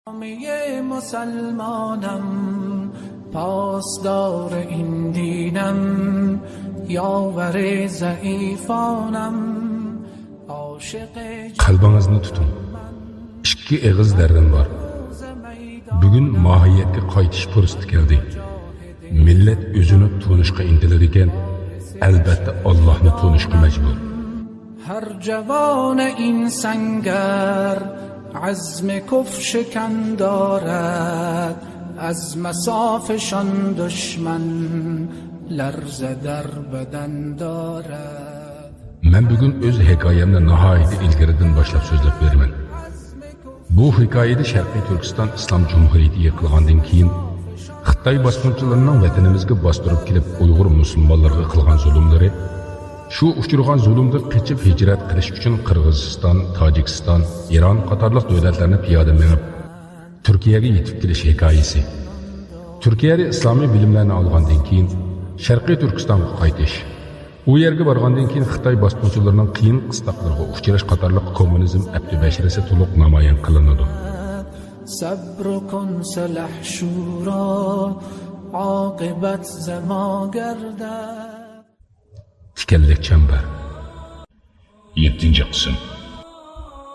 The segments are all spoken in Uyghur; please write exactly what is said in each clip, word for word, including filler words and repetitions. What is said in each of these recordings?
جامعهٔ مسلمانم، پاسدار این دینم، یاور ضعیفانم، عاشق قەلبىڭىزنى تۇتۇڭ. ئىككى ئېغىز دەردىم بار. بۈگۈن ماھىيەتكە قايتىش پۇرسىتى كەلدى. مىللەت ئۆزىنى تونۇشقا ئىنتىلىدىكەن، ئەلبەتتە ئاللاھنى تونۇشقا مەجبۇر. هر جوان این سنگر عزم کفر شکن دارد، از مصافشان دشمن لرزه در بدن دارد. مەن بۈگۈن ئۆز ھېكايەمنى ناھايىتى ئىلگىرىدىن باشلاپ سۆزلەپ بېرىمەن. بۇ ھېكايىدە شەرقىي تۈركىستان ئىسلام جۇمھۇرىيىتى يىقىلغاندىن كېيىن، خىتاي باسقۇنچىلىرىنىڭ ۋەتىنىمىزگە باستۇرۇپ كېلىپ ئۇيغۇر مۇسۇلمانلىرىغا قىلغان زۇلۇملىرى، شۇ ئۇچرىغان زۇلۇمدىن قېچىپ ھىجرەت قىلىش ئۈچۈن قىرغىزىستان، تاجىكىستان، ئىران قاتارلىق دۆلەتلەرنى پىيادە مېڭىپ، تۈركىيەگە يېتىپ كېلىش ھېكايىسى. تۈركىيەدە ئىسلامىي بىلىملەرنى ئالغاندىن كېيىن، شەرقىي تۈركىستانغا قايتىش. ئۇ يەرگە بارغاندىن كېيىن خىتاي باسقۇنچىلىرىنىڭ قىيىن قىستاقلىرىغا ئۇچراش قاتارلىق كوممۇنىزم ئەپتى بەشىرىسى تولۇق نامايان قىلىنىدۇ. صبر کن سلحشورا، عاقبت ز ما گردد. تىكەنلىك چەمبەر. يەتتىنچى قىسىم.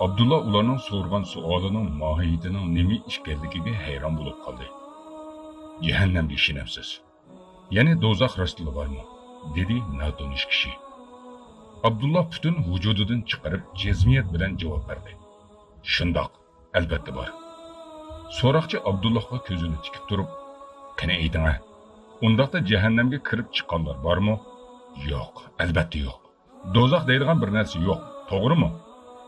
ئابدۇللا ئۇلارنىڭ سورىغان سوئالىنىڭ ماھىيىتىنىڭ نېمە ئىكەنلىكىگە ھەيران بولۇپ قالدى. جەھەننەمگە ئىشىنەمسىز؟ يەنى دوزاخ راستلا بارمۇ؟ دېدى ناتونۇش كىشى. ئابدۇللا پۈتۈن ۋۇجۇدىدىن چىقىرىپ، جەزمىيەت بىلەن جاۋاب بەردى. شۇنداق، ئەلۋەتتە بار. سوراقچى ئابدۇللاغا كۆزىنى تىكىپ تۇرۇپ، قېنى ئېيتىڭە، ئۇنداقتا جەھەننەمگە كىرىپ چىققانلار بارمۇ؟ يوق، ئەلۋەتتە يوق. دوزاخ دەيدىغان بىر نەرسە يوق، توغرىمۇ؟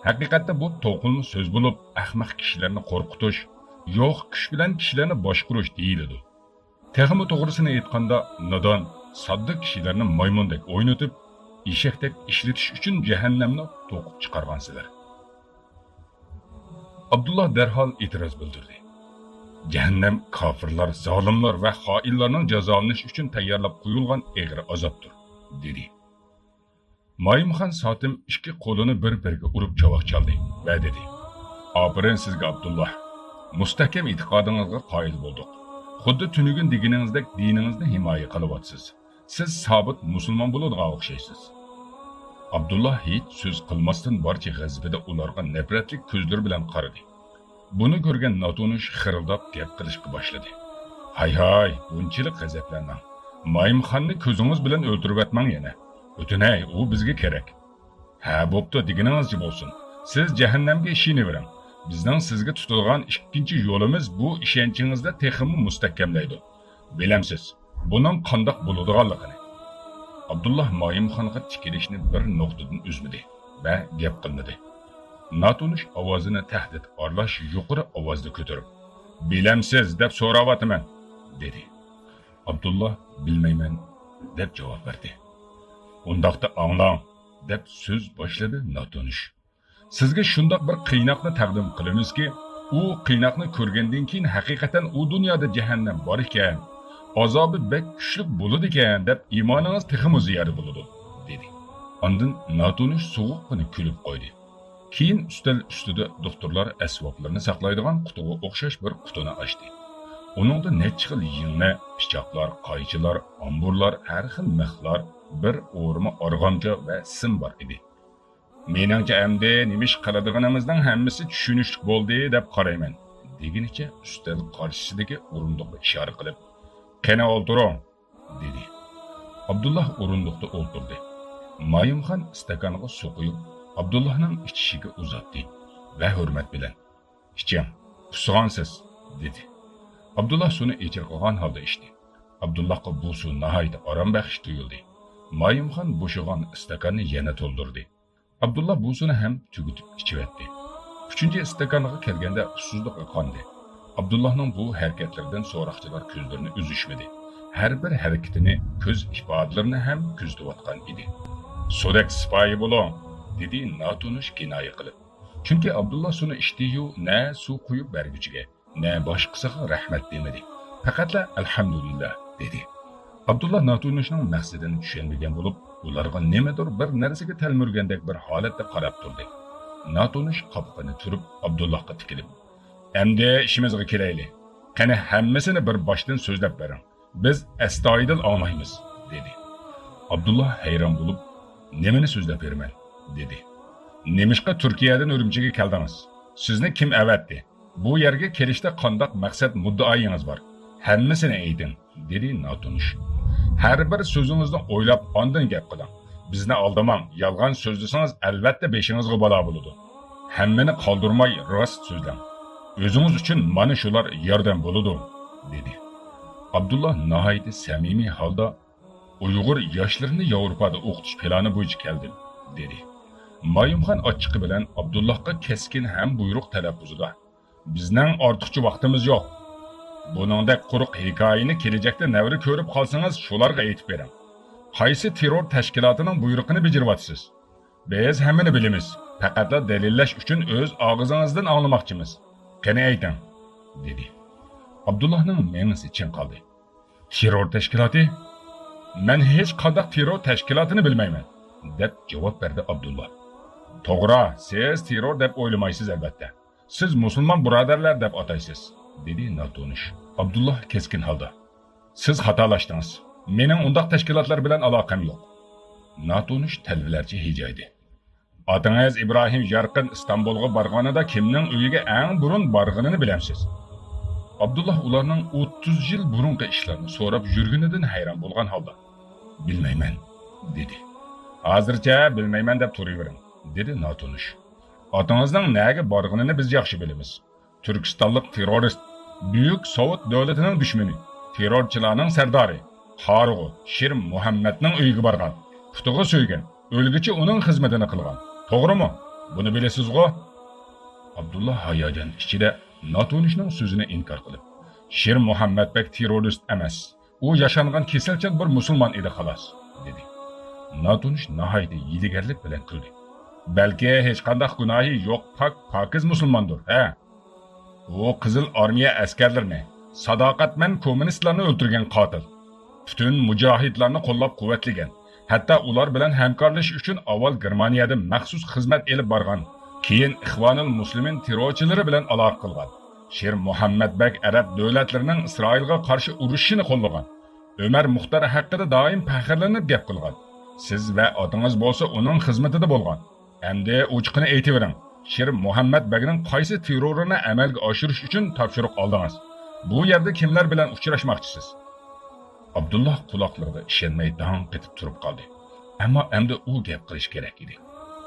ھەقىقەتتە بۇ توقۇلما سۆز بولۇپ، ئەخمەق كىشىلەرنى قورقۇتۇش، يوق كۈچ بىلەن كىشىلەرنى باشقۇرۇش دېيىلىدۇ. تېخىمۇ توغرىسىنى ئېيتقاندا، نادان، ساددا كىشىلەرنى مايمۇندەك ئوينىتىپ، ئېشەكتەك ئىشلىتىش ئۈچۈن جەھەننەمنى توقۇپ چىقارغانسىلەر. ئابدۇللا دەرھال ئېتىراز بىلدۈردى. جەھەننەم كاپىرلار، زالىملار ۋە خائىنلارنىڭ جازالىنىشى ئۈچۈن تەييارلاپ قويۇلغان ئېغىر ئازابتۇر، دېدى. مايىمخان ساتىم ئىككى قولىنى بىر-بىرىگە ئۇرۇپ چاۋاك چالدى ۋە دېدى: ئاپىرىن سىزگە، ئابدۇللا! مۇستەھكەم ئېتىقادىڭىزغا قايىل بولدۇق. خۇددى تۈنۈگۈن دېگىنىڭىزدەك دىنىڭىزنى ھىمايە قىلىۋاتىسىز. سىز سابىت مۇسۇلمان بولىدىغان ئوخشايسىز. ئابدۇللا ھېچ سۆز قىلماستىن بارچە غەزىپىدە ئۇلارغا نەپرەتلىك كۆزلىرى بىلەن قارىدى. بۇنى كۆرگەن ناتونۇش خىرىلداپ گەپ قىلىشقا باشلىدى. ھاي-ھاي، بۇنچىلىك غەزەپلەنمەڭ. مايىمخاننى كۆزىڭىز بىلەن ئۆلتۈرۈۋەتمەڭ يەنە. ئۆتۈنەي، ئۇ بىزگە كېرەك. ھە، بوپتۇ، دېگىنىڭىزچە بولسۇن. سىز جەھەننەمگە ئىشىنىۋېرىڭ. بىزنىڭ سىزگە تۇتىدىغان ئىككىنچى يولىمىز بۇ ئىشەنچىڭىزنى تېخىمۇ مۇستەھكەملەيدۇ. بىلەمسىز، بۇنىڭ قانداق بولىدىغانلىقىنى؟ ئابدۇللا مايىمخانغا تىكىلىشنى بىر نۇقتىدىن ئۈزمىدى ۋە گەپ قىلمىدى. ناتونۇش ئاۋازىنى تەھدىت ئارىلاش يۇقىرى ئاۋازدا كۆتۈرۈپ، بىلەمسىز دەپ سوراۋاتىمەن، دېدى. ئابدۇللا بىلمەيمەن دەپ جاۋاب بەردى. ئۇنداقتا ئاڭلاڭ، دەپ سۆز باشلىدى ناتونۇش. سىزگە شۇنداق بىر قىيناقنى تەقدىم قىلىمىزكى، ئۇ قىيناقنى كۆرگەندىن كېيىن ھەقىقەتەن ئۇ دۇنيادا جەھەننەم بار ئىكەن، ئازابى بەك كۈچلۈك بولىدىكەن دەپ ئىمانىڭىز تېخىمۇ زىيادە بولىدۇ، دېدى. ئاندىن ناتونۇش سوغۇققىنە كۈلۈپ قويدى. كېيىن ئۈستەل ئۈستىدە دوختۇرلار ئەسۋابلىرىنى ساقلايدىغان قۇتىغا ئوخشاش بىر قۇتىنى ئاچتى. ئۇنىڭدا نەچچە خىل يىڭنە، پىچاقلار، قايچىلار، ئامبۇرلار، ھەر خىل مىخلار، بىر ئورىما ئارغامچا ۋە سىم بار ئىدى. مېنىڭچە ئەمدى نېمە ئىش قىلىدىغىنىمىزنىڭ ھەممىسى چۈشىنىشلىك بولدى دەپ قارايمەن، دېگىنىچە ئۈستەل قارشىسىدىكى ئورۇندۇققا ئىشارە قىلىپ، قېنى ئولتۇرۇڭ، دېدى. ئابدۇللا ئورۇندۇقتا ئولتۇردى. مايىمخان ئىستاكانغا سۇ قۇيۇپ، ئابدۇللانىڭ ئىچىشىگە ئۇزاتتى ۋە ھۆرمەت بىلەن، ئىچىڭ، قۇسىغانسىز، دېدى. ئابدۇللا سۇنى ئېچىرقىغان ھالدا ئىچتى. ئابدۇللاغا بۇ سۇ ناھايىتى ئارام بەخش تۇيۇلدى. مايىمخان بوشىغان ئىستاكاننى يەنە تولدۇردى. ئابدۇللا بۇ سۇنى ھەم تۈگىتىپ ئىچىۋەتتى. ئۈچىنچى ئىستاكانغا كەلگەندە ئۇسسۇزلۇق يوقالدى. ئابدۇللانىڭ بۇ ھەرىكەتلىرىدىن سوراقچىلار كۆزلىرىنى ئۈزۈشمىدى. ھەر بىر ھەرىكىتىنى، كۆز ئىپادىلىرىنى ھەم كۆزىتىۋاتقان ئىدى. سۇدەك سىپايى بولۇڭ، دېدى ناتونۇش كىنايە قىلىپ. چۈنكى ئابدۇللا سۇنى ئىچتى-يۇ، نە سۇ قۇيۇپ بەرگۈچىگە، نە باشقىسىغا رەھمەت دېمىدى. پەقەتلا ئەلھەمدۇلىللا دېدى. ئابدۇللا ناتونۇشنىڭ مەقسىتىنى چۈشەنمىگەن بولۇپ، ئۇلارغا نېمىدۇر بىر نەرسىگە تەلمۈرگەندەك بىر ھالەتتە قاراپ تۇردى. ناتونۇش قاپىقىنى تۈرۈپ، ئابدۇللاغا تىكىلىپ، ئەمدى ئىشىمىزغا كېلەيلى. قېنى، ھەممىسىنى بىر باشتىن سۆزلەپ بېرىڭ. بىز ئەستايىدىل ئاڭلايمىز، دېدى. ئابدۇللا ھەيران بولۇپ، نېمىنى سۆزلەپ بېرىمەن؟ دېدى. نېمىشقا تۈركىيەدىن ئۈرۈمچىگە كەلدىڭىز؟ سىزنى كىم ئەۋەتتى؟ بۇ يەرگە كېلىشتە قانداق مەقسەت مۇددىئايىڭىز بار؟ ھەممىسىنى ئېيتىڭ، دېدى ناتونۇش. ھەر بىر سۆزىڭىزنى ئويلاپ ئاندىن گەپ قىلىڭ. بىزنى ئالدىماڭ، يالغان سۆزلىسىڭىز ئەلۋەتتە بېشىڭىزغا بالا بولىدۇ. ھەممىنى قالدۇرماي راست سۆزلەڭ. ئۆزىڭىز ئۈچۈن مانا شۇلار ياردەم بولىدۇ، دېدى. ئابدۇللا ناھايىتى سەمىمىي ھالدا ئۇيغۇر ياشلىرىنى ياۋروپادا ئوقۇتۇش پىلانى بويىچە كەلدىم، دېدى. مايمۇخان ئاچچىقى بىلەن ئابدۇللاھقا كەسكىن ھەم بۇيرۇق تەلەپپۇزىدا، بىزنىڭ ئارتۇقچە ۋاقتىمىز يوق. بۇنىڭدەك قۇرۇق ھېكايىنى كېلىچەكتە نەۋرە كۆرۈپ قالسىڭىز، شۇلارغا ئېيتىپ بېرىڭ. قايسى تېررور تەشكىلاتىنىڭ بۇيرۇقىنى بېجىرىۋاتىسىز؟ بىز ھەممىنى بىلىمىز. پەقەتلا دەلىللەش ئۈچۈن ئۆز ئاغزىڭىزدىن ئاڭلىماقچىمىز. قېنى ئېيتىڭ، دېدى. ئابدۇللاھنىڭ مېڭىسى چىڭقالدى. تېررور تەشكىلاتى؟ مەن ھېچ قانداق تېررور تەشكىلاتىنى بىلمەيمەن، دەپ جاۋاب بەردى ئابدۇللا. توغرا، سىز تېررور دەپ ئويلىمايسىز ئەلۋەتتە. سىز مۇسۇلمان بۇرادەرلەر دەپ ئاتايسىز، دېدى ناتونۇش. ئابدۇللا كەسكىن ھالدا، سىز خاتالاشتىڭىز. مېنىڭ ئۇنداق تەشكىلاتلار بىلەن ئالاقەم يوق. ناتونۇش تەلۋىلەرچە ھىجايدى. ئاتىڭىز ئىبراھىم يارقىن ئىستانبۇلغا بارغىنىدا كىمنىڭ ئۆيىگە ئەڭ بۇرۇن بارغىنىنى بىلەمسىز؟ ئابدۇللا ئۇلارنىڭ ئوتتۇز يىل بۇرۇنقى ئىشلارنى سوراپ يۈرگىنىدىن ھەيران بولغان ھالدا، بىلمەيمەن، دېدى. ھازىرچە بىلمەيمەن دەپ تۇرۇۋېرىڭ، دېدى ناتونۇش. ئاتىڭىزنىڭ نەگە بارغىنىنى بىز ياخشى بىلىمىز. تۈركىستانلىق تېررورىست، بۈيۈك سوۋېت دۆلىتىنىڭ دۈشمىنى، تېررورچىلارنىڭ سەردارى، قارىغۇ شىر مۇھەممەدنىڭ ئۆيىگە بارغان، پۇتىغا سۆيگەن، ئۆلگۈچە ئۇنىڭ خىزمىتىنى قىلغان. توغرىمۇ؟ بۇنى بىلىسىزغۇ؟ ئابدۇللا ھاياجان ئىچىدە ناتونۇشنىڭ سۆزىنى ئىنكار قىلىپ، شىر مۇھەممەد بەگ تېررورىست ئەمەس. ئۇ ياشانغان كېسەلچان بىر مۇسۇلمان ئىدى، خالاس، دېدى. ناتونۇش ناھايىتى ھىيلىگەرلىك بىلەن كۈلدى. بەلكى ھېچقانداق گۇناھى يوق پاك، پاكىز مۇسۇلماندۇر، ھە؟ ئۇ قىزىل ئارمىيە ئەسكەرلىرىنى، ساداقەتمەن كوممۇنىستلارنى ئۆلتۈرگەن قاتىل. پۈتۈن مۇجاھىدلارنى قوللاپ قۇۋۋەتلىگەن، ھەتتا ئۇلار بىلەن ھەمكارلىشىش ئۈچۈن ئاۋۋال گېرمانىيەدە مەخسۇس خىزمەت ئېلىپ بارغان، كېيىن ئىخۋانۇل مۇسلىمىن تېررورچىلىرى بىلەن ئالاقە قىلغان. شىر مۇھەممەد بەگ ئەرەب دۆلەتلىرىنىڭ ئىسرائىلغا قارشى ئۇرۇشۇشىنى قوللىغان. ئۆمەر مۇختار ھەققىدە دائىم پەخىرلىنىپ گەپ قىلغان. سىز ۋە ئاتىڭىز بولسا ئۇنىڭ خىزمىتىدە بولغان. ئەمدى ئوچۇقىنى ئېيتىۋېرىڭ، شىر مۇھەممەد بەگنىڭ قايسى تېررورىنى ئەمەلگە ئاشۇرۇش ئۈچۈن تاپشۇرۇق ئالدىڭىز؟ بۇ يەردە كىملەر بىلەن ئۇچراشماقچىسىز؟ ئابدۇللا قۇلاقلىرىغا ئىشەنمەي داڭ قېتىپ تۇرۇپ قالدى. ئەمما ئەمدى ئۇ گەپ قىلىشى كېرەك ئىدى.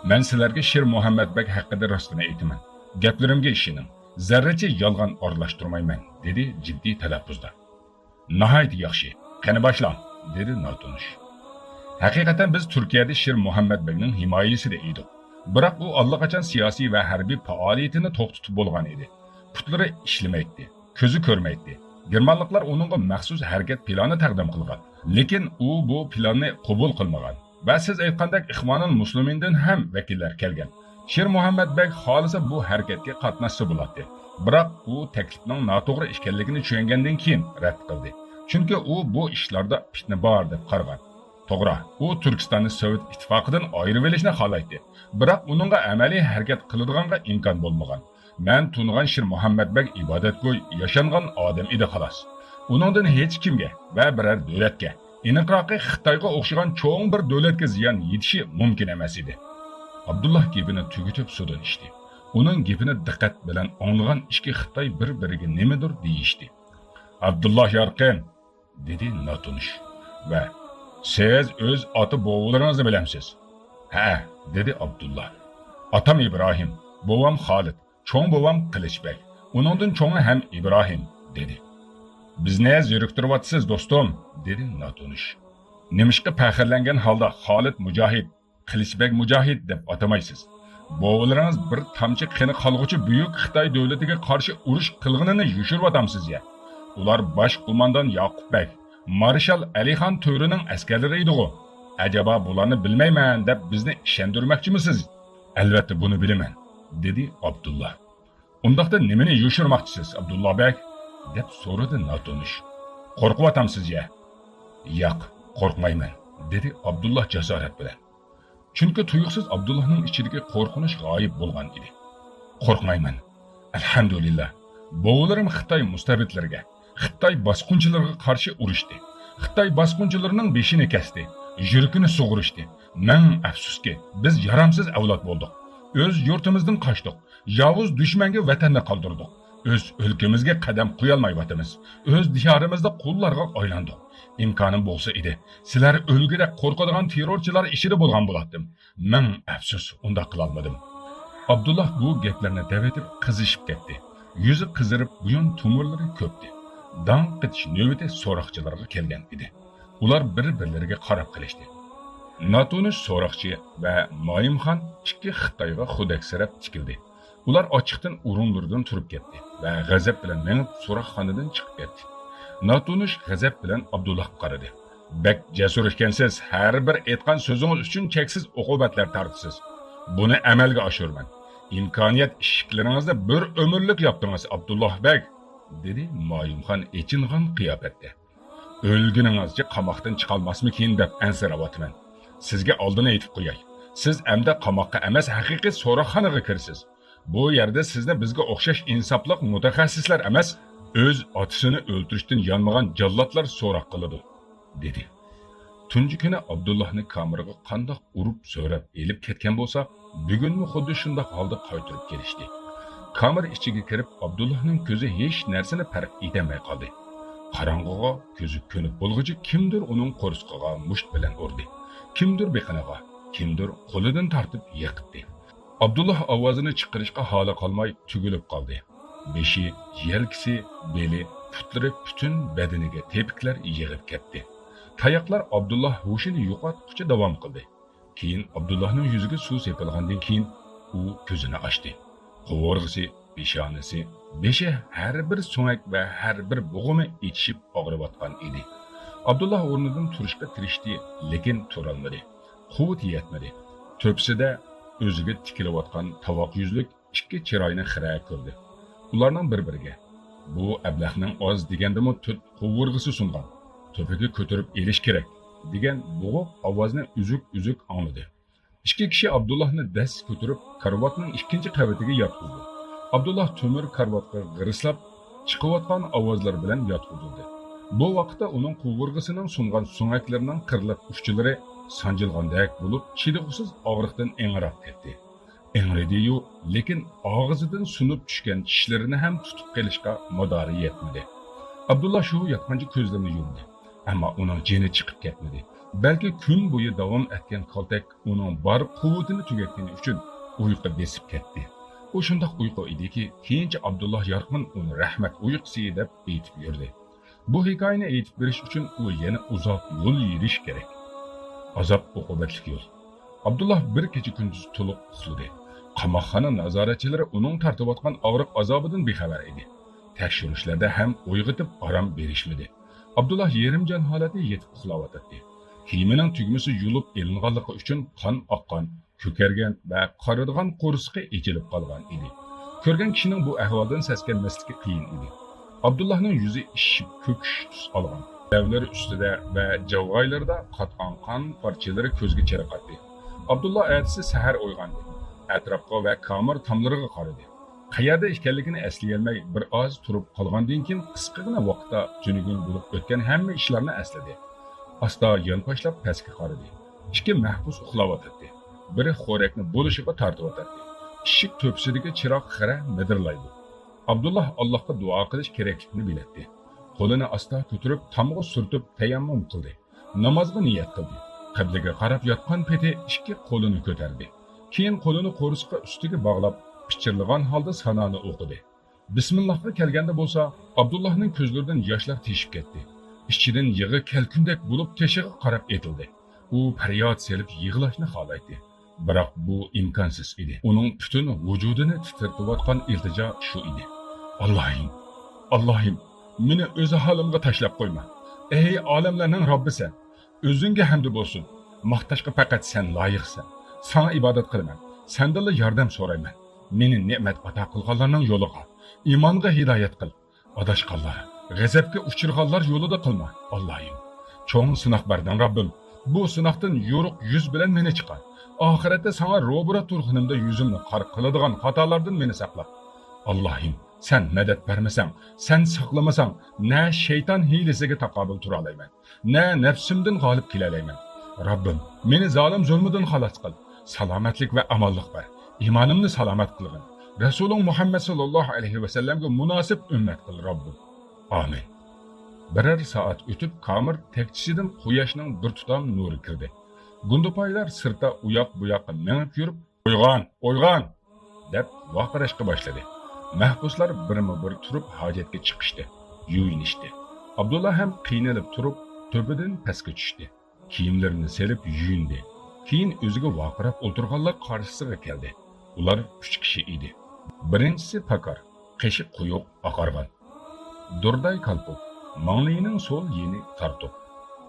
مەن سىلەرگە شىر مۇھەممەد بەگ ھەققىدە راستىنى ئېيتىمەن. گەپلىرىمگە ئىشىنىڭ. زەررىچە يالغان ئارىلاشتۇرمايمەن، دېدى جىددىي تەلەپپۇزدا. ناھايىتى ياخشى. قېنى باشلاڭ، دېدى ناتونۇش. ھەقىقەتەن بىز تۈركىيەدە شىر مۇھەممەد بەگنىڭ ھىمايىسىدە ئىدۇق. بىراق ئۇ ئاللىقاچان سىياسىي ۋە ھەربىي پائالىيىتىنى توختىتىپ بولغان ئىدى. پۇتلىرى ئىشلىمەيتتى، كۆزى كۆرمەيتتى. گېرمانلىقلار ئۇنىڭغا مەخسۇس ھەرىكەت پىلانى تەقدىم قىلغان. لېكىن ئۇ بۇ پىلاننى قوبۇل قىلمىغان. ۋە سىز ئېيتقاندەك ئىخۋانۇل مۇسلىمىندىن ھەم ۋەكىللەر كەلگەن. شىر مۇھەممەد بەگ خالىسا بۇ ھەرىكەتكە قاتناشسا بولاتتى. بىراق ئۇ تەكلىپنىڭ ناتوغرا ئىكەنلىكىنى چۈشەنگەندىن كېيىن رەت قىلدى. چۈنكى ئۇ بۇ ئىشلاردا پىتنە بار دەپ قارىغان. توغرا، ئۇ تۈركىستاننى سوۋېت ئىتتىپاقىدىن ئايرىۋېلىشنى خالايتتى. بىراق ئۇنىڭغا ئەمەلىي ھەرىكەت قىلىدىغانغا ئىمكان بولمىغان. مەن تونۇغان شىر مۇھەممەد بەگ ئىبادەتگوي، ياشانغان ئادەم ئىدى، خالاس. ئۇنىڭدىن ھېچكىمگە ۋە بىرەر دۆلەتكە، ئېنىقراقى خىتايغا ئوخشىغان چوڭ بىر دۆلەتكە زىيان يېتىشى مۇمكىن ئەمەس ئىدى. ئابدۇللا گېپىنى تۈگىتىپ سۇدىن ئىچتى. ئۇنىڭ گېپىنى دىققەت بىلەن ئاڭلىغان ئىككى خىتاي بىر-بىرىگە نېمىدۇر دېيىشتى. ئابدۇللا يارقىن، دېدى ناتونۇش. ۋە سىز ئۆز ئاتا بوۋىلىرىڭىزنى بىلەمسىز؟ ھە، دېدى ئابدۇللا. ئاتام ئىبراھىم، بوۋام خالىد، چوڭ بوۋام قىلىچ بەگ، ئۇنىڭدىن چوڭى ھەم ئىبراھىم، دېدى. بىزنى زېرىكتۈرۈۋاتىسىز، دوستۇم، دېدى ناتونۇش. نېمىشقا پەخىرلەنگەن ھالدا خالىد مۇجاھىد، قىلىچ بەگ مۇجاھىد دەپ ئاتىمايسىز؟ بوۋىلىرىڭىز بىر تامچە قېنى قالغۇچە بۈيۈك خىتاي دۆلىتىگە قارشى ئۇرۇش قىلغىنىنى يوشۇرۇۋاتامسىز يا؟ ئۇلار باش قوماندان ياقۇپ بەگ، مارشال ئەلىخان تۆرىنىڭ ئەسكەرلىرى ئىدىغۇ؟ ئەجەبا بۇلارنى بىلمەيمەن دەپ بىزنى ئىشەندۈرمەكچىمىسىز؟ ئەلۋەتتە بۇنى بىلىمەن، دېدى ئابدۇللا. ئۇنداقتا نېمىنى يوشۇرماقچىسىز، ئابدۇللا بەگ؟ دەپ سورىدى ناتونۇش. قورقۇۋاتامسىز يا؟ ياق، قورقمايمەن، دېدى ئابدۇللا جاسارەت بىلەن. چۈنكى تۇيۇقسىز ئابدۇللانىڭ ئىچىدىكى قورقۇنچ غايىب بولغان ئىدى. قورقمايمەن. ئەلھەمدۇلىللا. بوۋىلىرىم خىتاي مۇستەبىتلىرىگە، خىتاي باسقۇنچىلىرىغا قارشى ئۇرۇشتى. خىتاي باسقۇنچىلىرىنىڭ بېشىنى كەستى، يۈرىكىنى سۇغۇرۇشتى. مىڭ ئەپسۇسكى، بىز يارامسىز ئەۋلاد بولدۇق. ئۆز يۇرتىمىزدىن قاچتۇق. ياۋۇز دۈشمەنگە ۋەتەننى قالدۇردۇق. ئۆز ئۆلكىمىزگە قەدەم قويالمايۋاتىمىز. ئۆز دىيارىمىزدا قۇللارغا ئايلاندۇق. ئىمكانىم بولسا ئىدى، سىلەر ئۆلگۈدەك قورقىدىغان تېررورچىلار ئىچىدە بولغان بولاتتىم. مىڭ ئەپسۇس، ئۇنداق قىلالمىدىم. ئابدۇللا بۇ گەپلەرنى دەۋېتىپ قىزىشىپ كەتتى. يۈزى قىزىرىپ، بويۇن تومۇرلىرى كۆپتى. داڭ قېتىش نۆۋىتى سوراقچىلارغا كەلگەن ئىدى. ئۇلار بىر-بىرلىرىگە قاراپ قېلىشتى. ناتونۇش سوراقچى ۋە مايىمخان ئىككى خىتايغا خۇدەكسىرەپ تىكىلدى. ئۇلار ئاچچىقتىن ئورۇنلىرىدىن تۇرۇپ كەتتى ۋە غەزەپ بىلەن مېڭىپ سوراقخانىدىن چىقىپ كەتتى. ناتونۇش غەزەپ بىلەن ئابدۇللاھقا قارىدى. بەك جەسۇر ئىكەنسىز، ھەر بىر ئېيتقان سۆزىڭىز ئۈچۈن چەكسىز ئوقۇبەتلەر تارتىسىز. بۇنى ئەمەلگە ئاشۇرىمەن. ئىمكانىيەت ئىشىكلىرىڭىزنى بىر ئۆمۈرلۈك ياپتىڭىز، ئابدۇللاھ بەگ، دېدى مايىمخان ئېچىنغان قىياپەتتە. ئۆلگىنىڭىزچە قاماقتىن چىقالماسمىكىن دەپ ئەنسىرەۋاتىمەن. سىزگە ئالدىن ئېيتىپ قوياي. سىز ئەمدى قاماققا ئەمەس، ھەقىقىي سوراقخانىغا كىرىسىز. بۇ يەردە سىزنى بىزگە ئوخشاش ئىنساپلىق مۇتەخەسسىسلەر ئەمەس، ئۆز ئاتىسىنى ئۆلتۈرۈشتىن يانمىغان جاللاتلار سوراق قىلىدۇ، دېدى. تۇنجى كۈنى ئابدۇللاھنى كامېرغا قانداق ئۇرۇپ سۆرەپ ئېلىپ كەتكەن بولسا، بۈگۈنمۇ خۇددى شۇنداق ھالدا قايتۇرۇپ كېلىشتى. كامېر ئىچىگە كىرىپ، ئابدۇللاھنىڭ كۆزى ھېچ نەرسىنى پەرق ئېتەلمەي قالدى. قاراڭغۇغا كۆزى كۆنۈپ بولغۇچە كىمدۇر ئۇنىڭ قورسىقىغا مۇشت بىلەن ئۇردى. كىمدۇر بېقىنىغا، كىمدۇر قولىدىن تارتىپ يىقىتتى. ئابدۇللا ئاۋازىنى چىقىرىشقا ھالى قالماي تۈگۈلۈپ قالدى. بېشى، يەلكىسى، بېلى، پۇتلىرى، پۈتۈن بەدىنىگە تېپىكلەر يېغىپ كەتتى. تاياقلار ئابدۇللا ھوشىنى يوقاتقۇچە داۋام قىلدى. كېيىن ئابدۇللانىڭ يۈزىگە سۇ سېپىلغاندىن كېيىن ئۇ كۆزىنى ئاچتى. قوۋۇرغىسى، پېشانىسى، بېشى، ھەر بىر سۆڭەك ۋە ھەر بىر بوغۇمى ئېچىشىپ ئاغرىۋاتقان ئىدى. ئابدۇللا ئورنىدىن تۇرۇشقا تىرىشتى، لېكىن تۇرالمىدى. قۇۋۋىتى يەتمىدى. تۆپىسىدە ئۆزىگە تىكىلىۋاتقان تاۋاق يۈزلۈك ئىككى چىراينى خىرە كۆردى. ئۇلارنىڭ بىر-بىرىگە، «بۇ ئەبلەخنىڭ ئاز دېگەندىمۇ تۆت قوۋۇرغىسى سۇنغان، تۆپىگە كۆتۈرۈپ ئېلىش كېرەك» دېگەن بوغۇق ئاۋازنى ئۈزۈك-ئۈزۈك ئاڭلىدى. ئىككى كىشى ئابدۇللاھنى دەس كۆتۈرۈپ، كارىۋاتنىڭ ئىككىنچى قەۋىتىگە ياتقۇزدى. ئابدۇللاھ تۆمۈر كارىۋاتقا غىرىسلاپ، چىقىۋاتقان ئاۋازلار بىلەن ياتقۇزۇلدى. بۇ ۋاقىتتا ئۇنىڭ قوۋۇرغىسىنىڭ سۇنغان سۆڭەكلىرىنىڭ قىرلىق ئۇچلىرى سانجىلغاندەك بولۇپ، چىدىغۇسىز ئاغرىقتىن ئىڭراپ كەتتى. ئىڭرىدى-يۇ، لېكىن ئاغزىدىن سۇنۇپ چۈشكەن چىشلىرىنى ھەم تۇتۇپ قېلىشقا مادارى يەتمىدى. ئابدۇللا شۇ ياتقانچە كۆزلىرىنى يۇمدى. ئەمما ئۇنىڭ جېنى چىقىپ كەتمىدى. بەلكى كۈن بويى داۋام ئەتكەن كالتەك ئۇنىڭ بار قۇۋۋىتىنى تۈگەتكىنى ئۈچۈن ئۇيقۇ بېسىپ كەتتى. ئۇ شۇنداق ئۇيقۇ ئىدىكى، كېيىنچە ئابدۇللا يارقىن ئۇنى رەھمەت ئۇيقۇسى دەپ ئېيتىپ يۈردى. بۇ ھېكايىنى ئېيتىپ بېرىش ئۈچۈن ئۇ يەنە ئۇزاق يول يۈرۈش كېرەك. ئازاب-ئوقۇبەتلىك يول. ئابدۇللا بىر كېچە-كۈندۈز تولۇق ئۇخلىدى. قاماقخانا نازارەتچىلىرى ئۇنىڭ تارتىۋاتقان ئاغرىق-ئازابىدىن بىخەۋەر ئىدى. تەكشۈرۈشلەردە ھەم ئويغىتىپ ئارام بېرىشمىدى. ئابدۇللا يېرىم جان ھالەتتە يېتىپ ئۇخلاۋاتاتتى. كىيىمىنىڭ تۈگمىسى يۇلۇپ ئېلىنغانلىقى ئۈچۈن قان ئاققان، كۆكەرگەن ۋە قارىدىغان قورسىقى ئېچىلىپ قالغان ئىدى. كۆرگەن كىشىنىڭ بۇ ئەھۋالدىن سەسكەنمەسلىكى قىيىن ئىدى. ئابدۇللانىڭ يۈزى ئىششىپ، كۆكۈش تۈس ئالغان. لەۋلىرى ئۈستىدە ۋە جاۋغايلىرىدا قاتقان قان پارچىلىرى كۆزگە چېلىقاتتى. ئابدۇللا ئەتىسى سەھەر ئويغاندى. ئەتراپقا ۋە كامېر تاملىرىغا قارىدى. قەيەردە ئىكەنلىكىنى ئەسلىيەلمەي، بىر ئاز تۇرۇپ قالغاندىن كېيىن، قىسقىغىنا ۋاقىتتا تۈنۈگۈن بولۇپ ئۆتكەن ھەممە ئىشلارنى ئەسلىدى. ئاستا يانپاشلاپ پەسكە قارىدى. ئىككى مەھبۇس ئۇخلاۋاتاتتى. بىرى خورەكنى بولۇشىغا تارتىۋاتاتتى. ئىشىك تۆپىسىدىكى چىراغ خىرە مىدىرلايدۇ. ئابدۇللا ئاللاھقا دۇئا قىلىش كېرەكلىكىنى بىلەتتى. قولىنى ئاستا كۆتۈرۈپ، تامغا سۈرتۈپ تەيەممۇم قىلدى. نامازغا نىيەت قىلدى. قىبلىگە قاراپ ياتقان پېتى ئىككى قولىنى كۆتەردى. كېيىن قولىنى قورسىقى ئۈستىگە باغلاپ، پىچىرلىغان ھالدا سانانى ئوقۇدى. بىسمىللاھقا كەلگەندە بولسا، ئابدۇللاھنىڭ كۆزلىرىدىن ياشلار تېشىپ كەتتى. ئىچىدىن يىغا كەلكۈندەك بولۇپ تېشىغا قاراپ ئېتىلدى. ئۇ پەرياد سېلىپ يىغلاشنى خالايتتى. بىراق بۇ ئىمكانسىز ئىدى. ئۇنىڭ پۈتۈن ۋۇجۇدىنى تىترىتىۋاتقان ئىلتىجا شۇ ئىدى. ئاللاھىم، ئاللاھىم، مېنى ئۆز ھالىمغا تاشلاپ قويما. ئەي ئالەملەرنىڭ رەببى سەن! ئۆزۈڭگە ھەمدى بولسۇن. ماختاشقا پەقەت سەن لايىقسەن. ساڭا ئىبادەت قىلىمەن. سەندىنلا ياردەم سورايمەن. مېنى نېمەت ئاتا قىلغانلارنىڭ يولىغا، ئىمانغا ھىدايەت قىل. ئاداشقانلار، غەزەپكە ئۇچرىغانلار يولىدا قىلما، ئاللاھىم. چوڭ سىناق بەردىڭ، رەببىم. بۇ سىناقتىن يورۇق يۈز بىلەن مېنى چىقار. ئاخىرەتتە ساڭا روبىرا تۇرغىنىمدا يۈزۈمنى قارا قىلىدىغان خاتالاردىن مېنى ساقلا. ئاللاھىم، سەن مەدەت بەرمىسەڭ، سەن ساقلىمىساڭ، نە شەيتان ھىيلىسىگە تاقابىل تۇرالايمەن، نە نەپسىمدىن غالىب كېلەلەيمەن. رەببىم، مېنى زالىم زۇلمىدىن خالاس قىل، سالامەتلىك ۋە ئامانلىق بەر، ئىمانىمنى سالامەت قىلغىن، رەسۇلۇڭ مۇھەممەد ساللاللاھۇ ئەلەيھى ۋەسەللەمگە مۇناسىپ ئۈممەت قىل، رەببىم. ئامىن. بىرەر سائەت ئۆتۈپ، كامېر تەكچىسىدىن قۇياشنىڭ بىر تۇتام نۇرى كىردى. گۇندىپايلار سىرتتا ئۇياق-بۇياققا مېڭىپ يۈرۈپ، «ئويغان، ئويغان!» دەپ ۋارقىراشقا باشلىدى. مەھبۇسلار بىرمۇ بىر تۇرۇپ ھاجەتكە چىقىشتى، يۇيۇنۇشتى. ئابدۇللا ھەم قىينىلىپ تۇرۇپ تۆپىدىن پەسكە چۈشتى. كىيىملىرىنى سېلىپ يۇيۇندى. كېيىن ئۆزىگە ۋارقىراپ ئولتۇرغانلار قارشىسىغا كەلدى. ئۇلار ئۈچ كىشى ئىدى. بىرىنچىسى پاكار، قېشى قويۇق ئاقارغان، دۇرداي كالپۇك، ماڭلىيىنىڭ سول يېنى تارتۇق.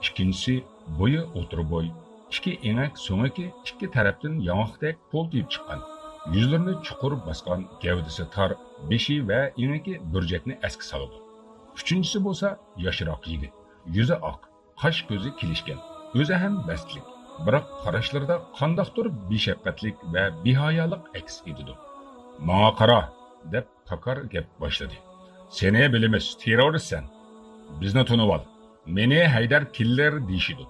ئىككىنچىسى بويى ئوتتۇرا بوي، ئىككى ئېڭەك سۆڭىكى ئىككى تەرەپتىن ياڭاقتەك پولتىيىپ چىققان، يۈزلىرىنى چۇقۇر باسقان، گەۋدىسى تار، بېشى ۋە ئېڭىكى بۇرجەكنى ئەسكە سالىدۇ. ئۈچىنچىسى بولسا ياشراق يىگىت، يۈزى ئاق، قاش-كۆزى كېلىشكەن، ئۆزى ھەم بەستلىك، بىراق قاراشلىرىدا قانداقتۇر بىشەپقەتلىك ۋە بىھايالىق ئەكس ئېتىدۇ. «ماڭا قارا!» دەپ پاكار گەپ باشلىدى. «سېنى بىلىمىز، تېررورىستسەن. بىزنى تونۇۋال. مېنى ھەيدەر كىللېر دېيىشىدۇ.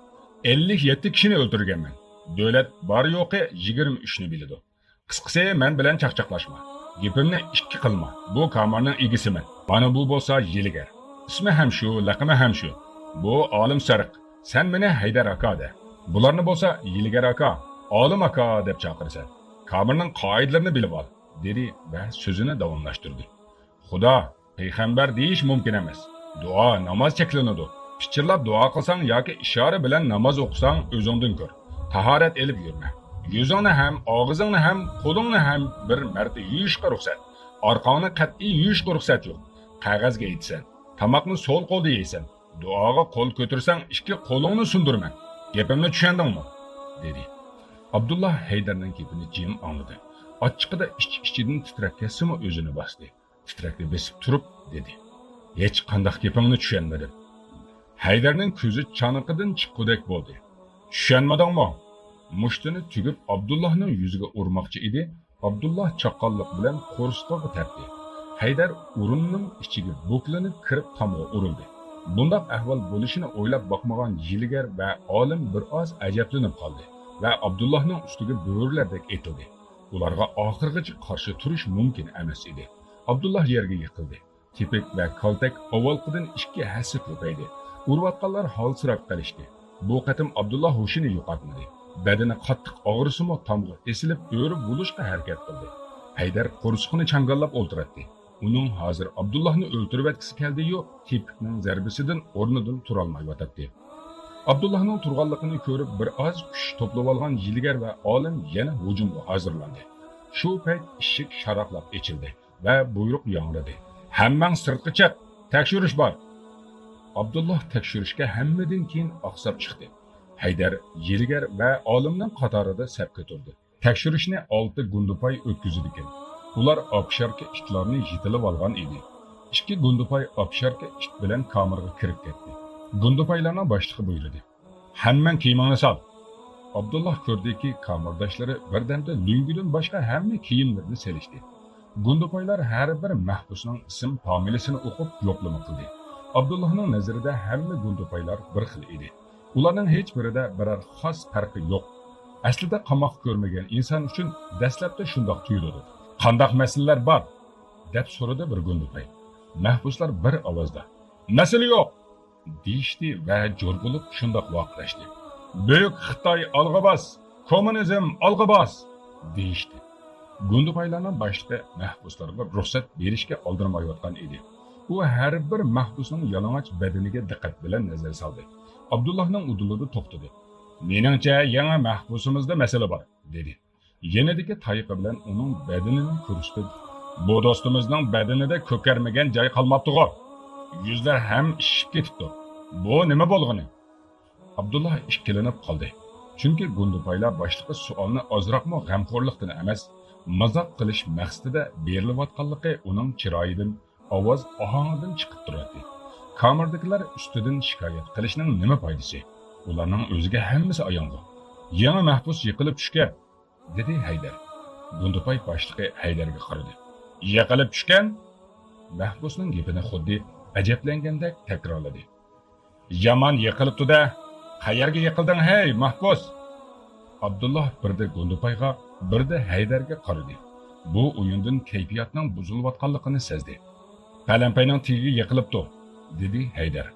ئەللىك يەتتە كىشىنى ئۆلتۈرگەنمەن. دۆلەت بار-يوقى يىگىرمە ئۈچنى بىلىدۇ. قىسقىسى، مەن بىلەن چاقچاقلاشما. گېپىمنى ئىككى قىلما. بۇ كامېرنىڭ ئىگىسىمەن. مانا بۇ بولسا يىلگەر. ئىسمى ھەم شۇ، لەقىمى ھەم شۇ. بۇ ئالىم سەرق. سەن مېنى ھەيدەر ئاكا دە. بۇلارنى بولسا يىلگەر ئاكا، ئالىم ئاكا دەپ چاقىرىسەن. كامېرنىڭ قائىدىلىرىنى بىلىۋال» دېدى ۋە سۆزىنى داۋاملاشتۇردى. «خۇدا، پەيغەمبەر دېيىش مۇمكىن ئەمەس. دۇئا، ناماز چەكلىنىدۇ. پىچىرلاپ دۇئا قىلساڭ ياكى ئىشارە بىلەن ناماز ئوقۇساڭ ئۆزۈڭدىن كۆر. تاھارەت ئېلىپ يۈرمە. يۈزۈڭنى ھەم، ئاغزىڭنى ھەم، قولۇڭنى ھەم بىر مەرتە يۇيۇشقا رۇخسەت. ئارقاڭنى قەتئىي يۇيۇشقا رۇخسەت يوق. قەغەزگە ئېيتىسەن. تاماقنى سول قولدا يەيسەن. دۇئاغا قول كۆتۈرسەڭ ئىككى قولۇڭنى سۇندۇرىمەن. گېپىمنى چۈشەندىڭمۇ؟» دېدى. ئابدۇللا ھەيدەرنىڭ گېپىنى جىم ئاڭلىدى. ئاچچىقىدا ئىچ-ئىچىدىن تىترەك كەتسىمۇ ئۆزىنى باستى. تىترەكنى بېسىپ تۇرۇپ دېدى: «ھېچ قانداق گېپىڭنى چۈشەنمىدىم.» ھەيدەرنىڭ كۆزى چانىقىدىن چىققۇدەك بولدى. «چۈشەنمىدىڭمۇ؟» مۇشتىنى تۈگۈپ ئابدۇللاھنىڭ يۈزىگە ئۇرماقچى ئىدى، ئابدۇللا چاققانلىق بىلەن قورسىقىغا تەپتى. ھەيدەر ئورۇننىڭ ئىچىگە بوكلىنىپ كىرىپ تامغا ئۇرۇلدى. بۇنداق ئەھۋال بولۇشىنى ئويلاپ باقمىغان يىلگەر ۋە ئالىم بىر ئاز ئەجەبلىنىپ قالدى ۋە ئابدۇللاھنىڭ ئۈستىگە بۆرىلەردەك ئېتىلدى. ئۇلارغا ئاخىرغىچە قارشى تۇرۇش مۇمكىن ئەمەس ئىدى. ئابدۇللا يەرگە يىقىلدى. تېپىك ۋە كالتەك ئاۋۋالقىدىن ئىككى ھەسسە كۆپەيدى. ئۇرۇۋاتقانلار ھالسىراپ قېلىشتى. بۇ قېتىم ئابدۇللا ھوشىنى يوقاتمىدى. بەدىنى قاتتىق ئاغرىسىمۇ، تامغا ئېسىلىپ ئۆرە بولۇشقا ھەرىكەت قىلدى. ھەيدەر قورسىقىنى چاڭگاللاپ ئولتۇراتتى. ئۇنىڭ ھازىر ئابدۇللاھنى ئۆلتۈرۈۋەتكۈسى كەلدى-يۇ، تېپىكنىڭ زەربىسىدىن ئورنىدىن تۇرالمايۋاتاتتى. ئابدۇللاھنىڭ تۇرغانلىقىنى كۆرۈپ، بىر ئاز كۈچ توپلىۋالغان يىلگەر ۋە ئالىم يەنە ھۇجۇمغا ھازىرلاندى. شۇ پەيت ئىشىك شاراقلاپ ئېچىلدى ۋە بۇيرۇق ياڭرىدى: «ھەممەڭ سىرتقا چىق! تەكشۈرۈش بار!» ئابدۇللا تەكشۈرۈشكە ھەممىدىن كېيىن ئاقساپ چىقتى. ھەيدەر، يىلگەر ۋە ئالىمنىڭ قاتارىدا سەپكە تۇردى. تەكشۈرۈشنى ئالتە گۇندىپاي ئۆتكۈزىدىكەن. ئۇلار ئاپشاركا ئىتلارنى يېتىلىۋالغان ئىدى. ئىككى گۇندىپاي ئاپشاركا ئىت بىلەن كامېرغا كىرىپ كەتتى. گۇندىپايلارنىڭ باشلىقى بۇيرۇدى: «ھەممەڭ كىيىمىڭنى سال!» ئابدۇللا كۆردىكى، كامېرداشلىرى بىردەمدە لۆڭگىدىن باشقا ھەممە كىيىملىرىنى سېلىشتى. گۇندىپايلار ھەر بىر مەھبۇسنىڭ ئىسىم فامىلىسىنى ئوقۇپ يوقلىما قىلدى. ئابدۇللانىڭ نەزىرىدە ھەممە گۇندىپايلار بىر خىل ئىدى. ئۇلارنىڭ ھېچ بىرىدە بىرەر خاس پەرقى يوق. ئەسلىدە قاماق كۆرمىگەن ئىنسان ئۈچۈن دەسلەپتە شۇنداق تۇيۇلىدۇ. «قانداق مەسىلىلەر بار؟» دەپ سورىدى بىر گۇندىپاي. مەھبۇسلار بىر ئاۋازدا: «مەسىلە يوق!» دېيىشتى ۋە جور بولۇپ شۇنداق ۋارقىراشتى: «بۈيۈك خىتاي ئالغا باس! كوممۇنىزم ئالغا باس!» دېيىشتى. گۇندىپايلارنىڭ باشلىقى مەھبۇسلارغا رۇخسەت بېرىشكە ئالدىرىمايۋاتقان ئىدى. ئۇ ھەر بىر مەھبۇسنىڭ يالىڭاچ بەدىنىگە دىققەت بىلەن نەزەر سالدى. ئابدۇللاھنىڭ ئۇدۇلىدا توختىدى. «مېنىڭچە، يېڭى مەھبۇسىمىزدا مەسىلە بار» دېدى. يېنىدىكى تايىقى بىلەن ئۇنىڭ بەدىنىنى كۆرسىتىپ: «بۇ دوستىمىزنىڭ بەدىنىدە كۆكەرمىگەن جاي قالماپتىغۇ؟ يۈزلەر ھەم ئىششىپ كېتىپتۇ. بۇ نېمە بولغىنى؟» ئابدۇللا ئىككىلىنىپ قالدى. چۈنكى گۇندىپايلار باشلىقى سوئالنى ئازراقمۇ غەمخورلۇقتىن ئەمەس، مازاق قىلىش مەقسىتىدە بېرىلىۋاتقانلىقى ئۇنىڭ چىرايىدىن، ئاۋاز ئاھاڭىدىن چىقىپ تۇراتتى. كامېردىكىلەر ئۈستىدىن شىكايەت قىلىشنىڭ نېمە پايدىسى؟ ئۇلارنىڭ ئۆزىگە ھەممىسى ئايانغۇ. «يېڭى مەھبۇس يىقىلىپ چۈشكەن!» دېدى ھەيدەر. گۇندىپاي باشلىقى ھەيدەرگە قارىدى. «يىقىلىپ چۈشكەن؟ مەھبۇسنىڭ گېپىنى خۇددى ئەجەبلەنگەندەك تەكرارلىدى. يامان يىقىلىپتۇ-دە! قەيەرگە يىقىلدىڭ ھەي، مەھبۇس؟ ئابدۇللا بىردە گۇندىپايغا، بىردە ھەيدەرگە قارىدى. بۇ ئويۇندىن كەيپىياتنىڭ بۇزۇلۇۋاتقانلىقىنى سەزدى. پەلەمپەينىڭ تېگىگە يىقىلىپتۇ، دېدى ھەيدەر.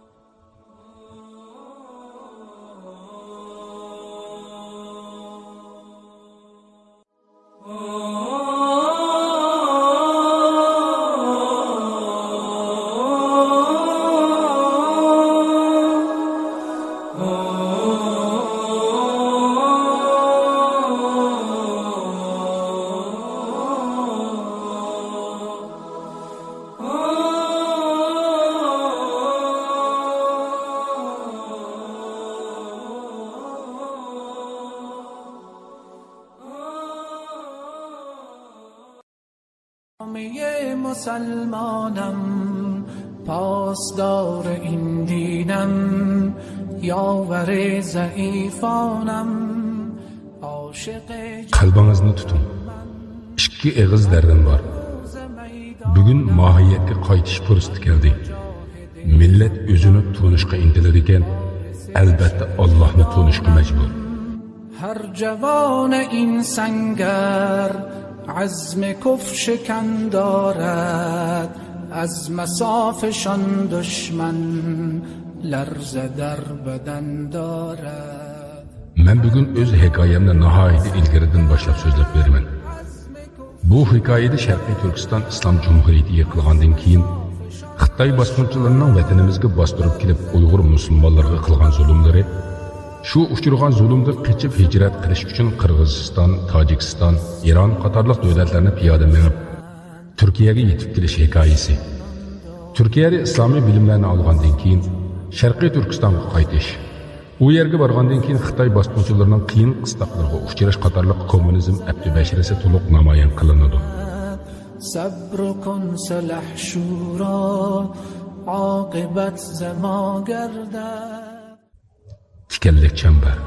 جامعهٔ مسلمانم، پاسدار این دینم، یاور ضعیفانم، عاشق قەلبىڭىزنى تۇتۇڭ. ئىككى ئېغىز دەردىم بار. بۈگۈن ماھىيەتكە قايتىش پۇرسىتى كەلدى. مىللەت ئۆزىنى تونۇشقا ئىنتىلىدىكەن، ئەلبەتتە ئاللاھنى تونۇشقا مەجبۇر. هر جوان این سنگر عزم کفر شکن دارد، از مصافشان دشمن لرزه در بدن دارد. مەن بۈگۈن ئۆز ھېكايەمنى ناھايىتى ئىلگىرىدىن باشلاپ سۆزلەپ بېرىمەن. بۇ ھېكايىدە شەرقىي تۈركىستان ئىسلام جۇمھۇرىيىتى يىقىلغاندىن كېيىن، خىتاي باسقۇنچىلىرىنىڭ ۋەتىنىمىزگە باستۇرۇپ كېلىپ ئۇيغۇر مۇسۇلمانلىرىغا قىلغان زۇلۇملىرى، شۇ ئۇچرىغان زۇلۇمدىن قېچىپ ھىجرەت قىلىش ئۈچۈن قىرغىزىستان، تاجىكىستان، ئىران قاتارلىق دۆلەتلەرنى پىيادە مېڭىپ، تۈركىيەگە يېتىپ كېلىش ھېكايىسى، تۈركىيەدە ئىسلامىي بىلىملەرنى ئالغاندىن كېيىن شەرقىي تۈركىستانغا قايتىش، ئۇ يەرگە بارغاندىن كېيىن خىتاي باسقۇنچىلىرىنىڭ قىيىن قىستاقلىرىغا ئۇچراش قاتارلىق كوممۇنىزم ئەپتى بەشىرىسى تولۇق نامايان قىلىنىدۇ. صبر کن سلحشورا، عاقبت ز ما گردد. تىكەنلىك چەمبەر.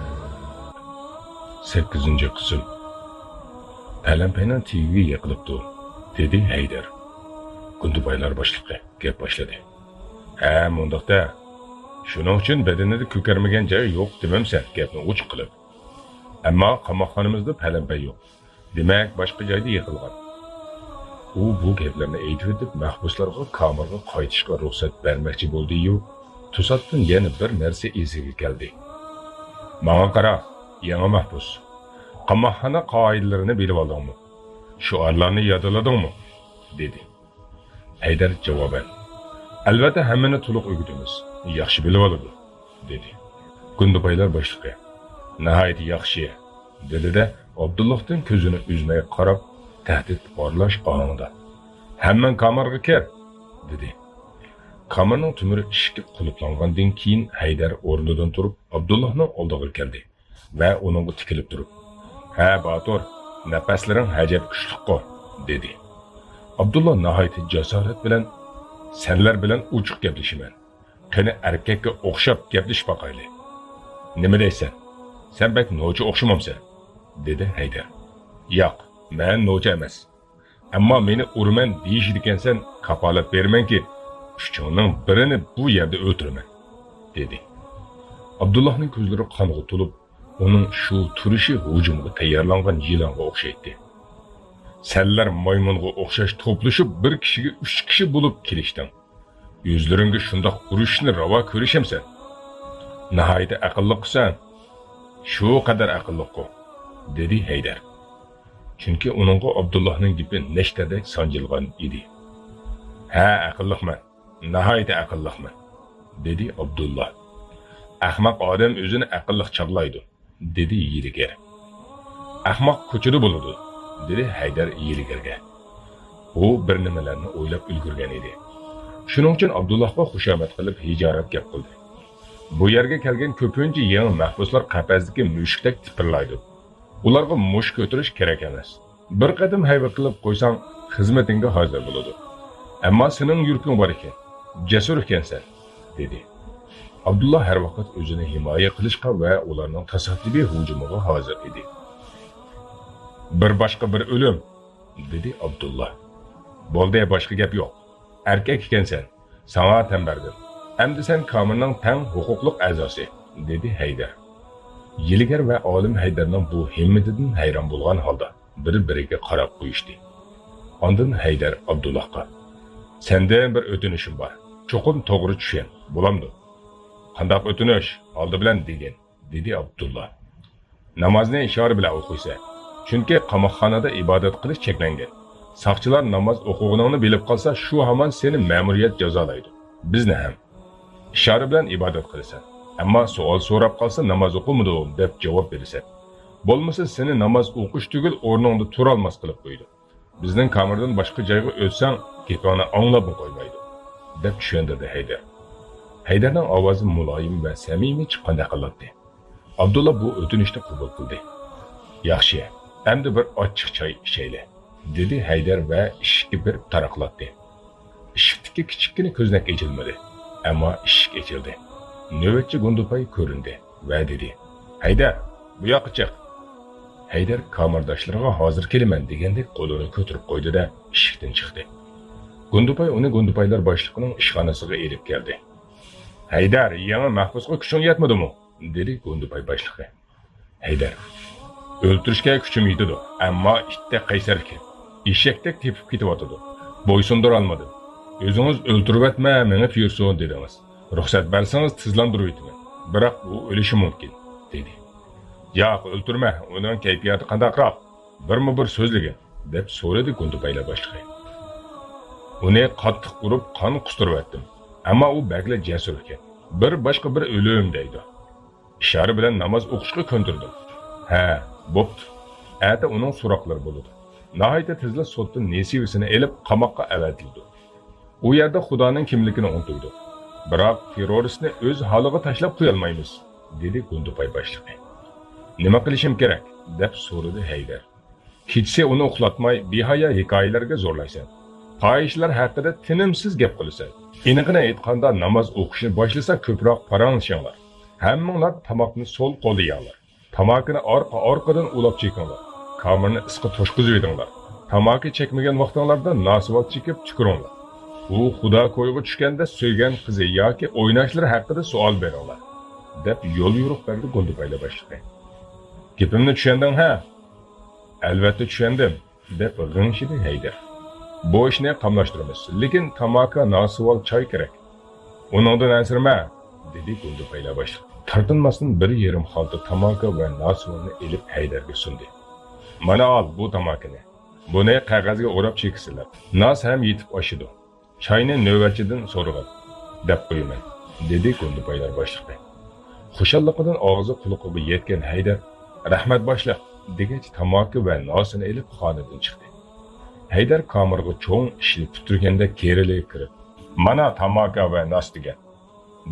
سەككىزىنچى قىسىم. پەلەمپەينىڭ تېگىگە يىقىلىپتۇ، دېدى ھەيدەر. گۇندىبايلار باشلىقى گەپ باشلىدى. ھە، مۇنداق-دە. شۇنىڭ ئۈچۈن بەدىنىدە كۆكەرمىگەن جاي يوق دېمەمسەن، گەپنى ئوچۇق قىلىپ. ئەمما قاماقخانىمىزدا پەلەمپەي يوق. دېمەك، باشقا جايدا يىقىلغان. ئۇ بۇ گەپلەرنى ئېيتىۋېتىپ، مەھبۇسلارغا كامېرغا قايتىشقا رۇخسەت بەرمەكچى بولدى-يۇ، توساتتىن يەنە بىر نەرسە ئېسىگە كەلدى. ماڭا قارا، يېڭى مەھبۇس. قاماقخانا قائىدىلىرىنى بىلىۋالدىڭمۇ؟ شوئارلارنى يادلىدىڭمۇ؟ دېدى. ھەيدەر جاۋابەن، ئەلۋەتتە، ھەممىنى تولۇق ئۆگىتىمىز. ياخشى بىلىۋالىدۇ، دېدى. گۇندىبايلار باشلىقى، ناھايىتى ياخشى، دېدى-دە، ئابدۇللاھتىن كۆزىنى ئۈزمەي قاراپ، تەھدىت ئارىلاش ئاھاڭدا، ھەممەڭ كامېرغا كىر، دېدى. كامېرنىڭ تۆمۈر ئىشىكى قۇلۇپلانغاندىن كېيىن، ھەيدەر ئورنىدىن تۇرۇپ، ئابدۇللاھنىڭ ئالدىغا كەلدى ۋە ئۇنىڭغا تىكىلىپ تۇرۇپ، ھە، باتۇر، نەپەسلىرىڭ ھەجەپ كۈچلۈكقۇ، دېدى. ئابدۇللا ناھايىتى جاسارەت بىلەن، سەنلەر بىلەن ئوچۇق گەپلىشىمەن. قېنى، ئەركەككە ئوخشاپ گەپلىشىپ باقايلى. نېمە دەيسەن؟ سەن بەك نوچى ئوخشىمامسەن؟ دېدى ھەيدەر. ياق، مەن نوچى ئەمەس. ئەمما مېنى ئۇرىمەن دېيىشىدىكەنسەن، كاپالەت بېرىمەنكى، ئۈچۈڭنىڭ بىرىنى بۇ يەردە ئۆلتۈرىمەن، دېدى. ئابدۇللاھنىڭ كۆزلىرى قانغا تولۇپ، ئۇنىڭ شۇ تۇرۇشى ھۇجۇمغا تەييارلانغان يىلانغا ئوخشايتتى. سەنلەر مايمۇنغا ئوخشاش توپلىشىپ، بىر كىشىگە ئۈچ كىشى بولۇپ كېلىشتىڭ. ئۆزلىرىڭگە شۇنداق ئۇرۇشنى راۋا كۆرۈشەمسەن؟ ناھايىتى ئەقىللىققۇسەن. شۇ قەدەر ئەقىللىققۇ، دېدى ھەيدەر. چۈنكى ئۇنىڭغا ئابدۇللاھنىڭ گېپى نەشتەردەك سانجىلغان ئىدى. ھە، ئەقىللىقمەن، ناھايىتى ئەقىللىقمەن، دېدى ئابدۇللا. ئەخمەق ئادەم ئۆزىنى ئەقىللىق چاغلايدۇ، دېدى ھىيلىگەر. ئەخمەق كوچىدا بولىدۇ، دېدى ھەيدەر ھىيلىگەرگە. ئۇ بىر نېمىلەرنى ئويلاپ ئۈلگۈرگەن ئىدى. شۇنىڭ ئۈچۈن ئابدۇللاھقا خۇشامەت قىلىپ ھىجايەت گەپ قىلدى. بۇ يەرگە كەلگەن كۆپىنچە يېڭى مەھبۇسلار قەپەستىكى مۈشۈكتەك تىپىرلايدۇ. ئۇلارغا مۇش كۆتۈرۈش كېرەك ئەمەس. بىر قېتىم ھەيۋە قىلىپ قويساڭ، خىزمىتىڭگە ھازىر بولىدۇ. ئەمما سېنىڭ يۈرىكىڭ بار ئىكەن، جەسۇر ئىكەنسەن، دېدى. ئابدۇللا ھەر ۋاقىت ئۆزىنى ھىمايە قىلىشقا ۋە ئۇلارنىڭ تاسادىپىي ھۇجۇمىغا ھازىر ئىدى. بىر باشقا بىر ئۆلۈم، دېدى ئابدۇللا. بولدى، باشقا گەپ يوق. ئەركەك ئىكەنسەن، ساڭا تەن بەردىم. ئەمدى سەن كامېرنىڭ تەڭ ھوقۇقلۇق ئەزاسى، دېدى ھەيدەر. يىلگەر ۋە ئالىم ھەيدەرنىڭ بۇ ھىممىتىدىن ھەيران بولغان ھالدا بىر-بىرىگە قاراپ قويۇشتى. ئاندىن ھەيدەر ئابدۇللاغا، سەندىن بىر ئۆتۈنۈشۈم بار. چوقۇم توغرا چۈشەن، بولامدۇ؟ قانداق ئۆتۈنۈش؟ ئالدى بىلەن دېگىن، دېدى ئابدۇللا. نامازنى ئىشارە بىلەن ئوقۇيسەن. چۈنكى قاماقخانىدا ئىبادەت قىلىش چەكلەنگەن. ساقچىلار ناماز ئوقۇغىنىڭنى بىلىپ قالسا، شۇ ھامان سېنى مەمۇرىيەت جازالايدۇ. بىزنى ھەم. ئىشارە بىلەن ئىبادەت قىلىسەن. ئەمما سوئال سوراپ قالسا، ناماز ئوقۇمىدىم دەپ جاۋاب بېرىسەن. بولمىسا سېنى ناماز ئوقۇش تۈگۈل، ئورنۇڭدا تۇرالماس قىلىپ قويىدۇ. بىزنىڭ كامېردىن باشقا جايغا ئۆتسەڭ، گېپىڭنى ئاڭلاپمۇ قويمايدۇ، دەپ چۈشەندۈردى ھەيدەر. ھەيدەرنىڭ ئاۋازى مۇلايىم ۋە سەمىمىي چىققاندەك قىلاتتى. ئابدۇللا بۇ ئۆتۈنۈشنى قوبۇل قىلدى. ياخشى، ئەمدى بىر ئاچچىق چاي ئىچەيلى، دېدى ھەيدەر ۋە ئىشىككە بېرىپ تاراقلاتتى. ئىشىكتىكى كىچىككىنە كۆزنەك ئېچىلمىدى، ئەمما ئىشىك ئېچىلدى. نۆۋەتچى گۇندىپاي كۆرۈندى ۋە دېدى، ھەيدەر، بۇ ياققا چىق! ھەيدەر كامېرداشلىرىغا ھازىر كېلىمەن دېگەندەك قولىنى كۆتۈرۈپ قويدى-دە، ئىشىكتىن چىقتى. گۇندىپاي ئۇنى گۇندىپايلار باشلىقىنىڭ ئىشخانىسىغا ئېلىپ كەلدى. ھەيدەر، يېڭى مەھبۇسقا كۈچۈڭ يەتمىدىمۇ؟ دېدى گۇندىپاي باشلىقى. ھەيدەر، ئۆلتۈرۈشكە كۈچۈم يېتىدۇ، ئەمما ئىتتەك قەيسەر ئىكەن. ئېشەكتەك تېپىپ كېتىۋاتىدۇ. بويسۇندۇرالمىدىم. ئۆزىڭىز ئۆلتۈرۈۋەتمە، مېڭىپ يۈرسۇن دېدىڭىز. رۇخسەت بەرسىڭىز تېزلاندۇرۇۋېتىمەن. بىراق ئۇ ئۆلۈشى مۇمكىن، دېدى. ياق، ئۆلتۈرمە، ئۇنىڭ كەيپىياتى قانداقراق؟ بىرمۇ بىر سۆزلىگىن، دەپ سورىدى گۇندىپايلار باشلىقى. ئۇنى قاتتىق ئۇرۇپ قان قۇستۇرۇۋەتتىم. ئەمما ئۇ بەكلا جەسۇر ئىكەن. بىر باشقا بىر ئۆلۈم دەيدۇ. ئىشارە بىلەن ناماز ئوقۇشقا كۆندۈردۈم. ھە، بوپتۇ. ئەتە ئۇنىڭ سوراقلىرى بولىدۇ. ناھايىتى تېزلا سوتتىن نېسىۋىسىنى ئېلىپ، قاماققا ئەۋەتىلىدۇ. ئۇ يەردە خۇدانىڭ كىملىكىنى ئۇنتۇيدۇ. بىراق تېررورىستنى ئۆز ھالىغا تاشلاپ قويالمايمىز، دېدى گۇندىپاي باشلىقى. نېمە قىلىشىم كېرەك؟ دەپ سورىدى ھەيدەر. كېچىسى ئۇنى ئۇخلاتماي، بىھايا ھېكايىلەرگە زورلايسەن. پاھىشىلەر ھەققىدە تىنىمسىز گەپ قىلىسەن. ئېنىقىنى ئېيتقاندا، ناماز ئوقۇشنى باشلىسا، كۆپرەك پاراڭلىشىڭلار. ھەممىڭلار تاماقنى سول قولدا يەڭلار. تاماكىنى ئارقا-ئارقىدىن ئۇلاپ چېكىڭلار. كامېرنى ئىسقا توشقۇزۇۋېتىڭلار. تاماكا چەكمىگەن ۋاقتىڭلاردا ناسۋال چېكىپ تۈكۈرۈڭلار. ئۇ خۇدا كويىغا چۈشكەندە سۆيگەن قىزى ياكى ئويناشلىرى ھەققىدە سوئال بېرىڭلار، دەپ يوليورۇق بەردى گۇندىپايلار باشلىقى. گېپىمنى چۈشەندىڭ ھە؟ ئەلۋەتتە چۈشەندىم، دەپ غىڭشىدى ھەيدەر. بۇ ئىشنى قاملاشتۇرىمىز، لېكىن تاماكا، ناسۋال، چاي كېرەك. ئۇنىڭدىن ئەنسىرىمە، دېدى گۇندىپايلار باشلىقى. تارتىنماستىن بىر يېرىم خالتا تاماكا ۋە ناسۋالنى ئېلىپ ھەيدەرگە سۇندى. مانا ئال بۇ تاماكىنى. بۇنى قەغەزگە ئوراپ چېكىسىلەر. ناس ھەم يېتىپ ئاشىدۇ. چاينى نۆۋەتچىدىن سورىغىن، دەپ قويىمەن، دېدى گۇندىپايلار باشلىقى. خۇشاللىقىدىن ئاغزى قۇلىقىغا يەتكەن ھەيدەر، رەھمەت باشلىق، دېگەچ تاماكا ۋە ناسىنى ئېلىپ خانىدىن چىقتى. ھەيدەر كامېرغا چوڭ ئىشنى پۈتتۈرگەندەك كېرىلىگە كىرىپ، مانا تاماكا ۋە ناس دېگەن،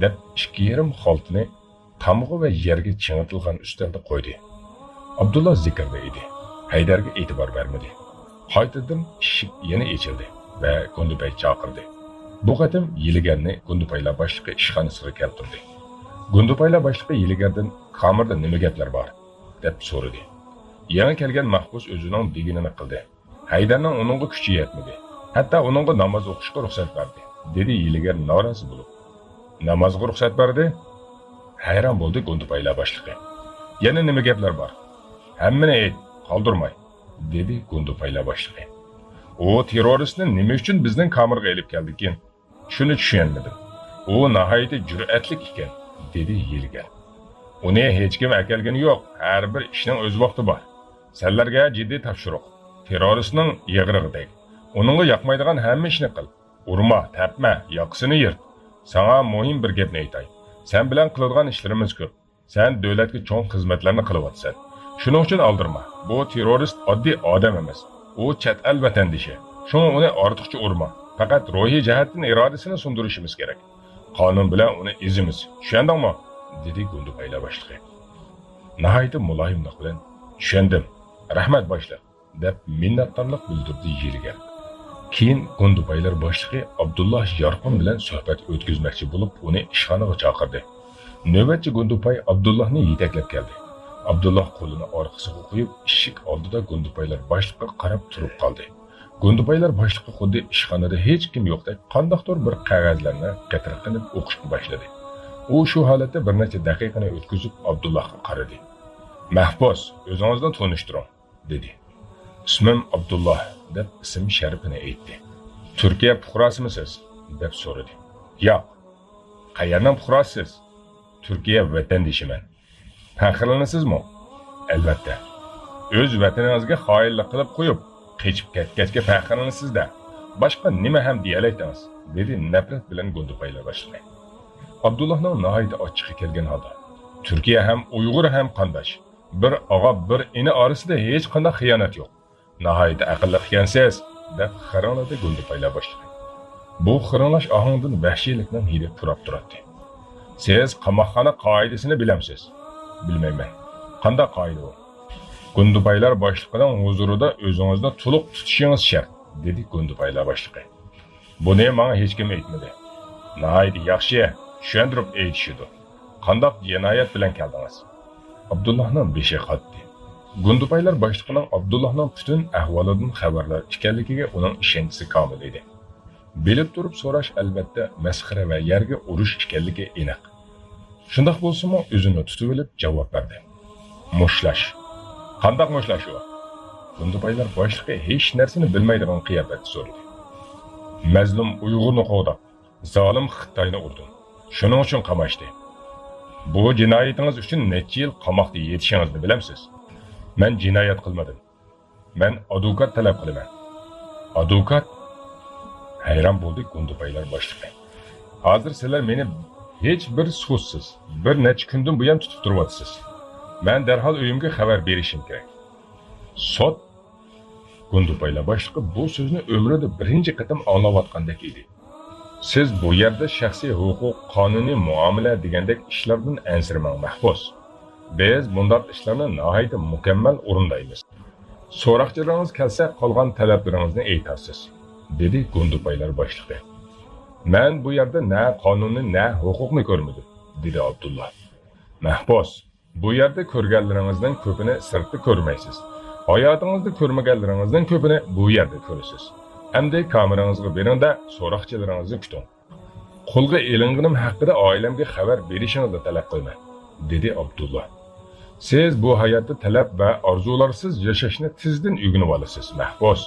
دەپ ئىككى يېرىم خالتىنى تامغا ۋە يەرگە چىڭىتىلغان ئۈستەلدە قويدى. ئابدۇللا زىكىردە ئىدى. ھەيدەرگە ئېتىبار بەرمىدى. قايتىدىن ئىشىك يەنە ئېچىلدى ۋە گۇندىبەي چاقىردى. بۇ قېتىم يىلىگەرنى گۇندىبايلار باشلىقى ئىشخانىسىغا كەلتۈردى. گۇندىبايلار باشلىقى يىلىگەردىن، كامېردا نېمە گەپلەر بار؟ دەپ سورىدى. يېڭى كەلگەن مەھبۇس ئۆزىنىڭ دېگىنىنى قىلدى. ھەيدەرنىڭ ئۇنىڭغا كۈچى يەتمىدى. ھەتتا ئۇنىڭغا ناماز ئوقۇشقا رۇخسەت بەردى، دېدى يىلىگەر نارازى بولۇپ. نامازغا رۇخسەت بەردى؟ ھەيران بولدى گۇندىپايلار باشلىقى. يەنە نېمە گەپلەر بار؟ ھەممىنى ئېيت، قالدۇرماي، دېدى گۇندىپايلار باشلىقى. ئۇ تېررورىستنى نېمە ئۈچۈن بىزنىڭ كامېرغا ئېلىپ كەلدىكىن؟ شۇنى چۈشەنمىدىم. ئۇ ناھايىتى جۈرئەتلىك ئىكەن، دېدى يىلىگەر. ئۇنى ھېچكىم ئەكەلگىنى يوق، ھەر بىر ئىشنىڭ ئۆز ۋاقتى بار. سەنلەرگە جىددىي تاپشۇرۇق. تېررورىستنىڭ يىغرىغىدەك. ئۇنىڭغا ياقمايدىغان ھەممە ئىشنى قىل. ئۇرما، تەپمە، ياقىسىنى يىرت. ساڭا مۇھىم بىر گەپنى ئېيتاي. سەن بىلەن قىلىدىغان ئىشلىرىمىز كۆپ. سەن دۆلەتكە چوڭ خىزمەتلەرنى قىلىۋاتىسەن. شۇنىڭ ئۈچۈن ئالدىرىما. بۇ تېررورىست ئاددىي ئادەم ئەمەس. ئۇ چەت ئەل ۋەتەندىشى. شۇڭا ئۇنى ئارتۇقچە ئۇرما. پەقەت روھىي جەھەتتىن ئىرادىسىنى سۇندۇرۇشىمىز كېرەك. قانۇن بىلەن ئۇنى ئېزىمىز. چۈشەندىڭمۇ؟ دېدى گۇندىپايلار باشلىقى. ناھايىتى مۇلايىملىق بىلەن، چۈشەندىم. رەھمەت باشلىق. دەپ مىننەتدارلىق بىلدۈردى يىلىگەر. كېيىن گۇندىپايلار باشلىقى ئابدۇللا يارقۇن بىلەن سۆھبەت ئۆتكۈزمەكچى بولۇپ، ئۇنى ئىشخانىغا چاقىردى. نۆۋەتچى گۇندىپاي ئابدۇللانى يېتەكلەپ كەلدى. ئابدۇللا قولىنى ئارقىسىغا قويۇپ، ئىشىك ئالدىدا گۇندىپايلار باشلىقىغا قاراپ تۇرۇپ قالدى. گۇندىپايلار باشلىقى خۇددى ئىشخانىدا ھېچكىم يوقتەك قانداقتۇر بىر قەغەزلەرنى قېتىرقىنىپ ئوقۇشقا باشلىدى. ئۇ شۇ ھالەتتە بىر نەچچە دەقىقىنى ئۆتكۈزۈپ ئابدۇللاغا قارىدى. مەھبۇس، ئۆزىڭىزنى تونۇشتۇرۇڭ، دېدى. ئىسمىم ئابدۇللا، دەپ ئىسىم شەرىپىنى ئېيتتى. تۈركىيە پۇقراسىمۇسىز؟ دەپ سورىدى. ياق. قەيەرنىڭ پۇقراسىسىز؟ تۈركىيە ۋەتەندىشىمەن. پەخىرلىنىسىزمۇ؟ ئەلۋەتتە. ئۆز ۋەتىنىڭىزگە خائىنلىق قىلىپ قويۇپ، قېچىپ كەتكەچكە پەخىرلىنىسىز-دە. باشقا نېمە ھەم دېيەلەيتىڭىز؟ دېدى نەپرەت بىلەن گۇندىپايلار باشلىقى. ئابدۇللانىڭ ناھايىتى ئاچچىقى كەلگەن ھالدا، تۈركىيە ھەم ئۇيغۇر ھەم قانداش. بىر ئاغا، بىر ئىنى ئارىسىدا ھېچقانداق خىيانەت يوق. ناھايىتى ئەقىللىق ئىكەنسىز، دەپ خىرىڭلىدى گۇندىپايلار باشلىقى. بۇ خىرىڭلاش ئاھىڭىدىن ۋەھشىيلىكنىڭ ھىدى پۇراپ تۇراتتى. سىز قاماقخانا قائىدىسىنى بىلەمسىز؟ بىلمەيمەن. قانداق قائىدە ئۇ؟ گۇندىپايلار باشلىقىنىڭ ھۇزۇرىدا ئۆزىڭىزنى تولۇق تۇتۇشىڭىز شەرت، دېدى گۇندىپايلار باشلىقى. بۇنى ماڭا ھېچكىم ئېيتمىدى. ناھايىتى ياخشى، چۈشەندۈرۈپ ئېيتىشىدۇ. قانداق جىنايەت بىلەن كەلدىڭىز؟ ئابدۇللاھنىڭ بېشى قاتتى. گۇندىپايلار باشلىقىنىڭ ئابدۇللاھنىڭ پۈتۈن ئەھۋالىدىن خەۋەردار ئىكەنلىكىگە ئۇنىڭ ئىشەنچىسى كامىل ئىدى. بىلىپ تۇرۇپ سوراش، ئەلۋەتتە، مەسخىرە ۋە يەرگە ئۇرۇش ئىكەنلىكى ئېنىق. شۇنداق بولسىمۇ، ئۆزىنى تۇتۇۋېلىپ جاۋاب بەردى. مۇشتلاش. قانداق مۇشتلاش ئۇ؟ گۇندىپايلار باشلىقى ھېچ نەرسىنى بىلمەيدىغان قىياپەتتە سورىدى. مەزلۇم ئۇيغۇرنى قوغداپ، زالىم خىتاينى ئۇردۇم. شۇنىڭ ئۈچۈن قاماشتى. بۇ جىنايىتىڭىز ئۈچۈن نەچچە يىل قاماقتا يېتىشىڭىزنى بىلەمسىز؟ مەن جىنايەت قىلمىدىم. مەن ئادۋوكات تەلەپ قىلىمەن. ئادۋوكات؟ ھەيران بولدى گۇندىپايلار باشلىقى. ھازىر سىلەر مېنى ھېچ بىر سوتسىز، بىر نەچچە كۈندىن بۇيان تۇتۇپ تۇرۇۋاتىسىز. مەن دەرھال ئۆيۈمگە خەۋەر بېرىشىم كېرەك. سوت؟ گۇندىپايلار باشلىقى بۇ سۆزنى ئۆمرىدە بىرىنچى قېتىم ئاڭلاۋاتقاندەك ئىدى. سىز بۇ يەردە شەخسىي ھوقۇق، قانۇنىي مۇئامىلە دېگەندەك ئىشلاردىن ئەنسىرىمەڭ، مەھبۇس. بىز بۇنداق ئىشلارنى ناھايىتى مۇكەممەل ئورۇندايمىز. سوراقچىلىرىڭىز كەلسە، قالغان تەلەپلىرىڭىزنى ئېيتارسىز، دېدى گۇندىپايلار باشلىقى. مەن بۇ يەردە نە قانۇننى، نە ھوقۇقنى كۆرمىدىم، دېدى ئابدۇللا. مەھبۇس، بۇ يەردە كۆرگەنلىرىڭىزنىڭ كۆپىنى سىرتتا كۆرمەيسىز. ھاياتىڭىزدا كۆرمىگەنلىرىڭىزنىڭ كۆپىنى بۇ يەردە كۆرىسىز. ئەمدى كامېرىڭىزغا بېرىڭ-دە، سوراقچىلىرىڭىزنى كۈتۈڭ. قولغا ئېلىنغىنىم ھەققىدە ئائىلەمگە خەۋەر بېرىشىڭىزنى تەلەپ قىلىمەن، دېدى ئابدۇللا. سىز بۇ ھاياتتا تەلەپ ۋە ئارزۇلارسىز ياشاشنى تېزدىن ئۆگىنىۋالىسىز، مەھبۇس.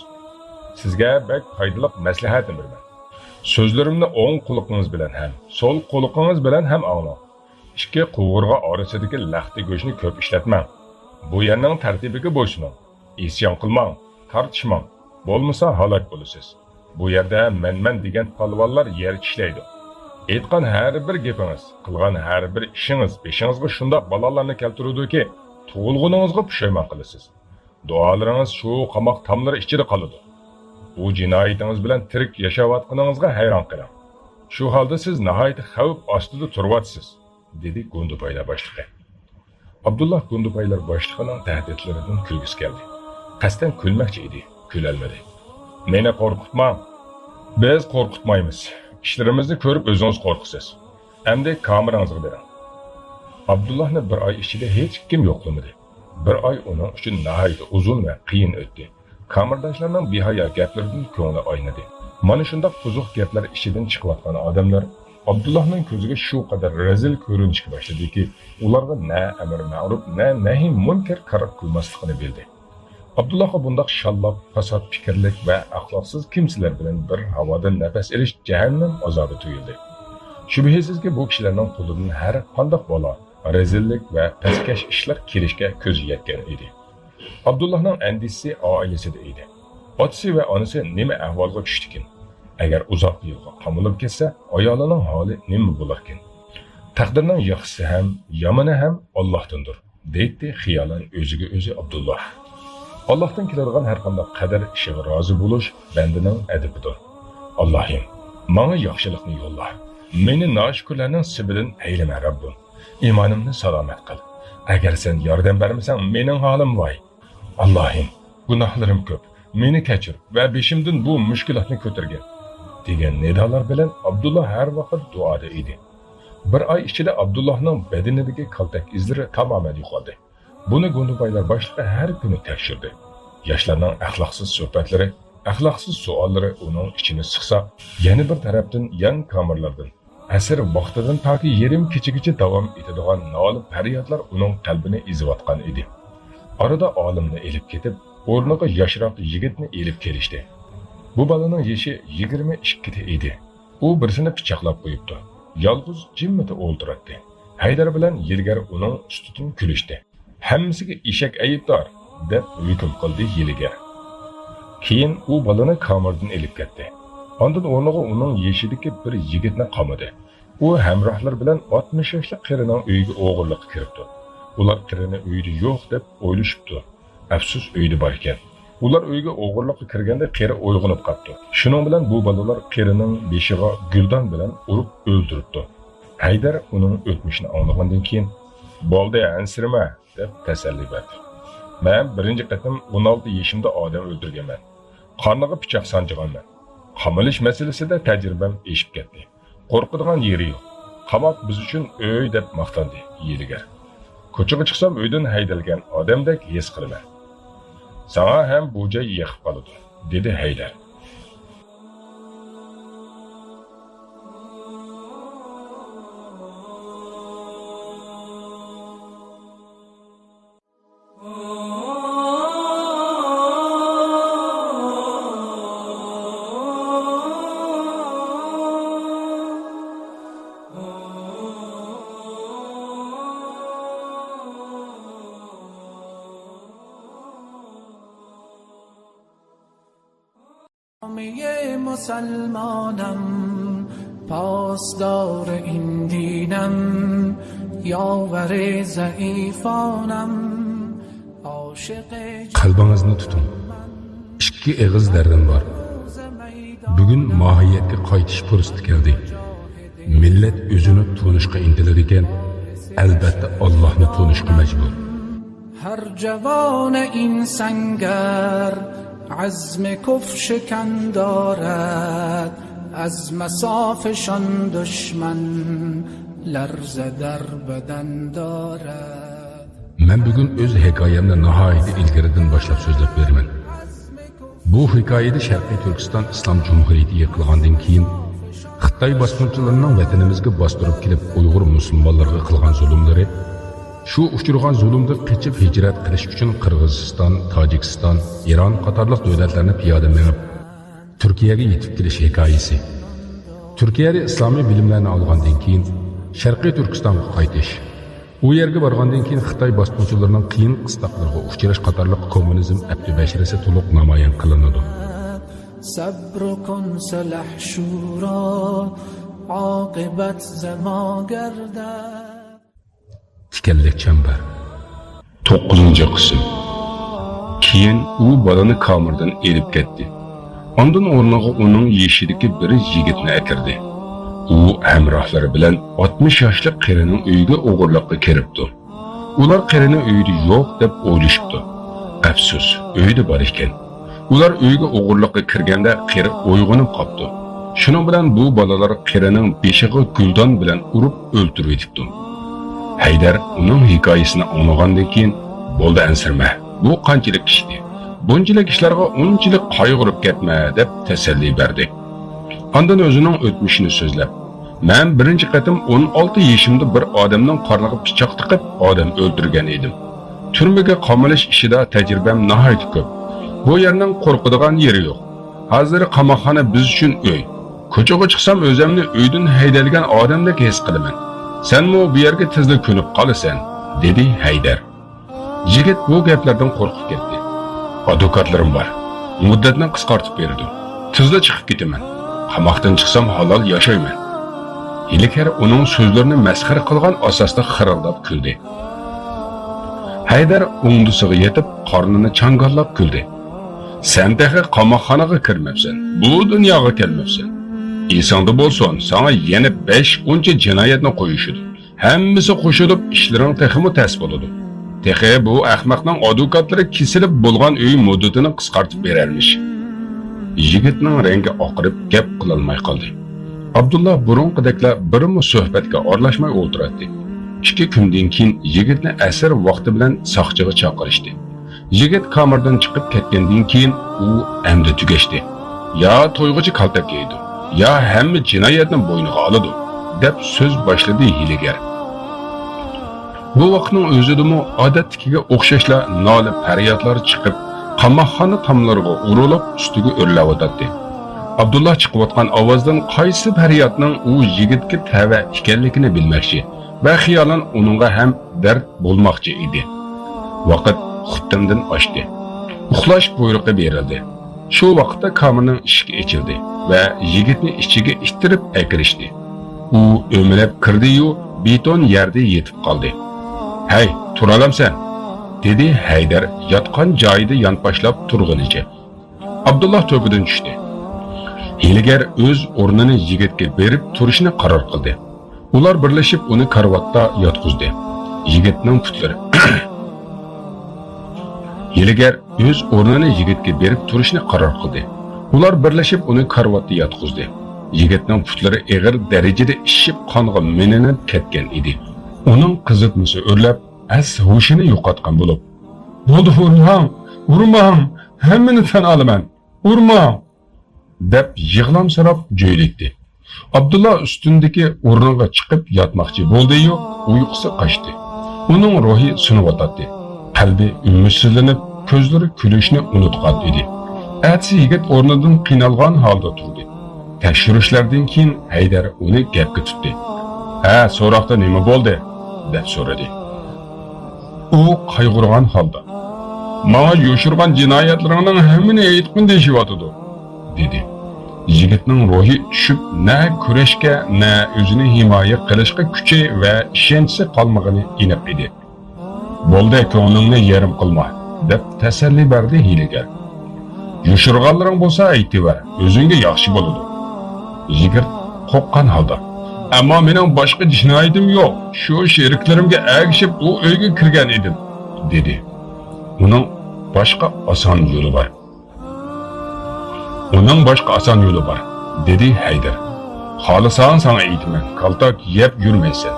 سىزگە بەك پايدىلىق مەسلىھەتنى بېرىمەن. سۆزلىرىمنى ئوڭ قۇلىقىڭىز بىلەن ھەم سول قۇلىقىڭىز بىلەن ھەم ئاڭلاڭ. ئىككى قوۋۇرغا ئارىسىدىكى لەختە گۆشنى كۆپ ئىشلەتمەڭ. بۇ يەرنىڭ تەرتىپىگە بويسۇنۇڭ. ئىسيان قىلماڭ، تارتىشماڭ. بولمىسا ھالاك بولىسىز. بۇ يەردە مەنمەن دېگەن پالۋانلار يەر چىشلەيدۇ. ئېيتقان ھەر بىر گېپىڭىز، قىلغان ھەر بىر ئىشىڭىز بېشىڭىزغا شۇنداق بالالارنى كەلتۈرىدۇكى، تۇغۇلغىنىڭىزغا پۇشايمان قىلىسىز. دۇئالىرىڭىز شۇ قاماق تاملىرى ئىچىدە قالىدۇ. بۇ جىنايىتىڭىز بىلەن تىرىك ياشاۋاتقىنىڭىزغا ھەيران قېلىڭ. شۇ ھالدا سىز ناھايىتى خەۋپ ئاستىدا تۇرۇۋاتىسىز، دېدى گۇندىپايلار باشلىقى. ئابدۇللا گۇندىپايلار باشلىقىنىڭ تەھدىتلىرىدىن كۈلگۈسى كەلدى. قەستەن كۈلمەكچى ئىدى، كۈلەلمىدى. مېنى قورقۇتماڭ. بىز قورقۇتمايمىز. ئىشلىرىمىزنى كۆرۈپ ئۆزىڭىز قورقىسىز. ئەمدى كامېرىڭىزغا بېرىڭ. ئابدۇللانى بىر ئاي ئىچىدە ھېچكىم يوقلىمىدى. بىر ئاي ئۇنىڭ ئۈچۈن ناھايىتى ئۇزۇن ۋە قىيىن ئۆتتى. كامېرداشلارنىڭ بىھايا گەپلىرىدىن كۆڭلى ئاينىدى. مانا شۇنداق بۇزۇق گەپلەر ئىچىدىن چىقىۋاتقان ئادەملەر ئابدۇللانىڭ كۆزىگە شۇ قەدەر رەزىل كۆرۈنۈشكە باشلىدىكى، ئۇلارغا نە ئەمرى مەرۇپ، نە نەھى مۇنكەر قارار قىلماسلىقىنى بىلدى. ئابدۇللاغا بۇنداق شاللاپ، پاسات پىكىرلىك ۋە ئەخلاقسىز كىمسىلەر بىلەن بىر ھاۋادا نەپەس ئېلىش جەھەننەم ئازابى تۇيۇلدى. شۈبھىسىزكى، بۇ كىشىلەرنىڭ قولىدىن ھەر قانداق بالا، رەزىللىك ۋە پەسكەش ئىشلار كېلىشكە كۆزى يەتكەن ئىدى. ئابدۇللاھنىڭ ئەندىشىسى ئائىلىسىدە ئىدى. ئاتىسى ۋە ئانىسى نېمە ئەھۋالغا چۈشتىكىن؟ ئەگەر ئۇزاق يىلغا قامىلىپ كەتسە، ئايالىنىڭ ھالى نېمە بولاركىن؟ تەقدىرنىڭ ياخشىسى ھەم، يامىنى ھەم ئاللاھتىندۇر، دەيتتى خىيالەن ئۆزىگە ئۆزى ئابدۇللا. ئاللاھتىن كېلىدىغان ھەرقانداق قەدەر ئىشىغا رازى بولۇش بەندىنىڭ ئەدىپىدۇر. ئاللاھىم، ماڭا ياخشىلىقنى يوللا. مېنى ناشۈكۈرلەرنىڭ سېپىدىن ئەيلىمە، رەببىم. ئىمانىمنى سالامەت قىل. ئەگەر سەن ياردەم بەرمىسەڭ، مېنىڭ ھالىم ۋاي. ئاللاھىم، گۇناھلىرىم كۆپ، مېنى كەچۈر ۋە بېشىمدىن بۇ مۈشكۈلاتنى كۆتۈرگىن، دېگەن نىدالار بىلەن ئابدۇللا ھەر ۋاقىت دۇئادا ئىدى. بىر ئاي ئىچىدە ئابدۇللاھنىڭ بەدىنىدىكى كالتەك ئىزلىرى تامامەن يوقالدى. بۇنى گۇندىپايلار باشلىقى ھەر كۈنى تەكشۈردى. ياشلارنىڭ ئەخلاقسىز سۆھبەتلىرى، ئەخلاقسىز سوئاللىرى ئۇنىڭ ئىچىنى سىقسا، يەنە بىر تەرەپتىن يان كامېرلاردىن ئەسىر ۋاقتىدىن تاكى يېرىم كېچىگىچە داۋام ئېتىدىغان نالە-پەريادلار ئۇنىڭ قەلبىنى ئېزىۋاتقان ئىدى. ئارىدا ئالىمنى ئېلىپ كېتىپ، ئورنىغا ياشراق يىگىتنى ئېلىپ كېلىشتى. بۇ بالىنىڭ يېشى يىگىرمە ئىككىدە ئىدى. ئۇ بىرسىنى پىچاقلاپ قويۇپتۇ. يالغۇز جىممىدە ئولتۇراتتى. ھەيدەر بىلەن يىلگەر ئۇنىڭ ئۈستىدىن كۈلۈشتى. «ھەممىسىگە ئېشەك ئەيىبدار!» دەپ ھۆكۈم قىلدى يىلگەر. كېيىن ئۇ بالىنى كامېردىن ئېلىپ كەتتى. ئاندىن ئورنىغا ئۇنىڭ يېشىدىكى بىر يىگىتنى قامىدى. ئۇ ھەمراھلىرى بىلەن ئاتمىش ياشلىق قېرىنىڭ ئۆيىگە ئوغرىلىققا كىرىپتۇ. ئۇلار قېرىنى ئۆيدە يوق دەپ ئويلىشىپتۇ. ئەپسۇس، ئۆيدە بار ئىكەن. ئۇلار ئۆيگە ئوغرىلىققا كىرگەندە قېرى ئويغىنىپ قاپتۇ. شۇنىڭ بىلەن بۇ بالىلار قېرىنىڭ بېشىغا گۈلدان بىلەن ئۇرۇپ ئۆلتۈرۈپتۇ. ھەيدەر ئۇنىڭ ئۆتمۈشىنى ئاڭلىغاندىن كېيىن، «بولدى، ئەنسىرىمە!» دەپ تەسەللى بەردى. «مەن بىرىنچى قېتىم ئون ئالتە يېشىمدا ئادەم ئۆلتۈرگەنمەن. قارنىغا پىچاق سانجىغانمەن. قامىلىش مەسىلىسىدە تەجرىبەم ئېشىپ كەتتى. قورقىدىغان يېرى يوق. قاماق بىز ئۈچۈن ئۆي» دەپ ماختاندى يىلگەر. «كوچىغا چىقسام ئۆيدىن ھەيدەلگەن ئادەمدەك ھېس قىلىمەن.» «ساڭا ھەم بۇ جاي يېقىپ قالىدۇ»، دېدى ھەيدەر. جامعهٔ مسلمانم، پاسدار این دینم، یاور ضعیفانم، عاشق قەلبىڭىزنى تۇتۇڭ. ئىككى ئېغىز دەردىم بار. بۈگۈن ماھىيەتكە قايتىش پۇرسىتى كەلدى. مىللەت ئۆزىنى تونۇشقا ئىنتىلىدىكەن، ئەلبەتتە ئاللاھنى تونۇشقا مەجبۇر. هر جوان این سنگر عزم کفر شکن دارد، از مسافشان دشمن لرزه در بدن دارد. مەن بۈگۈن ئۆز ھېكايەمنى ناھايىتى ئىلگىرىدىن باشلاپ سۆزلەپ بېرىمەن. بۇ ھېكايىدە شەرقىي تۈركىستان ئىسلام جۇمھۇرىيىتى يىقىلغاندىن كېيىن، خىتاي باسقۇنچىلىرىنىڭ ۋەتىنىمىزگە باستۇرۇپ كېلىپ ئۇيغۇر مۇسۇلمانلىرىغا قىلغان زۇلۇملىرى، شۇ ئۇچرىغان زۇلۇمدىن قېچىپ ھىجرەت قىلىش ئۈچۈن قىرغىزىستان، تاجىكىستان، ئىران قاتارلىق دۆلەتلەرنى پىيادە مېڭىپ، تۈركىيەگە يېتىپ كېلىش ھېكايىسى. تۈركىيەدە ئىسلامىي بىلىملەرنى ئالغاندىن كېيىن، شەرقىي تۈركىستانغا قايتىش. ئۇ يەرگە بارغاندىن كېيىن خىتاي باسقۇنچىلىرىنىڭ قىيىن قىستاقلىرىغا ئۇچراش قاتارلىق كوممۇنىزم ئەپتى بەشىرىسى تولۇق نامايان قىلىنىدۇ. صبر کن سلحشورا، عاقبت ز ما گردد. تىكەنلىك چەمبەر. توققۇزىنچى قىسىم. كېيىن ئۇ بالىنى كامېردىن ئېلىپ كەتتى. ئاندىن ئورنىغا ئۇنىڭ يېشىدىكى بىر يىگىتنى ئەكىردى. ئۇ ھەمراھلىرى بىلەن ئاتمىش ياشلىق قېرىنىڭ ئۆيىگە ئوغرىلىققا كىرىپتۇ. ئۇلار قېرىنى ئۆيدە يوق دەپ ئويلىشىپتۇ. ئەپسۇس، ئۆيدە بار ئىكەن. ئۇلار ئۆيگە ئوغرىلىققا كىرگەندە قېرى ئويغىنىپ قاپتۇ. شۇنىڭ بىلەن بۇ بالىلار قېرىنىڭ بېشىغا گۈلدان بىلەن ئۇرۇپ ئۆلتۈرۈۋېتىپتۇ. ھەيدەر ئۇنىڭ ھېكايىسىنى ئاڭلىغاندىن كېيىن، بولدى، ئەنسىرىمە، بۇ قانچىلىك ئىشتى، بۇنچىلىك ئىشلارغا ئۇنچىلىك قايغۇرۇپ كەتمە، دەپ تەسەللى بەردى. ئاندىن ئۆزىنىڭ ئۆتمۈشىنى سۆزلەپ، مەن بىرىنچى قېتىم ئون ئالتە يېشىمدا بىر ئادەمنىڭ قارنىغا پىچاق تىقىپ ئادەم ئۆلتۈرگەن ئىدىم. تۈرمىگە قامىلىش ئىشىدا تەجرىبەم ناھايىتى كۆپ. بۇ يەرنىڭ قورقىدىغان يېرى يوق. ھازىر قاماقخانا بىز ئۈچۈن ئۆي. كوچىغا چىقسام ئۆزەمنى ئۆيدىن ھەيدەلگەن ئادەمدەك ھېس قىلىمەن. سەنمۇ بۇ يەرگە تېزلا كۆنۈپ قالىسەن، دېدى ھەيدەر. يىگىت بۇ گەپلەردىن قورقۇپ كەتتى. ئادۋوكاتلىرىم بار. مۇددەتنى قىسقارتىپ بېرىدۇ. تېزلا چىقىپ كېتىمەن. قاماقتىن چىقسام ھالال ياشايمەن. ھىيلىكەر ئۇنىڭ سۆزلىرىنى مەسخىرە قىلغان ئاساستا خىرىلداپ كۈلدى. ھەيدەر ئوڭدىسىغا يېتىپ، قارنىنى چاڭگاللاپ كۈلدى. سەن تېخى قاماقخانىغا كىرمەپسەن، بۇ دۇنياغا كەلمەپسەن. ئېسىڭدە بولسۇن، ساڭا يەنە بەش ئونچە جىنايەتنى قويۇشىدۇ. ھەممىسى قوشۇلۇپ ئىشلىرىڭ تېخىمۇ تەس بولىدۇ. تېخى بۇ ئەخمەقنىڭ ئادۋوكاتلىرى كېسىلىپ بولغان ئۆي مۇددىتىنى قىسقارتىپ بېرەرمىش. يىگىتنىڭ رەڭگى ئاقىرىپ، گەپ قىلالماي قالدى. ئابدۇللا بۇرۇنقىدەكلا بىرمۇ سۆھبەتكە ئارىلاشماي ئولتۇراتتى. ئىككى كۈندىن كېيىن يىگىتنى ئەسىر ۋاقتى بىلەن ساقچىغا چاقىرىشتى. يىگىت كامېردىن چىقىپ كەتكەندىن كېيىن ئۇ ئەمدى تۈگەشتى. يا تويغۇچى كالتەك يەيدۇ، يا ھەممە جىنايەتنى بوينىغا ئالىدۇ، دەپ سۆز باشلىدى ھىيلىگەر. بۇ ۋاقىتنىڭ ئۆزىدىمۇ ئادەتتىكىگە ئوخشاشلا نالە-پەريادلار چىقىپ، قاماقخانا تاملىرىغا ئۇرۇلۇپ، ئۈستىگە ئۆرلەۋاتاتتى. ئابدۇللا چىقىۋاتقان ئاۋازدىن قايسى پەريادنىڭ ئۇ يىگىتكە تەۋە ئىكەنلىكىنى بىلمەكچى ۋە خىيالەن ئۇنىڭغا ھەم دەرد بولماقچى ئىدى. ۋاقىت خۇتتىمدىن ئاشتى. ئۇخلاش بۇيرۇقى بېرىلدى. شۇ ۋاقىتتا كامېرنىڭ ئىشىكى ئېچىلدى ۋە يىگىتنى ئىچىگە ئىتتىرىپ ئەكىرىشتى. ئۇ ئۆمىلەپ كىردى-يۇ، بېتون يەردە يېتىپ قالدى. «ھەي، تۇرالامسەن؟» دېدى ھەيدەر ياتقان جايىدا يانپاشلاپ تۇرغىنىچە. ئابدۇللا تۆپىدىن چۈشتى. ھىيلىگەر ئۆز ئورنىنى يىگىتكە بېرىپ تۇرۇشنى قارار قىلدى. ئۇلار بىرلىشىپ ئۇنى كارىۋاتتا ياتقۇزدى. يىگىتنىڭ پۇتلىرى. ھىيلىگەر ئۆز ئورنىنى يىگىتكە بېرىپ تۇرۇشنى قارار قىلدى. ئۇلار بىرلىشىپ ئۇنى كارىۋاتتا ياتقۇزدى. يىگىتنىڭ پۇتلىرى ئېغىر دەرىجىدە ئىششىپ قانغا مىلىنىپ كەتكەن ئىدى. ئۇنىڭ قىزىتمىسى ئۆرلەپ، ئەس ھوشىنى يوقاتقان بولۇپ، «بولدى، ئۇرماڭ، ئۇرماڭ، ھەممىنى تان ئالىمەن، ئۇرماڭ!» دەپ يىغلامسىراپ جۆيلۈيتتى. ئابدۇللا ئۈستۈندىكى ئورنىغا چىقىپ ياتماقچى بولدى-يۇ، ئۇيقۇسى قاچتى. ئۇنىڭ روھى سۇنۇۋاتاتتى. قەلبى ئۈمىدسىزلىنىپ، كۆزلىرى كۈلۈشنى ئۇنتۇغان ئىدى. ئەتىسى يىگىت ئورنىدىن قىينالغان ھالدا تۇردى. تەكشۈرۈشلەردىن كېيىن ھەيدەر ئۇنى گەپكە تۇتتى. «ھە، سوراقتا نېمە بولدى؟» دەپ سورىدى. ئۇ قايغۇرغان ھالدا، «ماڭا يوشۇرغان جىنايەتلىرىڭنىڭ ھەممىنى ئېيتقىن دېيىشىۋاتىدۇ» دېدى. يىگىتنىڭ روھى چۈشۈپ، نە كۈرەشكە، نە ئۆزىنى ھىمايە قىلىشقا كۈچى ۋە ئىشەنچىسى قالمىغىنى ئېنىق ئىدى. «بولدى، كۆڭلۈڭنى يېرىم قىلما» دەپ تەسەللى بەردى ھىيلىگەر. «يوشۇرغانلىرىڭ بولسا ئېيتىۋەر، ئۆزۈڭگە ياخشى بولىدۇ» يىگىت قورققان ھالدا. «ئەمما مېنىڭ باشقا جىنايىتىم يوق، شۇ شېرىكلىرىمگە ئەگىشىپ ئۇ ئۆيگە كىرگەن ئىدىم» دېدى. «ئۇنىڭ باشقا ئاسان يولى بار. ئۇنىڭ باشقا ئاسان يولى بار» دېدى ھەيدەر. «خالىساڭ ساڭا ئېيتىمەن، كالتاك يەپ يۈرمەيسەن.»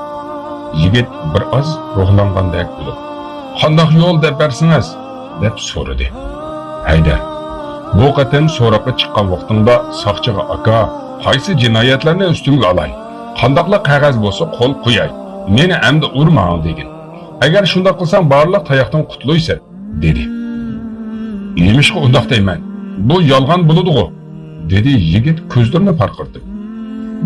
يىگىت بىر ئاز روھلانغاندەك بولۇپ، «قانداق يول دەپ بەرسىڭىز» دەپ سورىدى. ھەيدەر، «بۇ قېتىم سوراققا چىققان ۋاقتىڭدا ساقچىغا، ئاكا، قايسى جىنايەتلەرنى ئۈستۈمگە ئالاي؟ قانداقلا قەغەز بولسا قول قوياي، مېنى ئەمدى ئۇرماڭ دېگىن. ئەگەر شۇنداق قىلساڭ بارلىق تاياقتىن قۇتۇلىسەن» دېدى. «نېمىشقا ئۇنداق دەيمەن؟ بۇ يالغان بولىدىغۇ» دېدى يىگىت كۆزلىرىنى پارقىرىتىپ.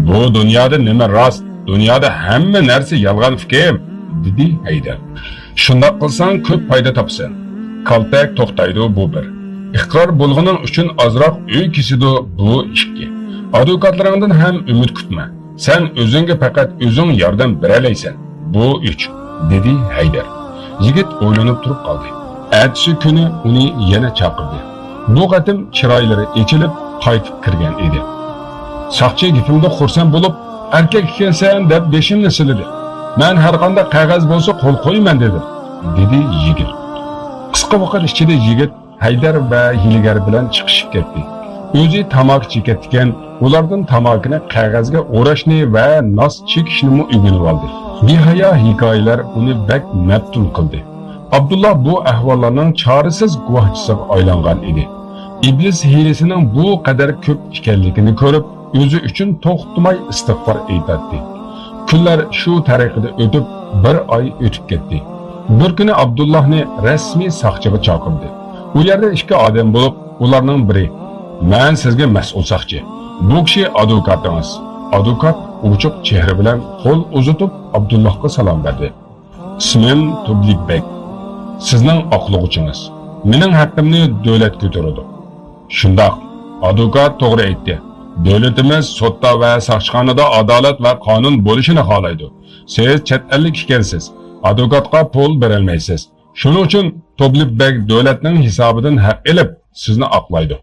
«بۇ دۇنيادا نېمە راست، دۇنيادا ھەممە نەرسە يالغان ئۇكام» دېدى ھەيدەر. «شۇنداق قىلساڭ كۆپ پايدا تاپىسەن. كالتەك توختايدۇ، بۇ بىر. ئىقرار بولغىنىڭ ئۈچۈن ئازراق ئۆي كېسىدۇ، بۇ ئىككى. ئادۋوكاتلىرىڭدىن ھەم ئۈمىد كۈتمە. سەن ئۆزۈڭگە پەقەت ئۆزۈڭ ياردەم بېرەلەيسەن، بۇ ئۈچ» دېدى ھەيدەر. يىگىت ئويلىنىپ تۇرۇپ قالدى. ئەتىسى كۈنى ئۇنى يەنە چاقىردى. بۇ قېتىم چىرايلىرى ئېچىلىپ قايتىپ كىرگەن ئىدى. «ساقچى گېپىمدىن خۇرسەن بولۇپ، ئەركەك ئىكەنسەن دەپ بېشىمنى سىلىدى. مەن ھەرقانداق قەغەز بولسا قول قويىمەن دېدىم» دېدى يىگىت. قىسقا ۋاقىت ئىچىدە يىگىت ھەيدەر ۋە ھىيلىگەر بىلەن چىقىشىپ كەتتى. ئۆزى تاماكا چېكەتتىكەن، ئۇلاردىن تاماكىنى قەغەزگە ئوراشنى ۋە ناس چېكىشنىمۇ ئۆگىنىۋالدى. بىھايا ھېكايىلەر ئۇنى بەك مەپتۇن قىلدى. ئابدۇللا بۇ ئەھۋاللارنىڭ چارىسىز گۇۋاھچىسىغا ئايلانغان ئىدى. ئىبلىس ھىيلىسىنىڭ بۇ قەدەر كۆپ ئىكەنلىكىنى كۆرۈپ، ئۆزى ئۈچۈن توختىماي ئىستىغپار ئېيتاتتى. كۈنلەر شۇ تەرىقىدە ئۆتۈپ، بىر ئاي ئۆتۈپ كەتتى. بىر كۈنى ئابدۇللاھنى رەسمىي ساقچىغا چاقىردى. ئۇ يەردە ئىككى ئادەم بولۇپ، ئۇلارنىڭ بىرى، «مەن سىزگە مەسئۇل ساقچى. بۇ كىشى ئادۋوكاتىڭىز.» ئادۋوكات ئوچۇق چېھرە بىلەن قول ئۇزىتىپ، ئابدۇللاھقا سالام بەردى. «ئىسمىم تۇبلىك بەگ. سىزنىڭ ئاقلىغۇچىڭىز. مېنىڭ ھەققىمنى دۆلەت كۆتۈرىدۇ.» «شۇنداق، ئادۋوكات توغرا ئېيتتى. دۆلىتىمىز سوتتا ۋە ساقچىخانىدا ئادالەت ۋە قانۇن بولۇشىنى خالايدۇ. سىز چەت ئەللىك ئىكەنسىز، ئادۋوكاتقا پۇل بېرەلمەيسىز. شۇنىڭ ئۈچۈن تۇبلىك بەگ دۆلەتنىڭ ھېسابىدىن ھەق ئېلىپ، سىزنى ئاقلايدۇ.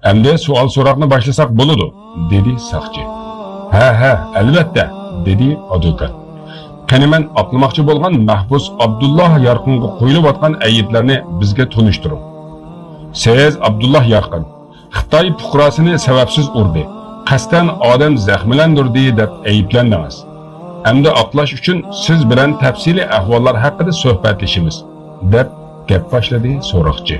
ئەمدى سوئال-سوراقنى باشلىساق بولىدۇ»، دېدى ساقچى. «ھە، ھە، ئەلۋەتتە»، دېدى ئادۋوكات. «قېنى مەن ئاقلىماقچى بولغان مەھبۇس ئابدۇللا يارقىنغا قويۇلۇۋاتقان ئەيىبلەرنى بىزگە تونۇشتۇرۇڭ.» «سىز ئابدۇللا يارقىن، خىتاي پۇقراسىنى سەۋەبسىز ئۇردى، قەستەن ئادەم زەخىملەندۈردى دەپ ئەيىبلەندىڭىز. ئەمدى ئاقلاش ئۈچۈن سىز بىلەن تەپسىلىي ئەھۋاللار ھەققىدە سۆھبەتلىشىمىز» دەپ دەپ باشلىدى سوراقچى.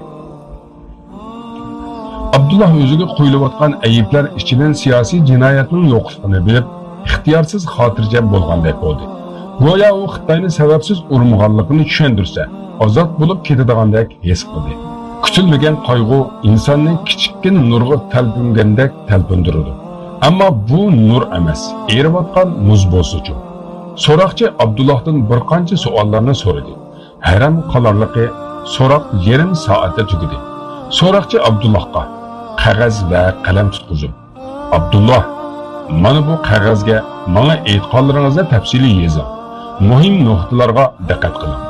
ئابدۇللا ئۆزىگە قويۇلۇۋاتقان ئەيىبلەر ئىچىدىن سىياسىي جىنايەتنىڭ يوقلۇقىنى بىلىپ، ئىختىيارسىز خاتىرجەم بولغاندەك بولدى. گويا ئۇ خىتاينى سەۋەبسىز ئۇرمىغانلىقىنى چۈشەندۈرسە، ئازاد بولۇپ كېتىدىغاندەك ھېس قىلدى. كۈتۈلمىگەن قايغۇ ئىنساننى كىچىككىنە نۇرغا تەلپۈنگەندەك تەلپۈندۈرىدۇ. ئەمما بۇ نۇر ئەمەس، ئېرىۋاتقان مۇز بولسىچۇ؟ سوراقچى ئابدۇللاھتىن بىر قانچە سوئاللارنى سورىدى. ھەيران قالارلىقى، سوراق يېرىم سائەتتە تۈگىدى. سوراقچى ئابدۇللاھقا قەغەز ۋە قەلەم تۇتقۇزۇپ، ئابدۇللا، مانا بۇ قەغەزگە ماڭا ئېيتقانلىرىڭىزنى تەپسىلىي يېزىڭ. مۇھىم نۇقتىلارغا دىققەت قىلىڭ.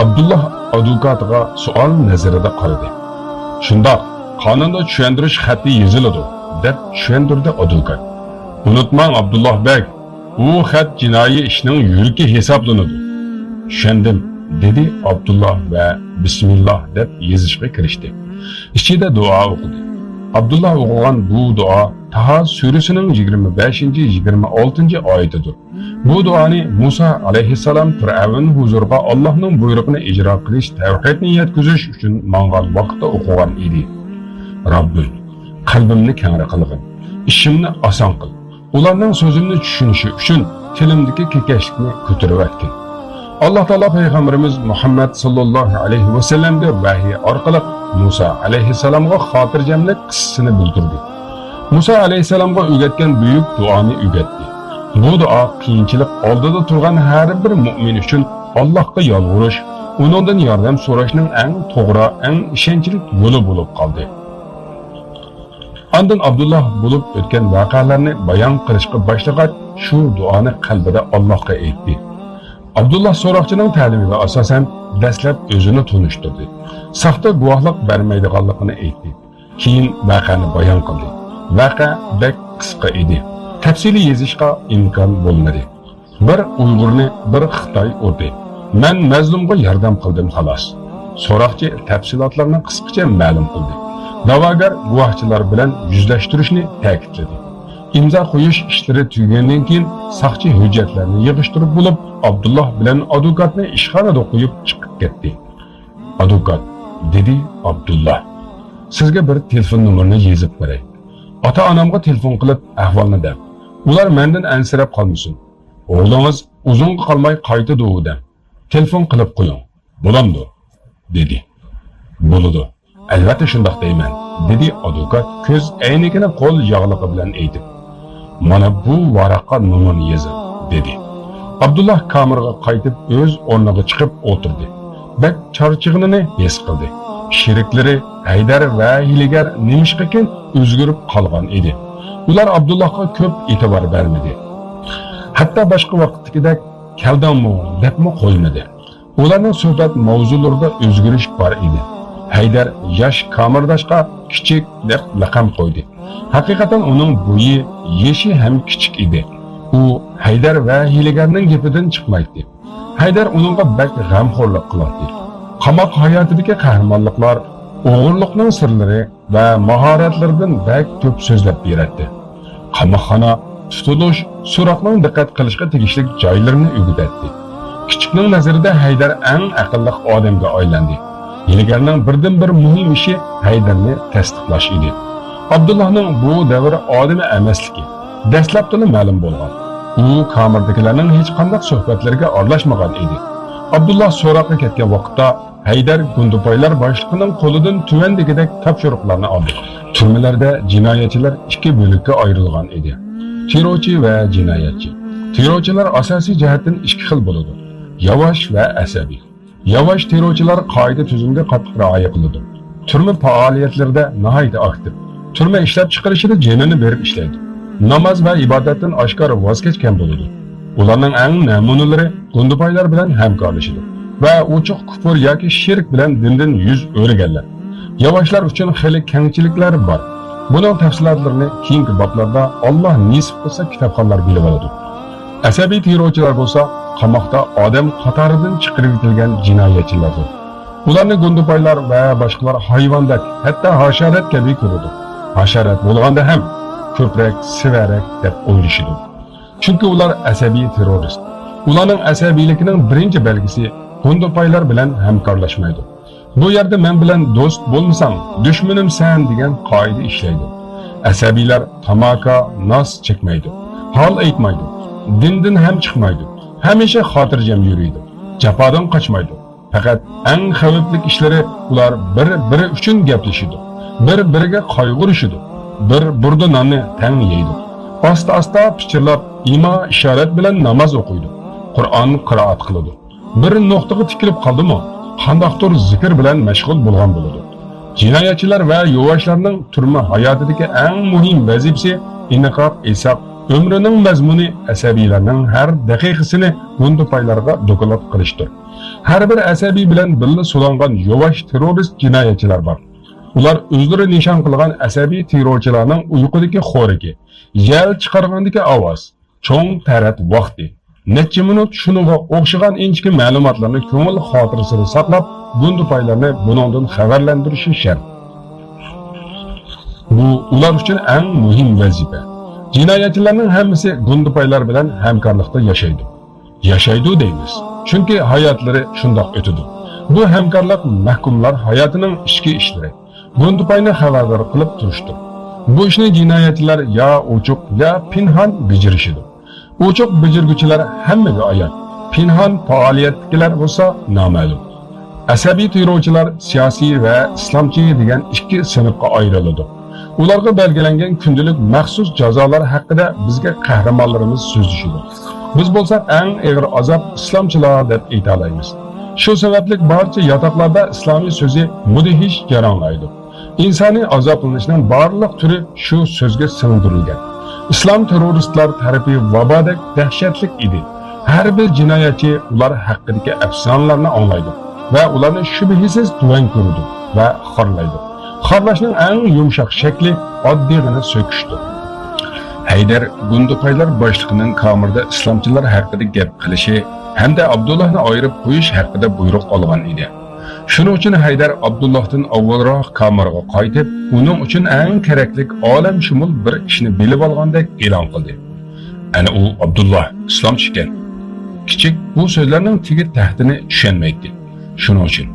ئابدۇللا ئادۋوكاتىغا سوئال نەزىرىدە قارىدى. شۇنداق، قانۇندا چۈشەندۈرۈش خەتى يېزىلىدۇ، دەپ چۈشەندۈردى ئادۋوكات. ئۇنتۇماڭ، ئابدۇللا بەگ، ئۇ خەت جىنايى ئىشنىڭ يۈرىكى ھېسابلىنىدۇ. چۈشەندىم، دېدى ئابدۇللا ۋە بىسمىللا دەپ يېزىشقا كىرىشتى. ئىچىدە دۇئا ئوقۇدى. ئابدۇللا ئوقۇغان بۇ دۇئا تاھا سۈرىسىنىڭ يىگىرمە بەشىنچى، يىگىرمە ئالتىنچى ئايىتىدۇر. بۇ دۇئانى مۇسا ئەلەيھىسسالام پىرئەۋن ھۇزۇرىغا ئاللاھنىڭ بۇيرۇقىنى ئىجرا قىلىش، تەۋھىدنى يەتكۈزۈش ئۈچۈن ماڭغان ۋاقىتتا ئوقۇغان ئىدى. رەببىم، قەلبىمنى كەڭرى قىلغىن، ئىشىمنى ئاسان قىل. ئۇلارنىڭ سۆزۈمنى چۈشىنىشى ئۈچۈن تىلىمدىكى كېكەچلىكنى كۆتۈرۈۋەتكىن. ئاللاھ تائالا پەيغەمبىرىمىز مۇھەممەد ساللاللاھۇ ئەلەيھى ۋەسەللەمگە ۋەھىي ئارقىلىق مۇسا ئەلەيھىسسالامغا خاتىرجەملىك قىسسىسىنى بىلدۈردى. مۇسا ئەلەيھىسسالامغا ئۆگەتكەن بۈيۈك دۇئانى ئۆگەتتى. بۇ دۇئا قىيىنچىلىق ئالدىدا تۇرغان ھەر بىر مۇئمىن ئۈچۈن ئاللاھقا يالۋۇرۇش، ئۇنىڭدىن ياردەم سوراشنىڭ ئەڭ توغرا، ئەڭ ئىشەنچلىك يولى بولۇپ قالدى. ئاندىن ئابدۇللا بولۇپ ئۆتكەن ۋەقەلەرنى بايان قىلىشقا باشلىغاچ، شۇ دۇئانى قەلبىدە ئاللاھقا ئېيتتى. ئابدۇللا سوراقچىنىڭ تەلىمىگە ئاساسەن، دەسلەپ ئۆزىنى تونۇشتۇردى. ساختا گۇۋاھلىق بەرمەيدىغانلىقىنى ئېيتتى. كېيىن ۋەقەنى بايان قىلدى. ۋەقە بەك قىسقا ئىدى. تەپسىلىي يېزىشقا ئىمكان بولمىدى. بىر ئۇيغۇرنى بىر خىتاي ئۇردى. مەن مەزلۇمغا ياردەم قىلدىم، خالاس. سوراقچى تەپسىلاتلارنى قىسقىچە مەلۇم قىلدى. دەۋاگەر گۇۋاھچىلار بىلەن يۈزلەشتۈرۈشنى تەكىتلىدى. ئىمزا قويۇش ئىشلىرى تۈگىگەندىن كېيىن، ساقچى ھۆججەتلەرنى يىغىشتۇرۇپ بولۇپ، ئابدۇللا بىلەن ئادۋوكاتنى ئىشخانىدا قويۇپ چىقىپ كەتتى. ئادۋوكات، دېدى ئابدۇللا، سىزگە بىر تېلېفون نومۇرىنى يېزىپ بېرەي. ئاتا-ئانامغا تېلېفون قىلىپ ئەھۋالنى دەڭ. ئۇلار مەندىن ئەنسىرەپ قالمىسۇن. ئوغلىڭىز ئۇزۇنغا قالماي قايتىدۇ دەڭ. تېلېفون قىلىپ قويۇڭ. بولامدۇ؟ دېدى. بولىدۇ. ئەلۋەتتە شۇنداق دەيمەن، دېدى ئادۋوكات كۆز ئەينىكىنى قول ياغلىقى بىلەن ئېيتىپ. مانا بۇ ۋاراققا نومۇرنى يېزىڭ، دېدى. ئابدۇللا كامېرغا قايتىپ ئۆز ئورنىغا چىقىپ ئولتۇردى. بەك چارچىغىنىنى ھېس قىلدى. شېرىكلىرى ھەيدەر ۋە ھىيلىگەر نېمىشقىكىن ئۆزگىرىپ قالغان ئىدى. ئۇلار ئابدۇللاغا كۆپ ئېتىبار بەرمىدى. ھەتتا باشقا ۋاقىتتىكىدەك كەلدىڭمۇ دەپمۇ قويمىدى. ئۇلارنىڭ سۆھبەت ماۋزۇلىرىدا ئۆزگىرىش بار ئىدى. ھەيدەر ياش كامېرداشقا كىچىك دەپ لەقەم قويدى. ھەقىقەتەن ئۇنىڭ بويى، يېشى ھەم كىچىك ئىدى. ئۇ ھەيدەر ۋە ھىيلىگەرنىڭ گېپىدىن چىقمايتتى. ھەيدەر ئۇنىڭغا بەك غەمخورلۇق قىلاتتى. قاماق ھاياتىدىكى قەھرىمانلىقلار، ئوغرىلىقنىڭ سىرلىرى ۋە ماھارەتلىرىدىن بەك كۆپ سۆزلەپ بېرەتتى. قاماقخانا، تۇتۇلۇش، سوراقنىڭ دىققەت قىلىشقا تېگىشلىك جايلىرىنى ئۆگىتەتتى. كىچىكنىڭ نەزىرىدە ھەيدەر ئەڭ ئەقىللىق ئادەمگە ئايلاندى. ھىيلىگەرنىڭ بىردىنبىر مۇھىم ئىشى ھەيدەرنى تەستىقلاش ئىدى. ئابدۇللانىڭ بۇ دەۋر ئادىمى ئەمەسلىكى دەسلەپتىلا مەلۇم بولغان. ئۇ كامېردىكىلەرنىڭ ھېچقانداق سۆھبەتلىرىگە ئارىلاشمىغان ئىدى. ئابدۇللا سوراققا كەتكەن ۋاقىتتا، ھەيدەر گۇندىپايلار باشلىقىنىڭ قولىدىن تۆۋەندىكىدەك تاپشۇرۇقلارنى ئالدى. تۈرمىلەردە جىنايەتچىلەر ئىككى بۆلەككە ئايرىلغان ئىدى. تېررورچى ۋە جىنايەتچى. تېررورچىلار ئاساسىي جەھەتتىن ئىككى خىل بولىدۇ، ياۋاش ۋە ئەسەبىي. ياۋاش تېررورچىلار قائىدە-تۈزۈمگە قاتتىق رىئايە قىلىدۇ. تۈرمە پائالىيەتلىرىدە ناھايىتى ئاكتىپ. تۈرمە ئىشلەپچىقىرىشىدا جېنىنى بېرىپ ئىشلەيدۇ. ناماز ۋە ئىبادەتتىن ئاشكارا ۋاز كەچكەن بولىدۇ. ئۇلارنىڭ ئەڭ نەمۇنىلىرى گۇندىپايلار بىلەن ھەمكارلىشىدۇ ۋە ئوچۇق كۇپۇر ياكى شىرك بىلەن دىندىن يۈز ئۆرۈگەنلەر. ياۋاشلار ئۈچۈن خېلى كەڭچىلىكلەر بار. بۇنىڭ تەپسىلاتلىرىنى كېيىنكى بابلاردا، ئاللا نېسىپ قىلسا، كىتابخانلار بىلىۋالىدۇ. ئەسەبىي تېررورچىلار بولسا قاماقتا ئادەم قاتارىدىن چىقىرىۋېتىلگەن جىنايەتچىلەردۇر. ئۇلارنى گۇندىپايلار ۋە باشقىلار ھايۋاندەك، ھەتتا ھاشارات كەبى كۆرىدۇ. ھاشارات بولغاندا ھەم كۆپرەك سېۋەرەك دەپ ئويلىشىدۇ. چۈنكى ئۇلار ئەسەبىي تېررورىست. ئۇلارنىڭ ئەسەبىيلىكىنىڭ بىرىنچى بەلگىسى گۇندىپايلار بىلەن ھەمكارلاشمايدۇ. بۇ يەردە مەن بىلەن دوست بولمىساڭ، دۈشمىنىمسەن دېگەن قائىدە ئىشلەيدۇ. ئەسەبىيلەر تاماكا، ناس چەكمەيدۇ، ھال ئېيتمايدۇ، دىندىن ھەم چىقمايدۇ، ھەمىشە خاتىرجەم يۈرىدۇ، جاپادىن قاچمايدۇ. پەقەت ئەڭ خەۋپلىك ئىشلىرى ئۇلار بىر-بىرى ئۈچۈن گەپلىشىدۇ، بىر-بىرىگە قايغۇرۇشىدۇ، بىر بۇردا ناننى تەڭ يەيدۇ. ئاستا-ئاستا پىچىرلاپ، ئىما-ئىشارەت بىلەن ناماز ئوقۇيدۇ، قۇرئان قىرائەت قىلىدۇ. بىر نۇقتىغا تىكىلىپ قالدىمۇ، قانداقتۇر زىكىر بىلەن مەشغۇل بولغان بولىدۇ. جىنايەتچىلەر ۋە يۇۋاشلارنىڭ تۈرمە ھاياتىدىكى ئەڭ مۇھىم ۋەزىپىسى، ئېنىقراق ئېيتساق، ئۆمرىنىڭ مەزمۇنى ئەسەبىيلەرنىڭ ھەر دەقىقىسىنى گۇندىپايلارغا دوكلات قىلىشتۇر. ھەر بىر ئەسەبىي بىلەن بىللە سولانغان يۇۋاش تېررورىست جىنايەتچىلەر بار. ئۇلار ئۆزلىرى نىشان قىلغان ئەسەبىي تېررورچىلارنىڭ ئۇيقۇدىكى خورىكى، يەل چىقارغاندىكى ئاۋاز، چوڭ تەرەت ۋاقتى، نەچچە مىنۇت شۇنىڭغا ئوخشىغان ئىنچىكە مەلۇماتلارنى كۆڭۈل خاتىرىسىدە ساقلاپ، گۇندىپايلارنى بۇنىڭدىن خەۋەرلەندۈرۈشى شەرت. بۇ ئۇلار ئۈچۈن ئەڭ مۇھىم ۋەزىپە. جىنايەتچىلەرنىڭ ھەممىسى گۇندىپايلار بىلەن ھەمكارلىقتا ياشايدۇ. ياشايدۇ دەيمىز، چۈنكى ھاياتلىرى شۇنداق ئۆتىدۇ. بۇ ھەمكارلىق مەھكۇملار ھاياتىنىڭ ئىچكى ئىشلىرى، گۇندىپاينى خەۋەردار قىلىپ تۇرۇشتۇر. بۇ ئىشنى جىنايەتچىلەر يا ئوچۇق، يا پىنھان بېجىرىشىدۇ. ئوچۇق بېجىرگۈچىلەر ھەممىگە ئايان، پىنھان پائالىيەتتىكىلەر بولسا نامەلۇم. ئەسەبىي تېررورچىلار سىياسىي ۋە ئىسلامچى دېگەن ئىككى سىنىپقا ئايرىلىدۇ. ئۇلارغا بەلگىلەنگەن كۈندىلىك مەخسۇس جازالار ھەققىدە بىزگە قەھرىمانلىرىمىز سۆزلىشىدۇ. بىز بولساق ئەڭ ئېغىر ئازاب ئىسلامچىلار دەپ ئېيتالايمىز. شۇ سەۋەبلىك بارچە ياتاقلاردا ئىسلامىي سۆزى مۇدھىش جاراڭلايدۇ. ئىنسانىي ئازابلىنىشنىڭ بارلىق تۈرى شۇ سۆزگە سىڭدۈرۈلگەن. ئىسلام تېررورىستلار تەرىپى ۋابادەك دەھشەتلىك ئىدى. ھەر بىر جىنايەتچى ئۇلار ھەققىدىكى ئەپسانىلەرنى ئاڭلايدۇ ۋە ئۇلارنى شۈبھىسىز تۆۋەن كۆرىدۇ ۋە خارلايدۇ. خارلاشنىڭ ئەڭ يۇمشاق شەكلى ئاددىيغىنە سۆكۈشتۇر. ھەيدەر گۇندىپايلار باشلىقىنىڭ كامېردا ئىسلامچىلار ھەققىدە گەپ قىلىشى ھەمدە ئابدۇللاھنى ئايرىپ قويۇش ھەققىدە بۇيرۇق ئالغان ئىدى. شۇنىڭ ئۈچۈن ھەيدەر ئابدۇللاھتىن ئاۋۋالراق كامېرغا قايتىپ، ئۇنىڭ ئۈچۈن ئەڭ كېرەكلىك ئالەمشۇمۇل بىر ئىشنى بىلىۋالغاندەك ئېلان قىلدى. ئەنە ئۇ ئابدۇللا ئىسلامچى ئىكەن. كىچىك بۇ سۆزلەرنىڭ تېگى تەھتىنى چۈشەنمەيتتى. شۇنىڭ ئۈچۈن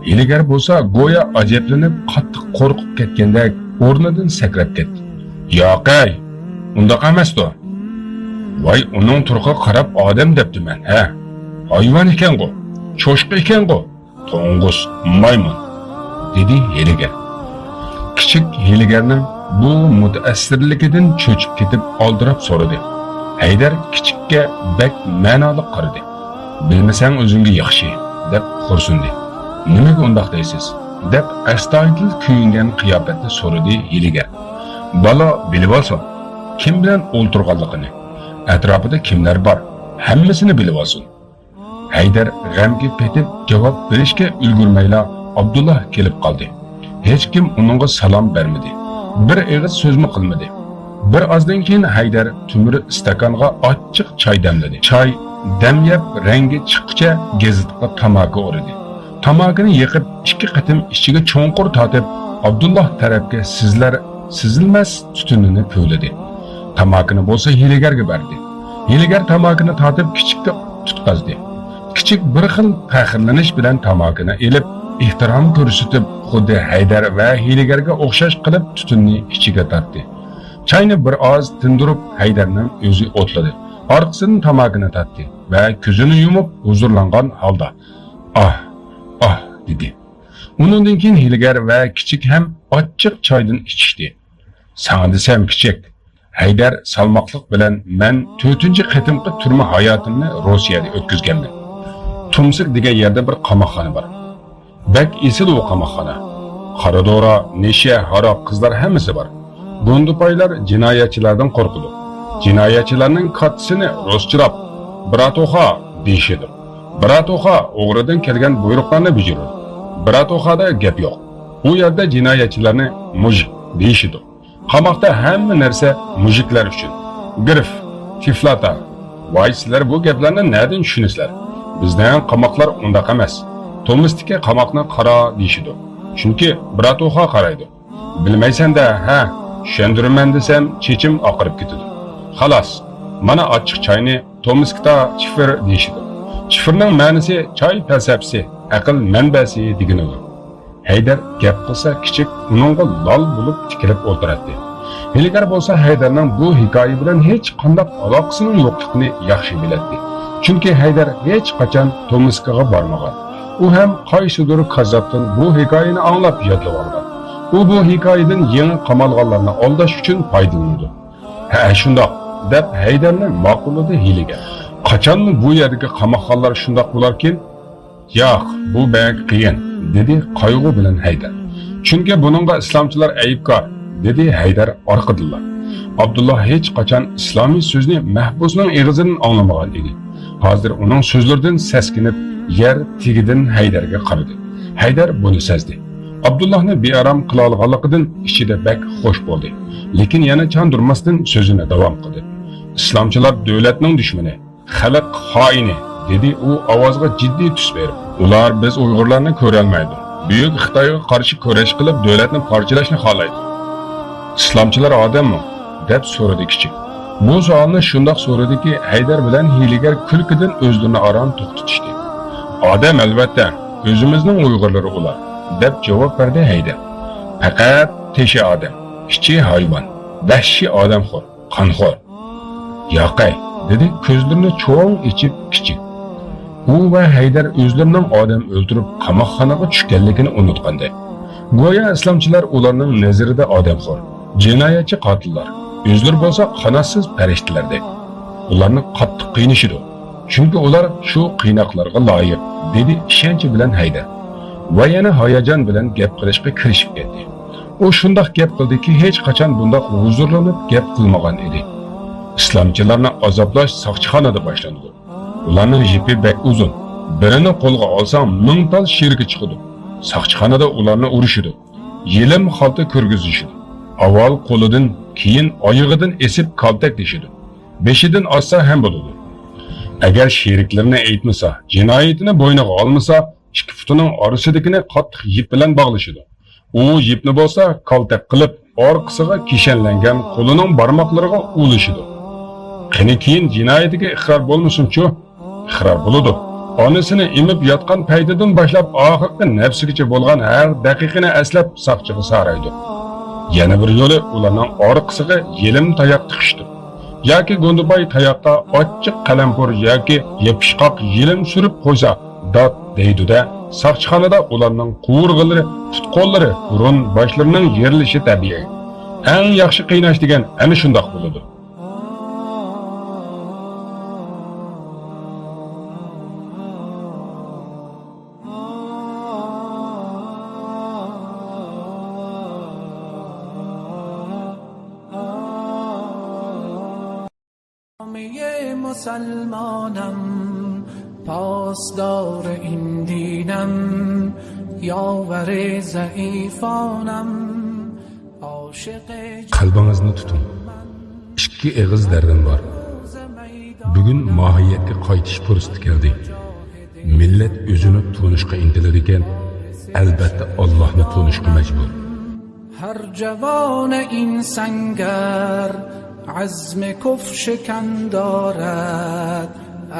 ھىيلىگەر بولسا گويا ئەجەبلىنىپ، قاتتىق قورقۇپ كەتكەندەك ئورنىدىن سەكرەپ كەتتى. ياقەي، ئۇنداق ئەمەستۇ. ۋاي، ئۇنىڭ تۇرقىغا قاراپ ئادەم دەپتىمەن، ھە؟ ھايۋان ئىكەنغۇ، چوشقا ئىكەنغۇ، توڭگۇز، مايمۇن، دېدى ھىيلىگەر. كىچىك ھىيلىگەرنىڭ بۇ مۇتەئەسسىرلىكىدىن چۆچۈپ كېتىپ ئالدىراپ سورىدى. ھەيدەر كىچىككە بەك مەنالىق قارىدى. بىلمىسەڭ ئۆزۈڭگە ياخشى، دەپ خورسۇندى. نېمىگە ئۇنداق دەيسىز؟ دەپ ئەستايىدىل كۆيۈنگەن قىياپەتتە سورىدى ھىيلىگەر. بالا بىلىۋالسۇن، كىم بىلەن ئولتۇرغانلىقىنى، ئەتراپىدا كىملەر بار، ھەممىسىنى بىلىۋالسۇن. ھەيدەر غەمگە پېتىپ جاۋاب بېرىشكە ئۈلگۈرمەيلا ئابدۇللا كېلىپ قالدى. ھېچكىم ئۇنىڭغا سالام بەرمىدى. بىر ئېغىز سۆزمۇ قىلمىدى. بىر ئازدىن كېيىن ھەيدەر تۆمۈر ئىستاكانغا ئاچچىق چاي دەملىدى. چاي دەم يەپ رەڭگى چىققۇچە گېزىتقا تاماكا ئورىدى. تاماكىنى يېقىپ، ئىككى قېتىم ئىچىگە چوڭقۇر تارتىپ، ئابدۇللا تەرەپكە سىزلەر سىزىلمەس تۈتۈنىنى پۈۋلىدى. تاماكىنى بولسا ھىيلىگەرگە بەردى. ھىيلىگەر تاماكىنى تارتىپ كىچىككە تۇتقازدى. كىچىك بىر خىل پەخىرلىنىش بىلەن تاماكىنى ئېلىپ، ئېھتىرام كۆرسىتىپ، خۇددى ھەيدەر ۋە ھىيلىگەرگە ئوخشاش قىلىپ تۈتۈننى ئىچىگە تارتتى. چاينى بىر ئاز تىندۇرۇپ، ھەيدەرنىڭ ئۆزى ئوتلىدى. ئارقىسىدىن تاماكىنى تارتتى ۋە كۆزىنى يۇمۇپ، ھۇزۇرلانغان ھالدا، «ئاھ، ئاھ» دېدى. ئۇنىڭدىن كېيىن ھىيلىگەر ۋە كىچىك ھەم ئاچچىق چايدىن ئىچىشتى. ساڭا دېسەم، كىچىك، ھەيدەر سالماقلىق بىلەن مەن تۆتىنچى قېتىمقى تۈرمە ھاياتىمنى روسىيەدە ئۆتكۈزگەنمەن. تومسك دېگەن يەردە بىر قاماقخانا بار. بەك ئېسىل ئۇ قاماقخانا. قارا دورا، نېشە، ھاراق، قىزلار ھەممىسى بار. گۇندىپايلار جىنايەتچىلەردىن قورقىدۇ. جىنايەتچىلەرنىڭ كاتتىسىنى رۇسچىلاپ «براتوخا» دېيىشىدۇ. براتوخا ئوغرىدىن كەلگەن بۇيرۇقلارنى بېجىرىدۇ. براتوخادا گەپ يوق. ئۇ يەردە جىنايەتچىلەرنى مۇژىك دېيىشىدۇ. قاماقتا ھەممە نەرسە مۇژىكلار ئۈچۈن. گىرىف، تىفلاتا. ۋاي، سىلەر بۇ گەپلەرنى نەدىن چۈشىنىسىلەر؟ بىزنىڭ قاماقلار ئۇنداق ئەمەس. تومسكتىكى قاماقنى قارا دېيىشىدۇ. چۈنكى براتوخا قارايدۇ. بىلمەيسەن-دە، ھە؟ چۈشەندۈرىمەن دېسەم، چېچىم ئاقىرىپ كېتىدۇ. خالاس، مانا ئاچچىق چاينى تومسكتا چىفىر دېيىشىدۇ. چىفىرنىڭ مەنىسى چاي پەلسەپىسى، ئەقىل مەنبەسى دېگىنىدۇر. ھەيدەر گەپ قىلسا كىچىك ئۇنىڭغا لال بولۇپ تىكىلىپ ئولتۇراتتى. ھىيلىگەر بولسا ھەيدەرنىڭ بۇ ھېكايە بىلەن ھېچقانداق ئالاقىسىنىڭ يوقلۇقىنى ياخشى بىلەتتى. چۈنكى ھەيدەر ھېچقاچان تومسكىغا بارمىغان. ئۇ ھەم قايسىدۇر كاززاپتىن بۇ ھېكايىنى ئاڭلاپ يادلىۋالغان. ئۇ بۇ ھېكايىدىن يېڭى قامالغانلارنى ئالداش ئۈچۈن پايدىلىنىدۇ. ھە، شۇنداق، دەپ ھەيدەرنى ماقۇللىدى ھىيلىگەر. قاچانمۇ بۇ يەردىكى قاماقخانلار شۇنداق بولاركىن؟ ياق، بۇ بەك قىيىن، دېدى قايغۇ بىلەن ھەيدەر. چۈنكى بۇنىڭغا ئىسلامچىلار ئەيىبكار، دېدى ھەيدەر ئارقىدىنلا. ئابدۇللا ھېچقاچان ئىسلامىي سۆزنى مەھبۇسنىڭ ئېغىزىدىن ئاڭلىمىغان ئىدى. ھازىر ئۇنىڭ سۆزلىرىدىن سەسكىنىپ، يەر تېگىدىن ھەيدەرگە قارىدى. ھەيدەر بۇنى سەزدى. ئابدۇللاھنى بىئارام قىلالىغانلىقىدىن ئىچىدە بەك خوش بولدى. لېكىن يەنە چاندۇرماستىن سۆزىنى داۋام قىلدى. ئىسلامچىلار دۆلەتنىڭ دۈشمىنى، خەلق خائىنى، دېدى ئۇ ئاۋازىغا جىددىي تۈس بېرىپ. ئۇلار بىز ئۇيغۇرلارنى كۆرەلمەيدۇ. بۈيۈك خىتايغا قارشى كۈرەش قىلىپ دۆلەتنى پارچىلاشنى خالايدۇ. ئىسلامچىلار ئادەممۇ؟ دەپ سورىدى كىچىك. بۇ سوئالنى شۇنداق سورىدىكى، ھەيدەر بىلەن ھىيلىگەر كۈلكىدىن ئۆزلىرىنى ئاران توختىتىشتى. ئادەم ئەلۋەتتە، ئۆزىمىزنىڭ ئۇيغۇرلىرى ئۇلار، دەپ جاۋاب بەردى ھەيدەر. پەقەت تېشى ئادەم، ئىچى ھايۋان، ۋەھشىي ئادەمخور، قانخور. ياقەي، دېدى كۆزلىرىنى چوڭ ئېچىپ كىچىك. ئۇ ۋە ھەيدەر ئۆزلىرىنىڭ ئادەم ئۆلتۈرۈپ قاماقخانىغا چۈشكەنلىكىنى ئۇنتۇغاندەك. گويا ئىسلامچىلار ئۇلارنىڭ نەزىرىدە ئادەمخور، جىنايەتچى قاتىللار، ئۆزلىرى بولسا قاناتسىز پەرىشتىلەردەك. ئۇلارنى قاتتىق قىينىشىدۇ. چۈنكى ئۇلار شۇ قىيناقلارغا لايىق، دېدى ئىشەنچى بىلەن ھەيدەر. ۋە يەنە ھاياجان بىلەن گەپ قىلىشقا كىرىشىپ كەتتى. ئۇ شۇنداق گەپ قىلدىكى، ھېچقاچان بۇنداق ھۇزۇرلىنىپ گەپ قىلمىغان ئىدى. ئىسلامچىلارنى ئازابلاش ساقچىخانىدا باشلىنىدۇ. ئۇلارنىڭ يىپى بەك ئۇزۇن. بىرىنى قولغا ئالساڭ، مىڭ تال شېرىكى چىقىدۇ. ساقچىخانىدا ئۇلارنى ئۇرۇشىدۇ. يېلىم خالتا كىرگۈزۈشىدۇ. ئاۋۋال قولىدىن، كېيىن ئايىغىدىن ئېسىپ كالتەكلىشىدۇ. بېشىدىن ئاسسا ھەم بولىدۇ. ئەگەر شېرىكلىرىنى ئېيتمىسا، جىنايىتىنى بوينىغا ئالمىسا، ئىككى پۇتىنىڭ ئارىسىدىكىنى قاتتىق يىپ بىلەن باغلىشىدۇ. ئۇ يىپنى بولسا كالتەك قىلىپ، ئارقىسىغا كىشەنلەنگەن قولىنىڭ بارماقلىرىغا ئۇلىشىدۇ. قېنى كېيىن جىنايىتىگە ئىقرار بولمىسۇنچۇ؟ ئىقرار بولىدۇ. ئانىسىنى ئېمىپ ياتقان پەيتىدىن باشلاپ ئاخىرقى نەپسىگىچە بولغان ھەر دەقىقىنى ئەسلەپ ساقچىغا سارايدۇ. يەنە بىر يولى ئۇلارنىڭ ئارقىسىغا يېلىم تاياق تىقىشتۇر. ياكى گۇندىباي تاياققا ئاچچىق قەلەمپۇر ياكى يېپىشقاق يېلىم سۈرۈپ قويسا، دات دەيدۇ-دە، ساقچىخانىدا ئۇلارنىڭ قوۋۇرغىلىرى، پۇت-قوللىرى، بۇرۇن باشلىرىنىڭ يېرىلىشى تەبىئىي. ئەڭ ياخشى قىيناش دېگەن ئەنە شۇنداق بولىدۇ. جامعهٔ مسلمانم، پاسدار این دینم، یاور ضعیفانم، عاشق قەلبىڭىزنى تۇتۇڭ. ئىككى ئېغىز دەردىم بار. بۈگۈن ماھىيەتكە قايتىش پۇرسىتى كەلدى. مىللەت ئۆزىنى تونۇشقا ئىنتىلىدىكەن، ئەلبەتتە ئاللاھنى تونۇشقا مەجبۇر. هر جوان این سنگر عزم کفر شکن دارد،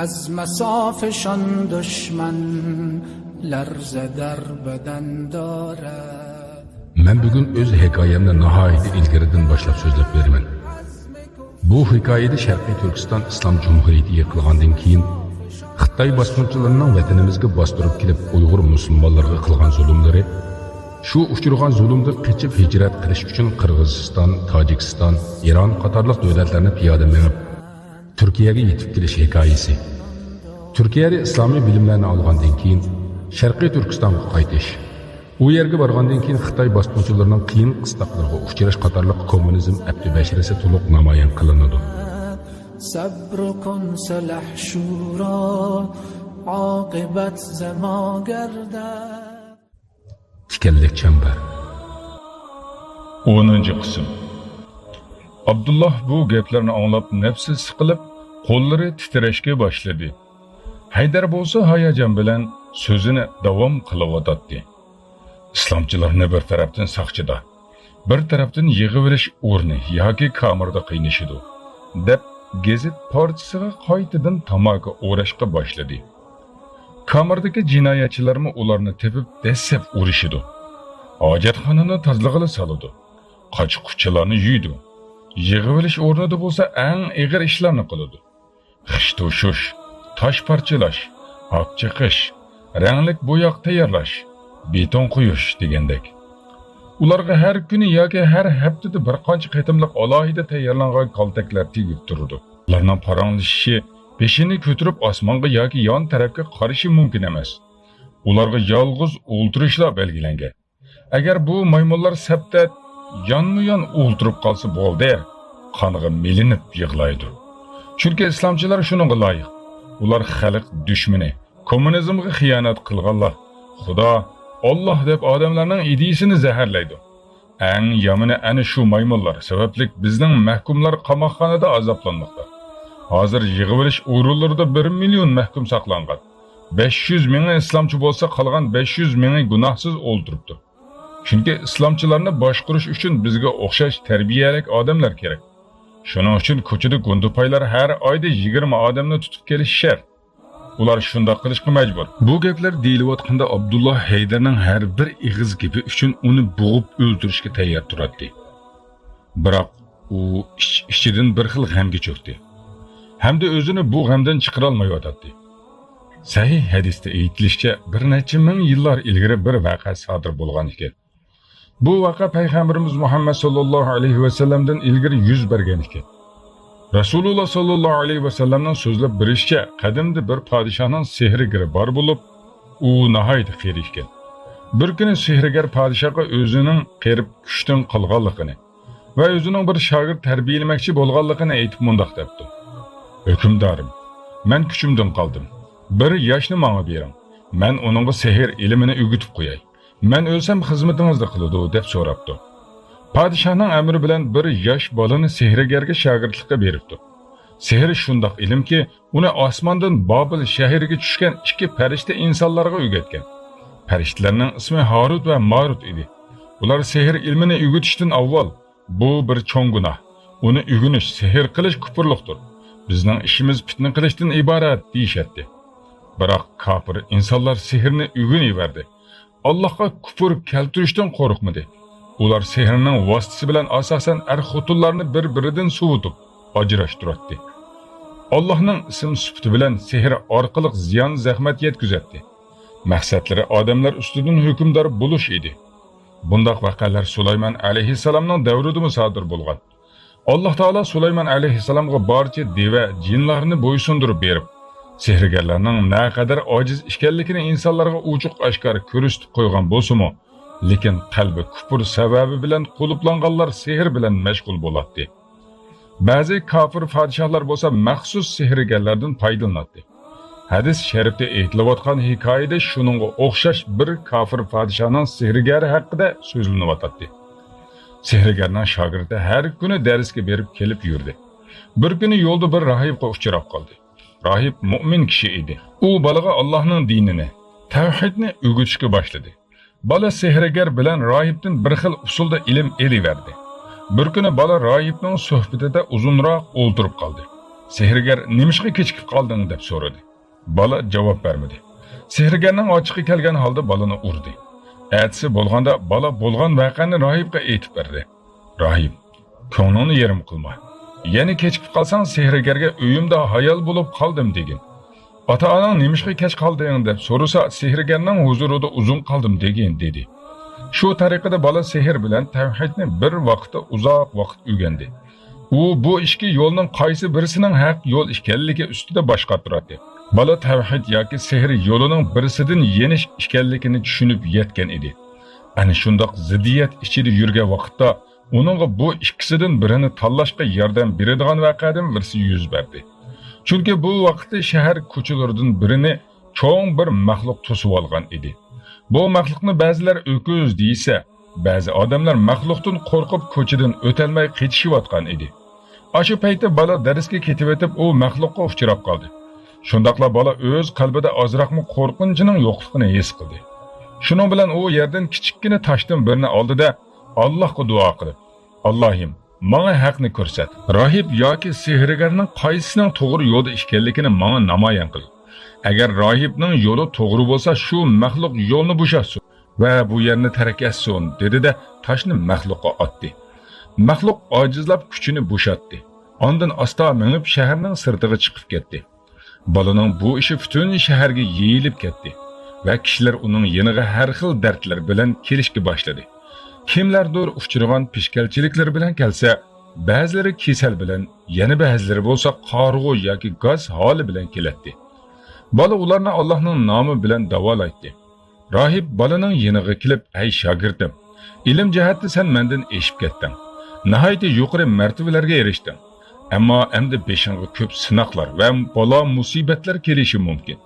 از مصافشان دشمن لرزه در بدن دارد. مەن بۈگۈن ئۆز ھېكايەمنى ناھايىتى ئىلگىرىدىن باشلاپ سۆزلەپ بېرىمەن. بۇ ھېكايىدە شەرقىي تۈركىستان ئىسلام جۇمھۇرىيىتى يىقىلغاندىن كېيىن، خىتاي باسقۇنچىلىرىنىڭ ۋەتىنىمىزگە باستۇرۇپ كېلىپ ئۇيغۇر مۇسۇلمانلىرىغا قىلغان زۇلۇملىرى، شۇ ئۇچرىغان زۇلۇمدىن قېچىپ ھىجرەت قىلىش ئۈچۈن قىرغىزىستان، تاجىكىستان، ئىران قاتارلىق دۆلەتلەرنى پىيادە مېڭىپ، تۈركىيەگە يېتىپ كېلىش ھېكايىسى. تۈركىيەدە ئىسلامىي بىلىملەرنى ئالغاندىن كېيىن، شەرقىي تۈركىستانغا قايتىش. ئۇ يەرگە بارغاندىن كېيىن خىتاي باسقۇنچىلىرىنىڭ قىيىن قىستاقلىرىغا ئۇچراش قاتارلىق كوممۇنىزم ئەپتى بەشىرىسى تولۇق نامايان قىلىنىدۇ. صبر کن سلح شورا، عاقبت ز ما گردد. تىكەنلىك چەمبەر. ئونىنچى قىسىم. ئابدۇللا بۇ گەپلەرنى ئاڭلاپ نەپسى سىقىلىپ، قوللىرى تىترەشكە باشلىدى. ھەيدەر بولسا ھاياجان بىلەن سۆزىنى داۋام قىلىۋاتاتتى. ئىسلامچىلارنى بىر تەرەپتىن ساقچىدا، بىر تەرەپتىن يىغىۋېلىش ئورنى ياكى كامېردا قىينىشىدۇ، دەپ گېزىت پارچىسىغا قايتىدىن تاماكا ئوراشقا باشلىدى. كامېردىكى جىنايەتچىلەرمۇ ئۇلارنى تېپىپ دەسسەپ ئۇرۇشىدۇ. ھاجەتخانىنى تازىلىغىلى سالىدۇ. قاچا-قۇچىلارنى يۇيىدۇ. يىغىۋېلىش ئورنىدا بولسا ئەڭ ئېغىر ئىشلارنى قىلىدۇ. خىش توشۇش، تاش پارچىلاش، ھاك چېقىش، رەڭلىك بوياق تەييارلاش، بېتون قويۇش دېگەندەك. ئۇلارغا ھەر كۈنى ياكى ھەر ھەپتىدە بىر قانچە قېتىملىق ئالاھىدە تەييارلانغان كالتەكلەر تېگىپ تۇرىدۇ. ئۇلارنىڭ پاراڭلىشىشى، بېشىنى كۆتۈرۈپ ئاسمانغا ياكى يان تەرەپكە قارىشى مۇمكىن ئەمەس. ئۇلارغا يالغۇز ئولتۇرۇشلا بەلگىلەنگەن. ئەگەر بۇ مايمۇنلار سەپتە يانمۇيان ئولتۇرۇپ قالسا بولدى، قانغا مىلىنىپ يىغلايدۇ. چۈنكى ئىسلامچىلار شۇنىڭغا لايىق. ئۇلار خەلق دۈشمىنى، كوممۇنىزمغا خىيانەت قىلغانلار، خۇدا، ئاللاھ دەپ ئادەملەرنىڭ ئىدىيىسىنى زەھەرلەيدۇ. ئەڭ يامىنى ئەنە شۇ مايمۇنلار سەۋەبلىك بىزنىڭ مەھكۇملار قاماقخانىدا ئازابلانماقتا. ھازىر يىغىۋېلىش ئورۇنلىرىدا بىر مىليون مەھكۇم ساقلانغان. بەش يۈز مىڭى ئىسلامچى بولسا، قالغان بەش يۈز مىڭى گۇناھسىز ئولتۇرۇپتۇ. چۈنكى ئىسلامچىلارنى باشقۇرۇش ئۈچۈن بىزگە ئوخشاش تەربىيەلىك ئادەملەر كېرەك. شۇنىڭ ئۈچۈن كوچىدا گۇندىپايلار ھەر ئايدا يىگىرمە ئادەمنى تۇتۇپ كېلىشى شەرت. ئۇلار شۇنداق قىلىشقا مەجبۇر. بۇ گەپلەر دېيىلىۋاتقاندا ئابدۇللا ھەيدەرنىڭ ھەر بىر ئېغىز گېپى ئۈچۈن ئۇنى بوغۇپ ئۆلتۈرۈشكە تەييار تۇراتتى. بىراق ئۇ ئىچ-ئىچىدىن بىر خىل غەمگە چۆكتى. ھەمدە ئۆزىنى بۇ غەمدىن چىقىرالمايۋاتاتتى. سەھىھ ھەدىستە ئېيتىلىشىچە، بىر نەچچە مىڭ يىللار ئىلگىرى بىر ۋەقە سادىر بولغان ئىكەن. بۇ ۋەقە پەيغەمبىرىمىز مۇھەممەد ساللاللاھۇ ئەلەيھى ۋەسەللەمدىن ئىلگىرى يۈز بەرگەن ئىكەن. رەسۇلۇللا ساللاللاھۇ ئەلەيھى ۋەسەللەمنىڭ سۆزلەپ بېرىشىچە، قەدىمدە بىر پادىشاھنىڭ سېھىرگىرى بار بولۇپ، ئۇ ناھايىتى قېرى ئىكەن. بىر كۈنى سېھىرگەر پادىشاھقا ئۆزىنىڭ قېرىپ كۈچتىن قالغانلىقىنى ۋە ئۆزىنىڭ بىر شاگىرت تەربىيەلىمەكچى بولغانلىقىنى ئېيتىپ مۇنداق دەپتۇ: «ھۆكۈمدارىم، مەن كۈچۈمدىن قالدىم. بىر ياشنى ماڭا بېرىڭ. مەن ئۇنىڭغا سېھىر ئىلمىنى ئۆگىتىپ قوياي. مەن ئۆلسەم، خىزمىتىڭىزنى قىلىدۇ» دەپ سوراپتۇ. پادىشاھنىڭ ئەمرى بىلەن بىر ياش بالىنى سېھىرگەرگە شاگىرتلىققا بېرىپتۇ. سېھىر شۇنداق ئىلىمكى، ئۇنى ئاسماندىن بابىل شەھىرىگە چۈشكەن ئىككى پەرىشتە ئىنسانلارغا ئۆگەتكەن. پەرىشتىلەرنىڭ ئىسمى ھاروت ۋە ماروت ئىدى. ئۇلار سېھىر ئىلمىنى ئۆگىتىشتىن ئاۋۋال، «بۇ بىر چوڭ گۇناھ. ئۇنى ئۆگىنىش، سېھىر قىلىش كۇپۇرلۇقتۇر. بىزنىڭ ئىشىمىز پىتنە قىلىشتىن ئىبارەت» دېيىشەتتى. بىراق كاپىر ئىنسانلار سېھىرنى ئۆگىنىۋەردى. ئاللاھقا كۇپۇر كەلتۈرۈشتىن قورقمىدى. ئۇلار سېھىرنىڭ ۋاسىتىسى بىلەن ئاساسەن ئەر-خوتۇنلارنى بىر-بىرىدىن سوۋۇتۇپ، ئاجراشتۇراتتى. ئاللاھنىڭ ئىسىم سۈپىتى بىلەن سېھىر ئارقىلىق زىيان-زەخمەت يەتكۈزەتتى. مەقسەتلىرى ئادەملەر ئۈستىدىن ھۆكۈمدار بولۇش ئىدى. بۇنداق ۋەقەلەر سۇلايمان ئەلەيھىسسالامنىڭ دەۋرىدىمۇ سادىر بولغان. ئاللاھ تائالا سۇلايمان ئەلەيھىسسالامغا بارچە دېۋە، جىنلارنى بويسۇندۇرۇپ بېرىپ، سېھىرگەرلەرنىڭ نەقەدەر ئاجىز ئىكەنلىكىنى ئىنسانلارغا ئوچۇق-ئاشكارا كۆرسىتىپ قويغان بولسىمۇ، لېكىن قەلبى كۇپۇر سەۋەبى بىلەن قۇلۇپلانغانلار سېھىر بىلەن مەشغۇل بولاتتى. بەزى كاپىر پادىشاھلار بولسا مەخسۇس سېھىرگەرلەردىن پايدىلىناتتى. ھەدىس شەرىپتە ئېيتىلىۋاتقان ھېكايىدە شۇنىڭغا ئوخشاش بىر كاپىر پادىشاھنىڭ سېھىرگەرى ھەققىدە سۆزلىنىۋاتاتتى. سېھىرگەرنىڭ شاگىرتى ھەر كۈنى دەرسكە بېرىپ كېلىپ يۈردى. بىر كۈنى يولدا بىر راھىبقا ئۇچراپ قالدى. راھىب مۇئمىن كىشى ئىدى. ئۇ بالىغا ئاللاھنىڭ دىنىنى، تەۋھىدنى ئۆگىتىشكە باشلىدى. بالا سېھىرگەر بىلەن راھىبتىن بىر خىل ئۇسۇلدا ئىلىم ئېلىۋەردى. بىر كۈنى بالا راھىبنىڭ سۆھبىتىدە ئۇزۇنراق ئولتۇرۇپ قالدى. سېھىرگەر: «نېمىشقا كېچىكىپ قالدىڭ؟» دەپ سورىدى. بالا جاۋاب بەرمىدى. سېھىرگەرنىڭ ئاچچىقى كەلگەن ھالدا بالىنى ئۇردى. ئەتىسى بولغاندا بالا بولغان ۋەقەنى راھىبقا ئېيتىپ بەردى. راھىب: «كۆڭلۈڭنى يېرىم قىلما. يەنە كېچىكىپ قالساڭ، سېھىرگەرگە ئۆيۈمدە ھايال بولۇپ قالدىم دېگىن. ئاتا-ئاناڭ نېمىشقا كەچ قالدىڭ دەپ سورىسا، سېھىرگەرنىڭ ھۇزۇرىدا ئۇزۇن قالدىم دېگىن» دېدى. شۇ تەرىقىدە بالا سېھىر بىلەن تەۋھىدنى بىر ۋاقىتتا ئۇزاق ۋاقىت ئۆگەندى. ئۇ بۇ ئىككى يولنىڭ قايسى بىرسىنىڭ ھەق يول ئىكەنلىكى ئۈستىدە باش قاتۇراتتى. بالا تەۋھىد ياكى سېھىر يولىنىڭ بىرسىدىن يېنىش ئىكەنلىكىنى چۈشىنىپ يەتكەن ئىدى. ئەنە شۇنداق زىددىيەت ئىچىدە يۈرگەن ۋاقىتتا ئۇنىڭغا بۇ ئىككىسىدىن بىرىنى تاللاشقا ياردەم بېرىدىغان ۋەقەدىن بىرسى يۈز بەردى. چۈنكى بۇ ۋاقىتتا شەھەر كوچىلىرىدىن بىرىنى چوڭ بىر مەخلۇق توسۇۋالغان ئىدى. بۇ مەخلۇقنى بەزىلەر ئۆكۈز دېيىسە، بەزى ئادەملەر مەخلۇقتىن قورقۇپ كوچىدىن ئۆتەلمەي قېچىشىۋاتقان ئىدى. ئاشۇ پەيتتە بالا دەرسكە كېتىۋېتىپ، ئۇ مەخلۇققا ئۇچراپ قالدى. شۇنداقلا بالا ئۆز قەلبىدە ئازراقمۇ قورقۇنچنىڭ يوقلۇقىنى ھېس قىلدى. شۇنىڭ بىلەن ئۇ يەردىن كىچىككىنە تاشتىن بىرنى ئالدى-دە، ئاللاھقا دۇئا قىلىپ، «ئاللاھىم، ماڭا ھەقنى كۆرسەت.» راھىب ياكى سېھىرگەرنىڭ قايسىسىنىڭ توغرا يولدا ئىكەنلىكىنى ماڭا نامايان قىل. ئەگەر راھىبنىڭ يولى توغرا بولسا، شۇ مەخلۇق يولنى بوشاتسۇن. ۋە بۇ يەرنى تەرك ئەتسۇن، دېدى-دە، تاشنى مەخلۇققا ئاتتى. مەخلۇق ئاجىزلاپ كۈچىنى بوشاتتى. ئاندىن ئاستا مېڭىپ شەھەرنىڭ سىرتىغا چىقىپ كەتتى. بالىنىڭ بۇ ئىشى پۈتۈن شەھەرگە يېيىلىپ كەتتى ۋە كىشىلەر ئۇنىڭ يېنىغا ھەر خىل دەردلەر بىلەن كېلىشكە باشلىدى. كىملەردۇر ئۇچرىغان پېشكەلچىلىكلىرى بىلەن كەلسە، بەزىلىرى كېسەل بىلەن، يەنە بەزىلىرى بولسا قارىغۇ ياكى گاس ھالى بىلەن كېلەتتى. بالا ئۇلارنى ئاللاھنىڭ نامى بىلەن داۋالايتتى. راھىب بالىنىڭ يېنىغا كېلىپ، «ھەي شاگىرتىم، ئىلىم جەھەتتە سەن مەندىن ئېشىپ كەتتىڭ، ناھايىتى يۇقىرى مەرتىۋىلەرگە ئېرىشتىڭ. ئەمما ئەمدى بېشىڭغا كۆپ سىناقلار ۋە بالا-مۇسىبەتلەر كېلىشى مۇمكىن.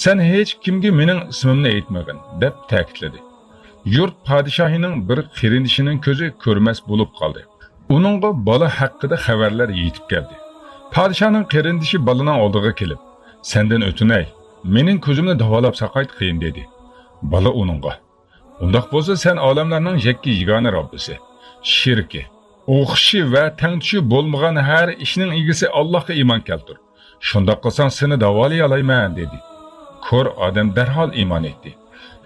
سەن ھېچ كىمگە مېنىڭ ئىسمىمنى ئېيتمىغىن» دەپ تەكىتلىدى. يۇرت پادىشاھىنىڭ بىر قېرىندىشىنىڭ كۆزى كۆرمەس بولۇپ قالدى. ئۇنىڭغا بالا ھەققىدە خەۋەرلەر يېتىپ كەلدى. پادىشاھنىڭ قېرىندىشى بالىنىڭ ئالدىغا كېلىپ، «سەندىن ئۆتۈنەي، مېنىڭ كۆزۈمنى داۋالاپ ساقايتقىن» دېدى. بالا ئۇنىڭغا، «ئۇنداق بولسا سەن ئالەملەرنىڭ يەككە يېگانە رەببىسى، شېرىكى، ئوخشىشى ۋە تەڭتۇشى بولمىغان ھەر ئىشنىڭ ئىگىسى ئاللاھقا ئىمان كەلتۈر. شۇنداق قىلساڭ سېنى داۋالىيالايمەن» دېدى. كور ئادەم دەرھال ئىمان ئېيتتى.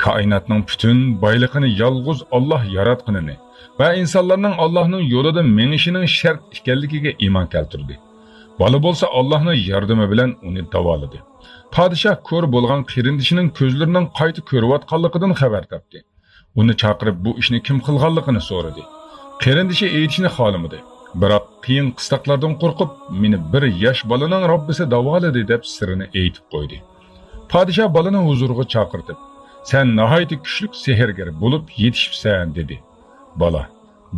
كائىناتنىڭ پۈتۈن بايلىقىنى يالغۇز ئاللاھ ياراتقىنىنى ۋە ئىنسانلارنىڭ ئاللاھنىڭ يولىدا مېڭىشىنىڭ شەرت ئىكەنلىكىگە ئىمان كەلتۈردى. بالا بولسا ئاللاھنىڭ ياردىمى بىلەن ئۇنى داۋالىدى. پادىشاھ كور بولغان قېرىندىشىنىڭ كۆزلىرىنىڭ قايتا كۆرۈۋاتقانلىقىدىن خەۋەر تاپتى. ئۇنى چاقىرىپ، بۇ ئىشنى كىم قىلغانلىقىنى سورىدى. قېرىندىشى ئېيتىشنى خالىمىدى. بىراق قىيىن قىستاقلاردىن قورقۇپ، «مېنى بىر ياش بالىنىڭ رەببىسى داۋالىدى» دەپ سىرىنى ئېيتىپ قويدى. پادىشاھ بالىنى ھۇزۇرىغا چاقىرتىپ، «سەن ناھايىتى كۈچلۈك سېھىرگەر بولۇپ يېتىشىپسەن» دېدى. بالا،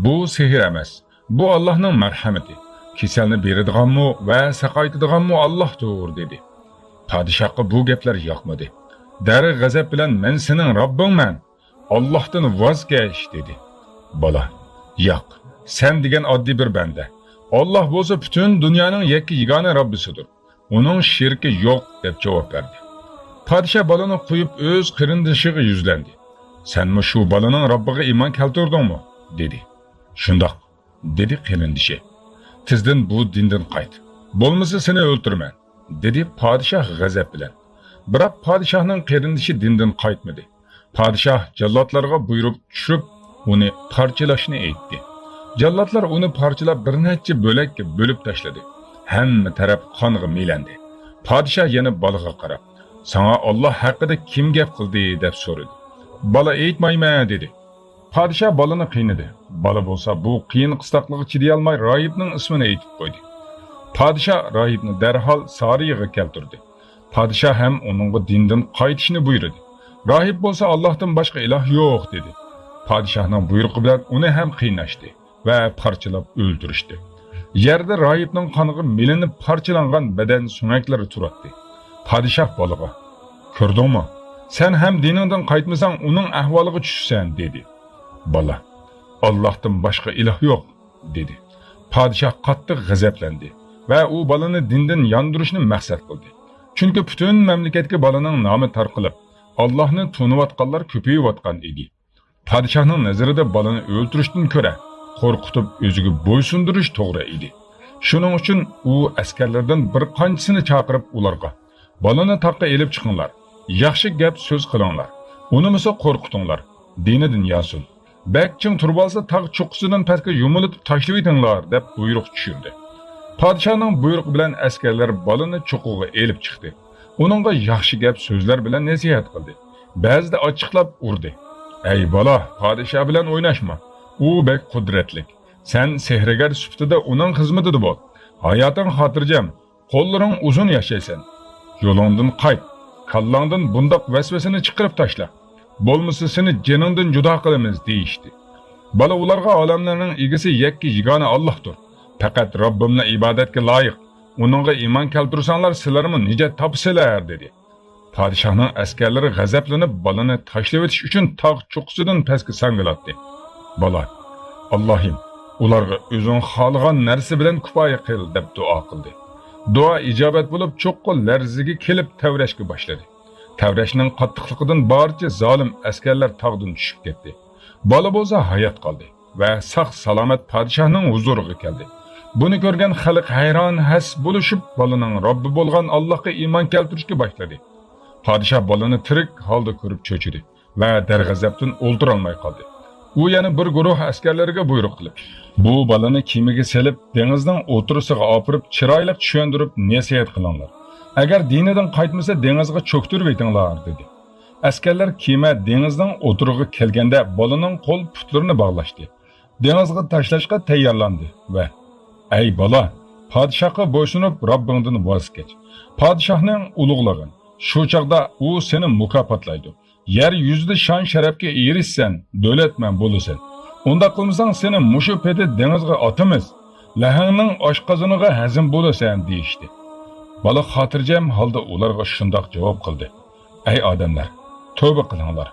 «بۇ سېھىر ئەمەس، بۇ ئاللاھنىڭ مەرھەمىتى. كېسەلنى بېرىدىغانمۇ ۋە ساقايتىدىغانمۇ ئاللاھتۇر» دېدى. پادىشاھقا بۇ گەپلەر ياقمىدى. دەرغەزەپ بىلەن، «مەن سېنىڭ رەببىڭمەن، ئاللاھتىن ۋاز كەچ» دېدى. بالا، «ياق، سەن دېگەن ئاددىي بىر بەندە. ئاللاھ بولسا پۈتۈن دۇنيانىڭ يەككە يېگانە رەببىسىدۇر. ئۇنىڭ شېرىكى يوق» دەپ جاۋاب بەردى. پادىشاھ بالىنى قويۇپ ئۆز قېرىندىشىغا يۈزلەندى. «سەنمۇ شۇ بالىنىڭ رەببىگە ئىمان كەلتۈردۈڭمۇ؟» دېدى. «شۇنداق» دېدى قېرىندىشى. «تېزدىن بۇ دىندىن قايت، بولمىسا سېنى ئۆلتۈرىمەن» دېدى پادىشاھ غەزەپ بىلەن. بىراق پادىشاھنىڭ قېرىندىشى دىندىن قايتمىدى. پادىشاھ جاللاتلارغا بۇيرۇق چۈشۈرۈپ، ئۇنى پارچىلاشنى ئېيتتى. جاللاتلار ئۇنى پارچىلاپ بىر نەچچە بۆلەككە بۆلۈپ تاشلىدى. ھەممە تەرەپ قانغا مىلەندى. پادىشاھ يەنە بالىغا قاراپ، «ساڭا ئاللاھ ھەققىدە كىم گەپ قىلدى؟» دەپ سورىدى. بالا، «ئېيتمايمەن» دېدى. پادىشاھ بالىنى قىينىدى. بالا بولسا بۇ قىيىن قىستاقلىققا چىدىيالماي راھىبنىڭ ئىسمىنى ئېيتىپ قويدى. پادىشاھ راھىبنى دەرھال سارىيىغا كەلتۈردى. پادىشاھ ھەم ئۇنىڭغا دىندىن قايتىشنى بۇيرۇدى. راھىب بولسا، «ئاللاھتىن باشقا ئىلاھ يوق» دېدى. پادىشاھنىڭ بۇيرۇقى بىلەن ئۇنى ھەم قىيناشتى ۋە پارچىلاپ ئۆلتۈرۈشتى. يەردە راھىبنىڭ قانىغا مىلىنىپ پارچىلانغان بەدەن سۆڭەكلىرى تۇراتتى. پادىشاھ بالىغا، «كۆردۈڭمۇ؟ سەن ھەم دىنىڭدىن قايتمىساڭ، ئۇنىڭ ئەھۋالىغا چۈشىسەن» دېدى. بالا، «ئاللاھتىن باشقا ئىلاھ يوق» دېدى. پادىشاھ قاتتىق غەزەپلەندى ۋە ئۇ بالىنى دىندىن ياندۇرۇشنى مەقسەت قىلدى. چۈنكى پۈتۈن مەملىكەتكە بالىنىڭ نامى تارقىلىپ، ئاللاھنى تونۇۋاتقانلار كۆپىيىۋاتقان ئىدى. پادىشاھنىڭ نەزىرىدە بالىنى ئۆلتۈرۈشتىن كۆرە، قورقۇتۇپ ئۆزىگە بويسۇندۇرۇش توغرا ئىدى. شۇنىڭ ئۈچۈن ئۇ ئەسكەرلىرىدىن بىر قانچىسىنى چاقىرىپ ئۇلارغا، «بالىنى تاغقا ئېلىپ چىقىڭلار، ياخشى گەپ سۆز قىلىڭلار، ئۇنىمىسا قورقۇتۇڭلار، دىنىدىن يانسۇن. بەك چىڭ تۇرۇۋالسا تاغ چوققىسىدىن پەسكە يۇمۇلۇپ تاشلىۋېتىڭلار» دەپ بۇيرۇق چۈشۈردى. پادىشاھنىڭ بۇيرۇقى بىلەن ئەسكەرلەر بالىنى چوققىغا ئېلىپ چىقتى. ئۇنىڭغا ياخشى گەپ سۆزلەر بىلەن نەسىھەت قىلدى. بەزىدە ئاچچىقلاپ ئۇردى. «ئەي بالا، پادىشاھ بىلەن ئويناشما. ئۇ بەك قۇدرەتلىك. سەن سېھىرگەر سۈپىتىدە ئۇنىڭ خىزمىتىدە بول. ھاياتىڭ خاتىرجەم، قوللىرىڭ ئۇزۇن ياشايسەن. يولۇڭدىن قايت. كاللاڭدىن بۇنداق ۋەسۋەسىنى چىقىرىپ تاشلا. بولمىسا سېنى جېنىڭدىن جۇدا قىلىمىز» دېيىشتى. بالا ئۇلارغا، «ئالەملەرنىڭ ئىگىسى يەككە يېگانە ئاللاھتۇر. پەقەت رەببىملا ئىبادەتكە لايىق. ئۇنىڭغا ئىمان كەلتۈرسەڭلار، سىلەرمۇ نىجات تاپىسىلەر» دېدى. پادىشاھنىڭ ئەسكەرلىرى غەزەپلىنىپ، بالىنى تاشلىۋېتىش ئۈچۈن تاغ چوققىسىدىن پەسكە ساڭگىلاتتى. بالا، «ئاللاھىم، ئۇلارغا ئۆزۈڭ خالىغان نەرسە بىلەن كۇپايە قىل» دەپ دۇئا قىلدى. دۇئا ئىجابەت بولۇپ، چوققا لەرزىگە كېلىپ تەۋرەشكە باشلىدى. تەۋرەشنىڭ قاتتىقلىقىدىن بارچە زالىم ئەسكەرلەر تاغدىن چۈشۈپ كەتتى. بالا بولسا ھايات قالدى ۋە ساق-سالامەت پادىشاھنىڭ ھۇزۇرىغا كەلدى. بۇنى كۆرگەن خەلق ھەيران-ھەس بولۇشۇپ، بالىنىڭ رەببى بولغان ئاللاھقا ئىمان كەلتۈرۈشكە باشلىدى. پادىشاھ بالىنى تىرىك ھالدا كۆرۈپ چۆچۈدى. ۋە دەرغەزەپتىن ئولتۇرالماي قالدى. ئۇ يەنە بىر گۇرۇھ ئەسكەرلەرگە بۇيرۇق قىلىپ، بۇ بالىنى كېمىگە سېلىپ، دېڭىزنىڭ ئوتتۇرىسىغا ئاپىرىپ، چىرايلىق چۈشەندۈرۈپ نەسىھەت قىلىڭلار. ئەگەر دىنىدىن قايتمىسا، دېڭىزغا چۆكتۈرۈۋېتىڭلار، دېدى. ئەسكەرلەر كېمە دېڭىزنىڭ ئوتتۇرىغا كەلگەندە، بالىنىڭ قول-پۇتلىرىنى باغلاشتى. دېڭىزغا تاشلاشقا تەييارلاندى ۋە، ئەي بالا، پادىشاھقا بويسۇنۇپ، رەببىڭدىن ۋاز كەچ. پادىشاھنىڭ ئۇلۇغلىغىن. شۇ چاغدا ئۇ سېنى مۇكاپاتلايدۇ. يەر يۈزىدە شان-شەرەپكە ئېرىشسەن، دۆلەتمەن بولىسەن. ئۇنداق قىلمىساڭ، سېنى مۇشۇ پېتى دېڭىزغا ئاتىمىز، لەھەڭنىڭ ئاشقازىنىغا ھەزىم بولىسەن، دېيىشتى. بالا خاتىرجەم ھالدا ئۇلارغا شۇنداق جاۋاب قىلدى: ئەي ئادەملەر، تۆبە قىلىڭلار.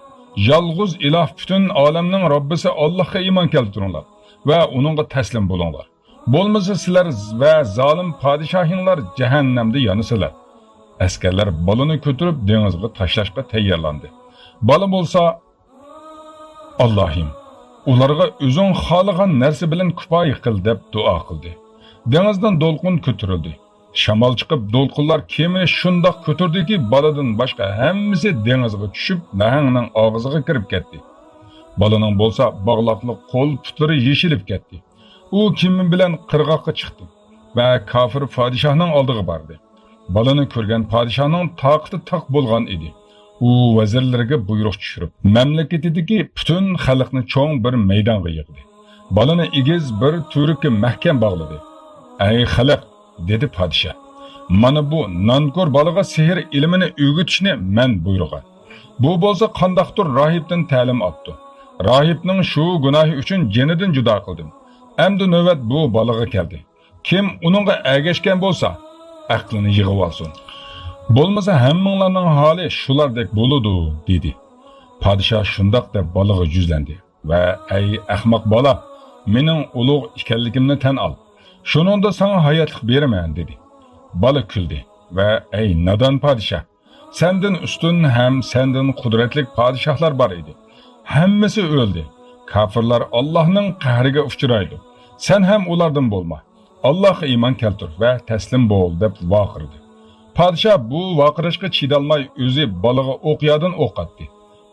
يالغۇز ئىلاھ، پۈتۈن ئالەمنىڭ رەببىسى ئاللاھقا ئىمان كەلتۈرۈڭلار ۋە ئۇنىڭغا تەسلىم بولۇڭلار. بولمىسا سىلەر ۋە زالىم پادىشاھىڭلار جەھەننەمدە يانىسىلەر. ئەسكەرلەر بالىنى كۆتۈرۈپ دېڭىزغا تاشلاشقا تەييارلاندى. بالا بولسا، ئاللاھىم، ئۇلارغا ئۆزۈڭ خالىغان نەرسە بىلەن كۇپايە قىل، دەپ دۇئا قىلدى. دېڭىزدىن دولقۇن كۆتۈرۈلدى. شامال چىقىپ، دولقۇنلار كېمىنى شۇنداق كۆتۈردىكى، بالىدىن باشقا ھەممىسى دېڭىزغا چۈشۈپ، لەھەڭنىڭ ئاغزىغا كىرىپ كەتتى. بالىنىڭ بولسا باغلاقلىق قول-پۇتلىرى يېشىلىپ كەتتى. ئۇ كېمە بىلەن قىرغاققا چىقتى ۋە كاپىر پادىشاھنىڭ ئالدىغا باردى. بالىنى كۆرگەن پادىشاھنىڭ تاقىتى تاق بولغان ئىدى. ئۇ ۋەزىرلىرىگە بۇيرۇق چۈشۈرۈپ، مەملىكىتىدىكى پۈتۈن خەلقنى چوڭ بىر مەيدانغا يىغدى. بالىنى ئېگىز بىر تۈۋرۈككە مەھكەم باغلىدى. ئەي خەلق، دېدى پادىشاھ، مانا بۇ نانكور بالىغا سېھىر ئىلمىنى ئۆگىتىشنى مەن بۇيرۇغان. بۇ بولسا قانداقتۇر راھىبتىن تەلىم ئاپتۇ. راھىبنىڭ شۇ گۇناھى ئۈچۈن جېنىدىن جۇدا قىلدىم. ئەمدى نۆۋەت بۇ بالىغا كەلدى. كىم ئۇنىڭغا ئەگەشكەن بولسا، ئەقلىنى يىغىۋالسۇن. بولمىسا ھەممىڭلارنىڭ ھالى شۇلاردەك بولىدۇ، دېدى. پادىشاھ شۇنداق دەپ بالىغا يۈزلەندى ۋە، ئەي ئەخمەق بالا، مېنىڭ ئۇلۇغ ئىكەنلىكىمنى تەن ئال. شۇنىڭدا ساڭا ھاياتلىق بېرىمەن، دېدى. بالا كۈلدى ۋە، ئەي نادان پادىشاھ، سەندىن ئۈستۈن ھەم سەندىن قۇدرەتلىك پادىشاھلار بار ئىدى. ھەممىسى ئۆلدى. كاپىرلار ئاللاھنىڭ قەھرىگە ئۇچرايدۇ. سەن ھەم ئۇلاردىن بولما. ئاللاھقا ئىمان كەلتۈر ۋە تەسلىم بول، دەپ ۋارقىرىدى. پادىشاھ بۇ ۋارقىراشقا چىدالماي، ئۆزى بالىغا ئوقيادىن ئوق ئاتتى.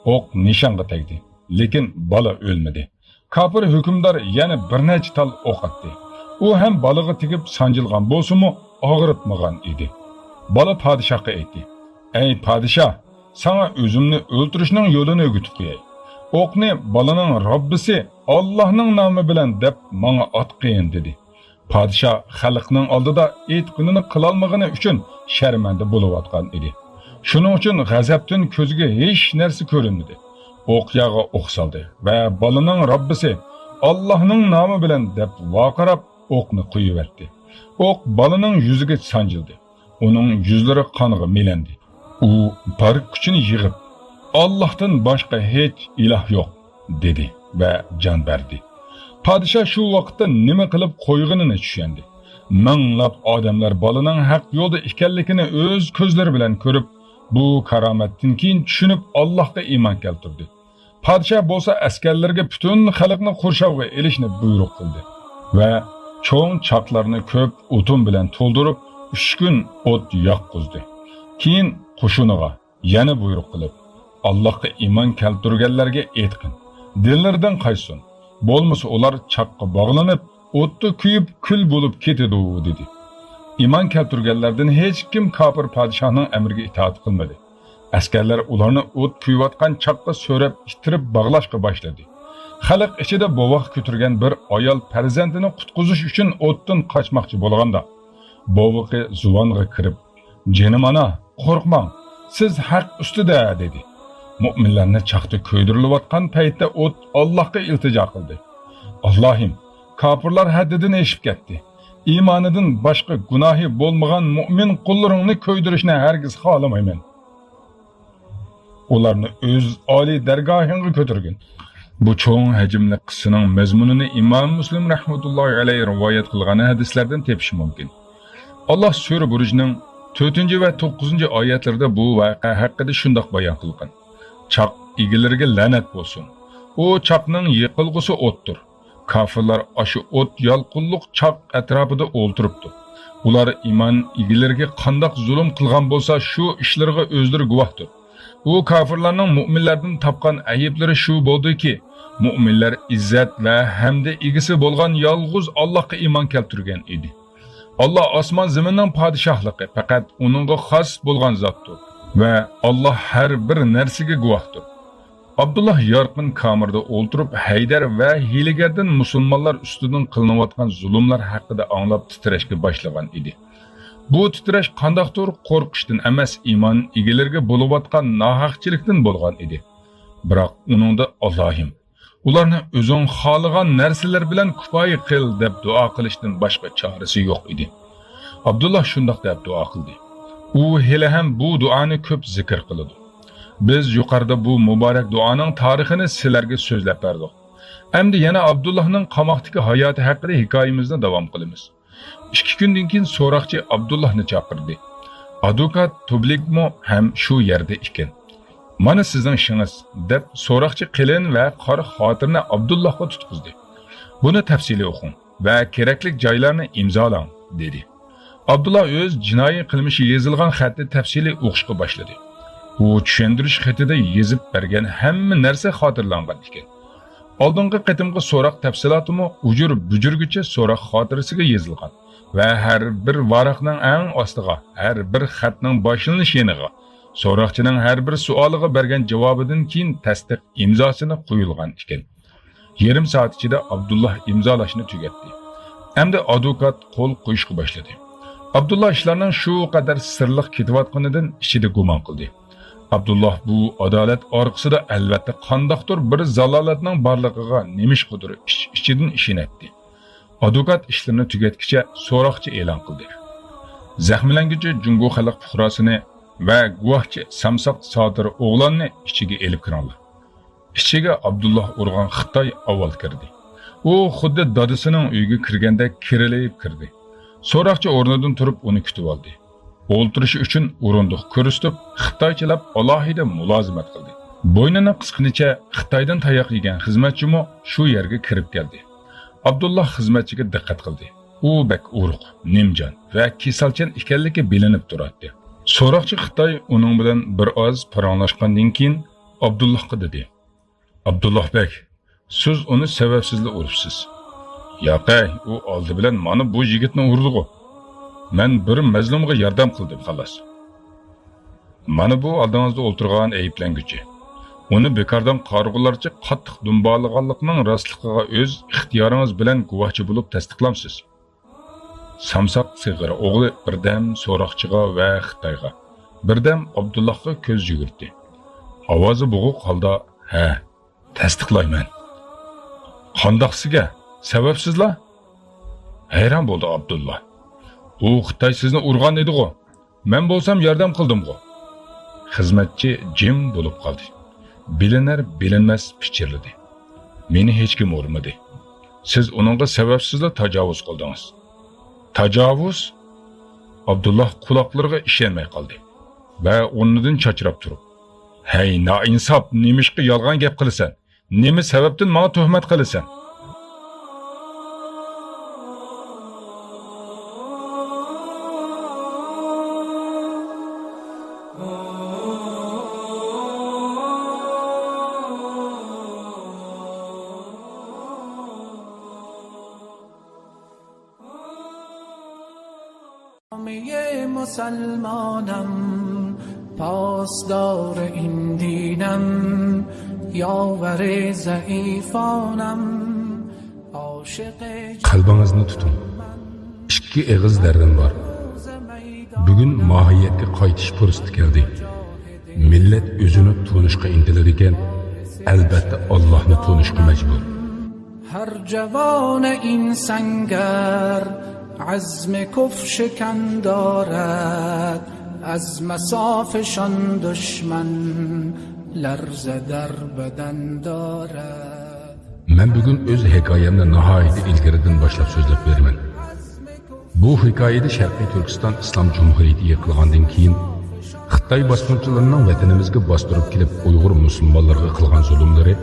ئوق نىشانغا تەگدى. لېكىن بالا ئۆلمىدى. كاپىر ھۆكۈمدار يەنە بىر نەچچە تال ئوق ئاتتى. ئۇ ھەم بالىغا تېگىپ سانجىلغان بولسىمۇ، ئاغرىتمىغان ئىدى. بالا پادىشاھقا ئېيتتى: ئەي پادىشاھ، ساڭا ئۆزۈمنى ئۆلتۈرۈشنىڭ يولىنى ئۆگىتىپ قوياي. ئوقنى بالىنىڭ رەببىسى ئاللاھنىڭ نامى بىلەن دەپ ماڭا ئاتقىن، دېدى. پادىشاھ خەلقنىڭ ئالدىدا ئېيتقىنىنى قىلالمىغىنى ئۈچۈن شەرمەندە بولۇۋاتقان ئىدى. شۇنىڭ ئۈچۈن غەزەپتىن كۆزىگە ھېچ نەرسە كۆرۈنمىدى. ئوقياغا ئوق سالدى ۋە بالىنىڭ رەببىسى ئاللاھنىڭ نامى بىلەن دەپ ۋارقىراپ، ئوقنى قويۇۋەتتى. ئوق بالىنىڭ يۈزىگە سانجىلدى. ئۇنىڭ يۈزلىرى قانغا مىلەندى. ئۇ بار كۈچىنى يىغىپ، ئاللاھتىن باشقا ھېچ ئىلاھ يوق، دېدى ۋە جان بەردى. پادىشاھ شۇ ۋاقىتتا نېمە قىلىپ قويغىنىنى چۈشەندى. مىڭلاپ ئادەملەر بالىنىڭ ھەق يولدا ئىكەنلىكىنى ئۆز كۆزلىرى بىلەن كۆرۈپ، بۇ كارامەتتىن كېيىن چۈشىنىپ، ئاللاھقا ئىمان كەلتۈردى. پادىشاھ بولسا ئەسكەرلىرىگە پۈتۈن خەلقنى قورشاۋغا ئېلىشنى بۇيرۇق قىلدى ۋە چوڭ چاقلارنى كۆپ ئوتۇن بىلەن تولدۇرۇپ، ئۈچ كۈن ئوت ياققۇزدى. كېيىن قوشۇنىغا يەنە بۇيرۇق قىلىپ، ئاللاھقا ئىمان كەلتۈرگەنلەرگە ئېيتقىن، دىنلىرىدىن قايتسۇن، بولمىسا ئۇلار چاققا باغلىنىپ، ئوتتا كۆيۈپ كۈل بولۇپ كېتىدۇ، دېدى. ئىمان كەلتۈرگەنلەردىن ھېچكىم كاپىر پادىشاھنىڭ ئەمرىگە ئىتائەت قىلمىدى. ئەسكەرلەر ئۇلارنى ئوت كۆيۈۋاتقان چاققا سۆرەپ ئىتتىرىپ باغلاشقا باشلىدى. خەلق ئىچىدە بوۋاق كۆتۈرگەن بىر ئايال پەرزەنتىنى قۇتقۇزۇش ئۈچۈن ئوتتىن قاچماقچى بولغاندا، بوۋىقى زۇۋانغا كىرىپ، جېنىم ئانا، قورقماڭ، سىز ھەق ئۈستىدە، دېدى. مۆمىنلەرنى چاقتا كۆيدۈرۈلۈۋاتقان پەيتتە ئوت ئاللاھقا ئىلتىجا قىلدى. ئاللاھىم، كاپىرلار ھەددىدىن ئېشىپ كەتتى. ئىمانىدىن باشقا گۇناھى بولمىغان مۆمىن قۇللىرىڭنى كۆيدۈرۈشنى ھەرگىز خالىمايمەن. ئۇلارنى ئۆز ئالىي دەرگاھىڭغا كۆتۈرگىن. بۇ چوڭ ھەجىملىك قىسسىنىڭ مەزمۇنىنى ئىمام مۇسلىم رەھمەتۇللاھى ئەلەيھى رىۋايەت قىلغان ھەدىسلەردىن تېپىش مۇمكىن. ئاللاھ سۈرە بۇرۇجنىڭ تۆتىنچى ۋە توققۇزىنچى ئايەتلىرىدە بۇ ۋەقە ھەققىدە شۇنداق بايان قىلغان: چاق ئىگىلىرىگە لەنەت بولسۇن. ئۇ چاقنىڭ يېقىلغۇسى ئوتتۇر. كاپىرلار ئاشۇ ئوت يالقۇنلۇق چاق ئەتراپىدا ئولتۇرۇپتۇ. ئۇلار ئىمان ئىگىلىرىگە قانداق زۇلۇم قىلغان بولسا، شۇ ئىشلىرىغا ئۆزلىرى گۇۋاھتۇر. ئۇ كاپىرلارنىڭ مۆمىنلەردىن تاپقان ئەيىبلىرى شۇ بولدىكى، مۆمىنلەر ئىززەت ۋە ھەمدە ئىگىسى بولغان يالغۇز ئاللاھقا ئىمان كەلتۈرگەن ئىدى. ئاللاھ ئاسمان زېمىننىڭ پادىشاھلىقى پەقەت ئۇنىڭغا خاس بولغان زاتتۇر ۋە ئاللاھ ھەر بىر نەرسىگە گۇۋاھتۇر. ئابدۇللاھ يارقىن كامېردا ئولتۇرۇپ، ھەيدەر ۋە ھىيلىگەردىن مۇسۇلمانلار ئۈستىدىن قىلىنىۋاتقان زۇلۇملار ھەققىدە ئاڭلاپ تىترەشكە باشلىغان ئىدى. بۇ تىترەش قانداقتۇر قورقۇشتىن ئەمەس، ئىمان ئىگىلىرىگە بولۇۋاتقان ناھەقچىلىكتىن بولغان ئىدى. بىراق ئۇنىڭدا ئاللاھىم، ئۇلارنى ئۆزۈڭ خالىغان نەرسىلەر بىلەن كۇپايە قىل دەپ دۇئا قىلىشتىن باشقا چارىسى يوق ئىدى. ئابدۇللا شۇنداق دەپ دۇئا قىلدى. ئۇ ھېلىھەم بۇ دۇئانى كۆپ زىكىر قىلىدۇ. بىز يۇقىرىدا بۇ مۇبارەك دۇئانىڭ تارىخىنى سىلەرگە سۆزلەپ بەردۇق. ئەمدى يەنە ئابدۇللاھنىڭ قاماقتىكى ھاياتى ھەققىدە ھېكايىمىزنى داۋام قىلىمىز. ئىككى كۈندىن كېيىن سوراقچى ئابدۇللاھنى چاقىردى. ئادۋوكات توبلىكمۇ ھەم شۇ يەردە ئىكەن. مانا سىزنىڭ ئىشىڭىز، دەپ سوراقچى قېلىن ۋە قارا خاتىرىنى ئابدۇللاھقا تۇتقۇزدى. بۇنى تەپسىلىي ئوقۇڭ ۋە كېرەكلىك جايلارنى ئىمزالاڭ، دېدى. ئابدۇللا ئۆز جىنايى قىلمىشى يېزىلغان خەتنى تەپسىلىي ئوقۇشقا باشلىدى. ئۇ چۈشەندۈرۈش خېتىدە يېزىپ بەرگەن ھەممە نەرسە خاتىرىلانغان ئىكەن. ئالدىنقى قېتىمقى سوراق تەپسىلاتىمۇ ئۇجۇر-بۈجۈرگىچە سوراق خاتىرىسىگە يېزىلغان ۋە ھەر بىر ۋاراقنىڭ ئەڭ ئاستىغا، ھەر بىر خەتنىڭ باشلىنىش يېنىغا، سوراقچىنىڭ ھەر بىر سوئالىغا بەرگەن جاۋابىدىن كېيىن تەستىق ئىمزاسىنى قويۇلغان ئىكەن. يېرىم سائەت ئىچىدە ئابدۇللا ئىمزالاشنى تۈگەتتى. ئەمدى ئادۋوكات قول قويۇشقا باشلىدى. ئابدۇللا ئىشلارنىڭ شۇ قەدەر سىرلىق كېتىۋاتقىنىدىن ئىچىدە گۇمان قىلدى. ئابدۇللا بۇ ئادالەت ئارقىسىدا ئەلۋەتتە قانداقتۇر بىر زالالەتنىڭ بارلىقىغا نېمىشقىدۇر ئىچ-ئىچىدىن ئىشىنەتتى. ئادۋوكات ئىشلىرىنى تۈگەتكىچە سوراقچى ئېلان قىلدى. زەخىملەنگۈچى جۇڭگو خەلق پۇقراسىنى ۋە گۇۋاھچى سامساق سادىر ئوغلاننى ئىچىگە ئېلىپ كىرىڭلار. ئىچىگە ئابدۇللا ئۇرغان خىتاي ئاۋۋال كىردى. ئۇ خۇددى دادىسىنىڭ ئۆيىگە كىرگەندەك كىرىلىيىپ كىردى. سوراقچى ئورنىدىن تۇرۇپ ئۇنى كۈتۈۋالدى. ئولتۇرۇشى ئۈچۈن ئورۇندۇق كۆرسىتىپ، خىتايچىلاپ ئالاھىدە مۇلازىمەت قىلدى. بوينىنى قىسقىنىچە خىتايدىن تاياق يېگەن خىزمەتچىمۇ شۇ يەرگە كىرىپ كەلدى. ئابدۇللا خىزمەتچىگە دىققەت قىلدى. ئۇ بەك ئورۇق، نىمجان ۋە كېسەلچان ئىكەنلىكى بىلىنىپ تۇراتتى. سوراقچى خىتاي ئۇنىڭ بىلەن بىر ئاز پاراڭلاشقاندىن كېيىن ئابدۇللاھقا دېدى: ئابدۇللاھ بەگ، سىز ئۇنى سەۋەبسىزلا ئۇرۇپسىز. ياقەي، ئۇ ئالدى بىلەن مانا بۇ يىگىتنى ئۇردىغۇ. مەن بىر مەزلۇمغا ياردەم قىلدىم، خالاس. مانا بۇ ئالدىڭىزدا ئولتۇرغان ئەيىبلەنگۈچى. ئۇنى بىكاردىن قارىغۇلارچە قاتتىق دۇمبالىغانلىقنىڭ راستلىقىغا ئۆز ئىختىيارىڭىز بىلەن گۇۋاھچى بولۇپ تەستىقلامسىز؟ سامساق سېغىر ئوغلى بىردەم سوراقچىغا ۋە خىتايغا، بىردەم ئابدۇللاھقا كۆز يۈگۈرتتى. ئاۋازى بوغۇق ھالدا: ھە، تەستىقلايمەن. قانداقسىگە؟ سەۋەبسىزلا؟ ھەيران بولدى ئابدۇللا. ئۇ خىتاي سىزنى ئۇرغان ئىدىغۇ؟ مەن بولسام ياردەم قىلدىمغۇ؟ خىزمەتچى جىم بولۇپ قالدى. بىلىنەر بىلىنمەس پىچىرلىدى: مېنى ھېچكىم ئۇرمىدى. سىز ئۇنىڭغا سەۋەبسىزلا تاجاۋۇز قىلدىڭىز. تاجاۋۇز؟ ئابدۇللا قۇلاقلىرىغا ئىشەنمەي قالدى ۋە ئورنىدىن چاچراپ تۇرۇپ: ھەي نائىنساپ، نېمىشقا يالغان گەپ قىلىسەن؟ نېمە سەۋەبتىن ماڭا تۆھمەت قىلىسەن؟ جامعهٔ مسلمانم، پاسدار این دینم، یاور ضعیفانم، عاشق قەلبىڭىزنى تۇتۇڭ. ئىككى ئېغىز دەردىم بار. بۈگۈن ماھىيەتكە قايتىش پۇرسىتى كەلدى. مىللەت ئۆزىنى تونۇشقا ئىنتىلىدىكەن، ئەلۋەتتە ئاللاھنى تونۇشقا مەجبۇر. هر جوان این سنگر عزم کفر شکن دارد، از مسافشان دشمن لرزه در بدن دارد. مەن بۈگۈن ئۆز ھېكايەمنى ناھايىتى ئىلگىرىدىن باشلاپ سۆزلەپ بېرىمەن. بۇ ھېكايىدە شەرقىي تۈركىستان ئىسلام جۇمھۇرىيىتى يىقىلغاندىن كېيىن، خىتاي باسقۇنچىلىرىنىڭ ۋەتىنىمىزگە باستۇرۇپ كېلىپ ئۇيغۇر مۇسۇلمانلىرىغا قىلغان زۇلۇملىرى،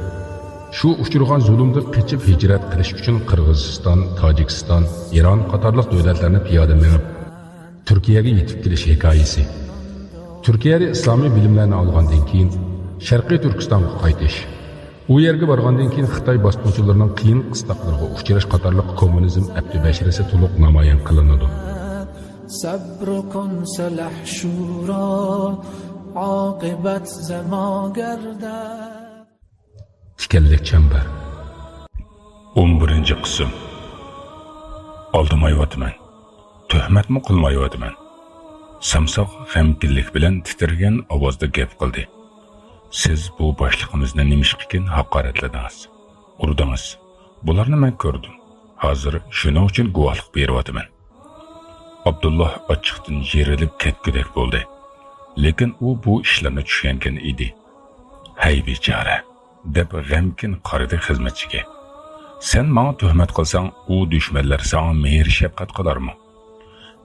شۇ ئۇچرىغان زۇلۇمدىن قېچىپ ھىجرەت قىلىش ئۈچۈن قىرغىزىستان، تاجىكىستان، ئىران قاتارلىق دۆلەتلەرنى پىيادە مېڭىپ، تۈركىيەگە يېتىپ كېلىش ھېكايىسى. تۈركىيەدە ئىسلامىي بىلىملەرنى ئالغاندىن كېيىن، شەرقىي تۈركىستانغا قايتىش، ئۇ يەرگە بارغاندىن كېيىن خىتاي باستىمىچىلىرىنىڭ قىيىن قىستاقلىرىغا ئۇچراش قاتارلىق كوممۇنىزم ئەپتۇ بەشىرىسى تولۇق نامايان قىلىنىدۇ. سەبرۇكۇن سەلەھ شۇرا، ئاقىبەت زەماگەردە. تىكەنلىك چەمبەر. ئون بىرىنچى قىسىم. ئالدىمايۋاتىمەن. تۆھمەتمۇ قىلمايۋاتىمەن. سامساق غەمكىنلىك بىلەن تىترىگەن ئاۋازدا گەپ قىلدى. سىز بۇ باشلىقىمىزنى نېمىشقىكىن ھاقارەتلىدىڭىز؟ ئۇردىڭىز. بۇلارنى مەن كۆردۈم. ھازىر شۇنىڭ ئۈچۈن گۇۋاھلىق بېرىۋاتىمەن. ئابدۇللا ئاچچىقتىن يېرىلىپ كەتكۈدەك بولدى. لېكىن ئۇ بۇ ئىشلارنى چۈشەنگەن ئىدى. ھەي بىچارە! دەپ غەمكىن قارىدى خىزمەتچىگە. سەن ماڭا تۆھمەت قىلساڭ، ئۇ دۈشمەنلەر ساڭا مېھىر-شەپقەت قىلارمۇ؟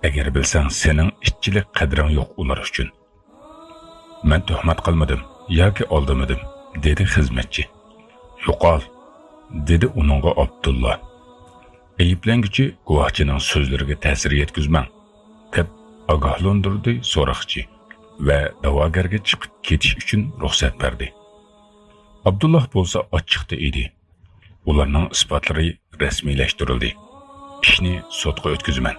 ئەگەر بىلسەڭ، سېنىڭ ئىتچىلىك قەدرىڭ يوق ئۇلار ئۈچۈن. مەن تۆھمەت قىلمىدىم ياكى ئالدىمىدىم، دېدى خىزمەتچى. يوقال، دېدى ئۇنىڭغا ئابدۇللا. ئەيىبلەنگۈچى گۇۋاھچىنىڭ سۆزلىرىگە تەسىر يەتكۈزمەڭ، دەپ ئاگاھلاندۇردى سوراقچى ۋە دەۋاگەرگە چىقىپ كېتىش ئۈچۈن رۇخسەت بەردى. ئابدۇللا بولسا ئاچچىقتا ئىدى. ئۇلارنىڭ ئىسپاتلىرى رەسمىيلەشتۈرۈلدى. ئىشنى سوتقا ئۆتكۈزىمەن.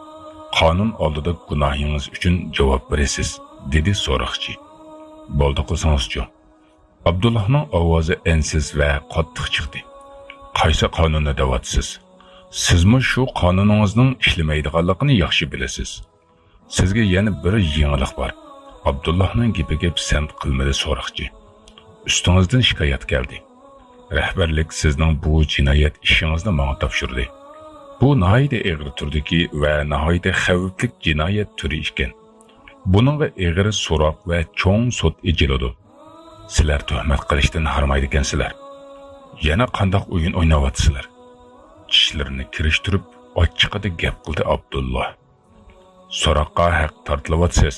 قانۇن ئالدىدا گۇناھىڭىز ئۈچۈن جاۋاب بېرىسىز، دېدى سوراقچى. بولدى قىلسىڭىزچۇ؟ ئابدۇللاھنىڭ ئاۋازى ئەنسىز ۋە قاتتىق چىقتى. قايسى قانۇننى دەۋاتىسىز؟ سىزمۇ شۇ قانۇنىڭىزنىڭ ئىشلىمەيدىغانلىقىنى ياخشى بىلىسىز. سىزگە يەنە بىر يېڭىلىق بار. ئابدۇللاھنىڭ گېپىگە پىسەنت قىلمىدى سوراقچى. ئۈستىڭىزدىن شىكايەت كەلدى. رەھبەرلىك سىزنىڭ بۇ جىنايەت ئىشىڭىزنى ماڭا تاپشۇردى. بۇ ناھايىتى ئېغىر تۈردىكى ۋە ناھايىتى خەۋپلىك جىنايەت تۈرى ئىكەن. بۇنىڭغا ئېغىر سوراق ۋە چوڭ سوت ئېچىلىدۇ. سىلەر تۆھمەت قىلىشتىن ھارمايدىكەنسىلەر. يەنە قانداق ئويۇن ئويناۋاتىسىلەر؟ چىشلىرىنى كىرىشتۈرۈپ، ئاچچىقىدا گەپ قىلدى ئابدۇللا. سوراققا ھەق تارتىلىۋاتىسىز.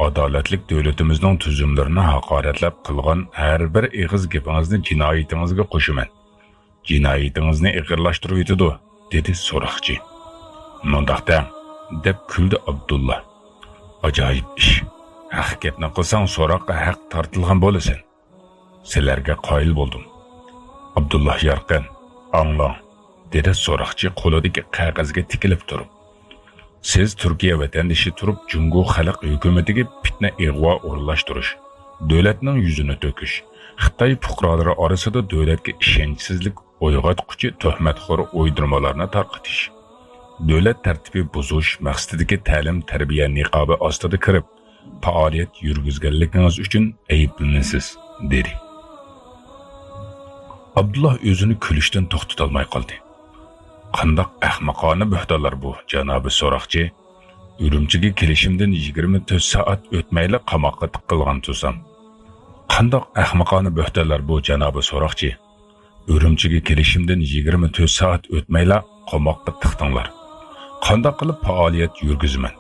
ئادالەتلىك دۆلىتىمىزنىڭ تۈزۈملىرىنى ھاقارەتلەپ قىلغان ھەر بىر ئېغىز گېپىڭىزنى جىنايىتىڭىزگە قوشىمەن. جىنايىتىڭىزنى ئېغىرلاشتۇرۇۋېتىدۇ، دېدى سوراقچى. مۇنداق دەڭ، دەپ كۈلدى ئابدۇللا. ئاجايىپ ئىش. ھەق گەپنى قىلساڭ، سوراققا ھەق تارتىلغان بولىسەن. سىلەرگە قايىل بولدۇم. ئابدۇللا يارقىن، ئاڭلاڭ، دېدى سوراقچى قولىدىكى قەغەزگە تىكىلىپ تۇرۇپ. سىز تۈركىيە ۋەتەندىشى تۇرۇپ، جۇڭگو خەلق ھۆكۈمىتىگە پىتنە-ئىغۋا ئورۇنلاشتۇرۇش، دۆلەتنىڭ يۈزىنى تۆكۈش، خىتاي پۇقرالىرى ئارىسىدا دۆلەتكە ئىشەنچسىزلىك ئويغاتقۇچى تۆھمەتخور ئويدۇرمىلارنى تارقىتىش، دۆلەت تەرتىپى بۇزۇش مەقسىتىدىكى تەلىم-تەربىيە نىقابى ئاستىدا كىرىپ، پائالىيەت يۈرگۈزگەنلىكىڭىز ئۈچۈن ئەيىبلىنىسىز، دېدى. ئابدۇللا ئۆزىنى كۈلۈشتىن توختىتالماي قالدى. قانداق ئەخمىقانە بۆھتانلار بۇ، جانابىي سوراقچى؟ ئۈرۈمچىگە كېلىشىمدىن يىگىرمە تۆت سائەت ئۆتمەيلا قاماققا تىقىلغان تۇرسام. قانداق ئەخمىقانە بۆھتانلار بۇ، جانابىي سوراقچى؟ ئۈرۈمچىگە كېلىشىمدىن يىگىرمە تۆت سائەت ئۆتمەيلا قاماققا تىقتىڭلار. قانداق قىلىپ پائالىيەت يۈرگۈزىمەن؟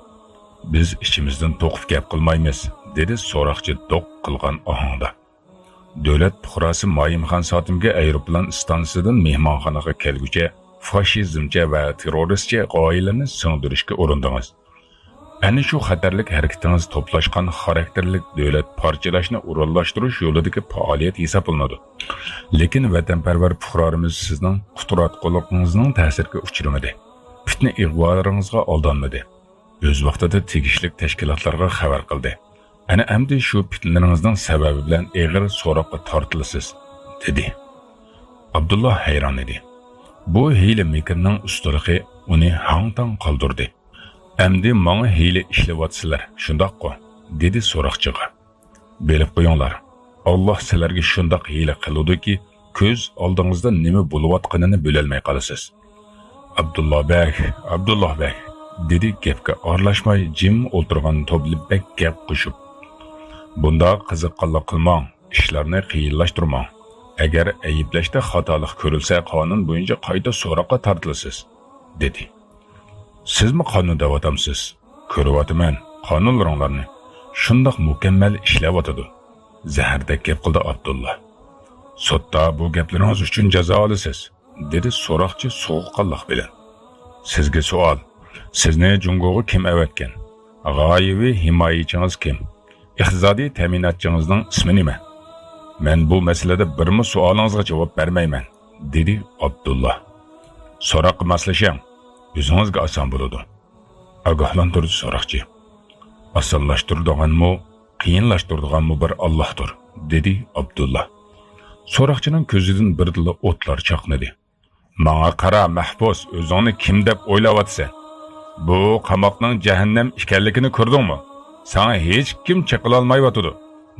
بىز ئىچىمىزدىن توقۇپ گەپ قىلمايمىز، دېدى سوراقچى دوق قىلغان ئاھاڭدا. دۆلەت پۇقراسى مايىمخان ساتىمگە ئايروپىلان ئىستانسىسىدىن مېھمانخانىغا كەلگۈچە فاشىزمچە ۋە تېررورىستچە غايىلەرنى سىڭدۈرۈشكە ئۇرۇندىڭىز. ئەنە شۇ خەتەرلىك ھەرىكىتىڭىز توپلاشقان خاراكتېرلىك دۆلەت پارچىلاشنى ئورۇنلاشتۇرۇش يولىدىكى پائالىيەت ھېسابلىنىدۇ. لېكىن ۋەتەنپەرۋەر پۇقرالىرىمىز سىزنىڭ قۇتراتقۇلۇقىڭىزنىڭ تەسىرىگە ئۇچرىمىدى. پىتنە-ئىغۋالىرىڭىزغا ئالدانمىدى. ئۆز ۋاقتىدا تېگىشلىك تەشكىلاتلارغا خەۋەر قىلدى. ئەنە ئەمدى شۇ پىتنىلىرىڭىزنىڭ سەۋەبى بىلەن ئېغىر سوراققا تارتىلىسىز، دېدى. ئابدۇللا ھەيران ئىدى. بۇ ھىيلە-مىكىرنىڭ ئۇستىلىقى ئۇنى ھاڭ-تاڭ قالدۇردى. ئەمدى ماڭا ھىيلە ئىشلەۋاتىسىلەر، شۇنداققۇ؟ دېدى سوراقچىغا. بىلىپ قويۇڭلار، ئاللا سىلەرگە شۇنداق ھىيلە قىلىدۇكى، كۆز ئالدىڭىزدا نېمە بولۇۋاتقىنىنى بىلەلمەي قالىسىز. ئابدۇللا بەگ، ئابدۇللا بەگ، دېدى گەپكە ئارىلاشماي جىم ئولتۇرغان توبلى بەگ گەپ قوشۇپ. بۇنداق قىزىققانلىق قىلماڭ، ئىشلارنى قىيىنلاشتۇرماڭ. ئەگەر ئەيىبلەشتە خاتالىق كۆرۈلسە، قانۇن بويىچە قايتا سوراققا تارتىلىسىز، دېدى. سىزمۇ قانۇن دەۋاتامسىز؟ كۆرۈۋاتىمەن قانۇنلىرىڭلارنى. شۇنداق مۇكەممەل ئىشلەۋاتىدۇ. زەھەردەك گەپ قىلدى ئابدۇللا. سوتتا بۇ گەپلىرىڭىز ئۈچۈن جازا ئالىسىز، دېدى سوراقچى سوغۇققانلىق بىلەن. سىزگە سوئال. سىزنى جۇڭگوغا كىم ئەۋەتكەن؟ غايىۋى ھىمايىچىڭىز كىم؟ ئىقتىسادىي تەمىناتچىڭىزنىڭ ئىسمى نېمە؟ مەن بۇ مەسىلىدە بىرمۇ سوئالىڭىزغا جاۋاب بەرمەيمەن، دېدى ئابدۇللا. سوراققا ماسلىشىڭ، ئۆزىڭىزگە ئاسان بولىدۇ. ئاگاھلاندۇردى سوراقچى. ئاسانلاشتۇرىدىغانمۇ، قىيىنلاشتۇرىدىغانمۇ بىر ئاللاھتۇر، دېدى ئابدۇللا. سوراقچىنىڭ كۆزىدىن بىردىنلا ئوتلار چاقنىدى. ماڭا قارا، مەھبۇس، ئۆزۈڭنى كىم دەپ ئويلاۋاتىسەن؟ بۇ قاماقنىڭ جەھەننەم ئىكەنلىكىنى كۆردۈڭمۇ؟ ساڭا ھېچكىم چېقىلالمايۋاتىدۇ.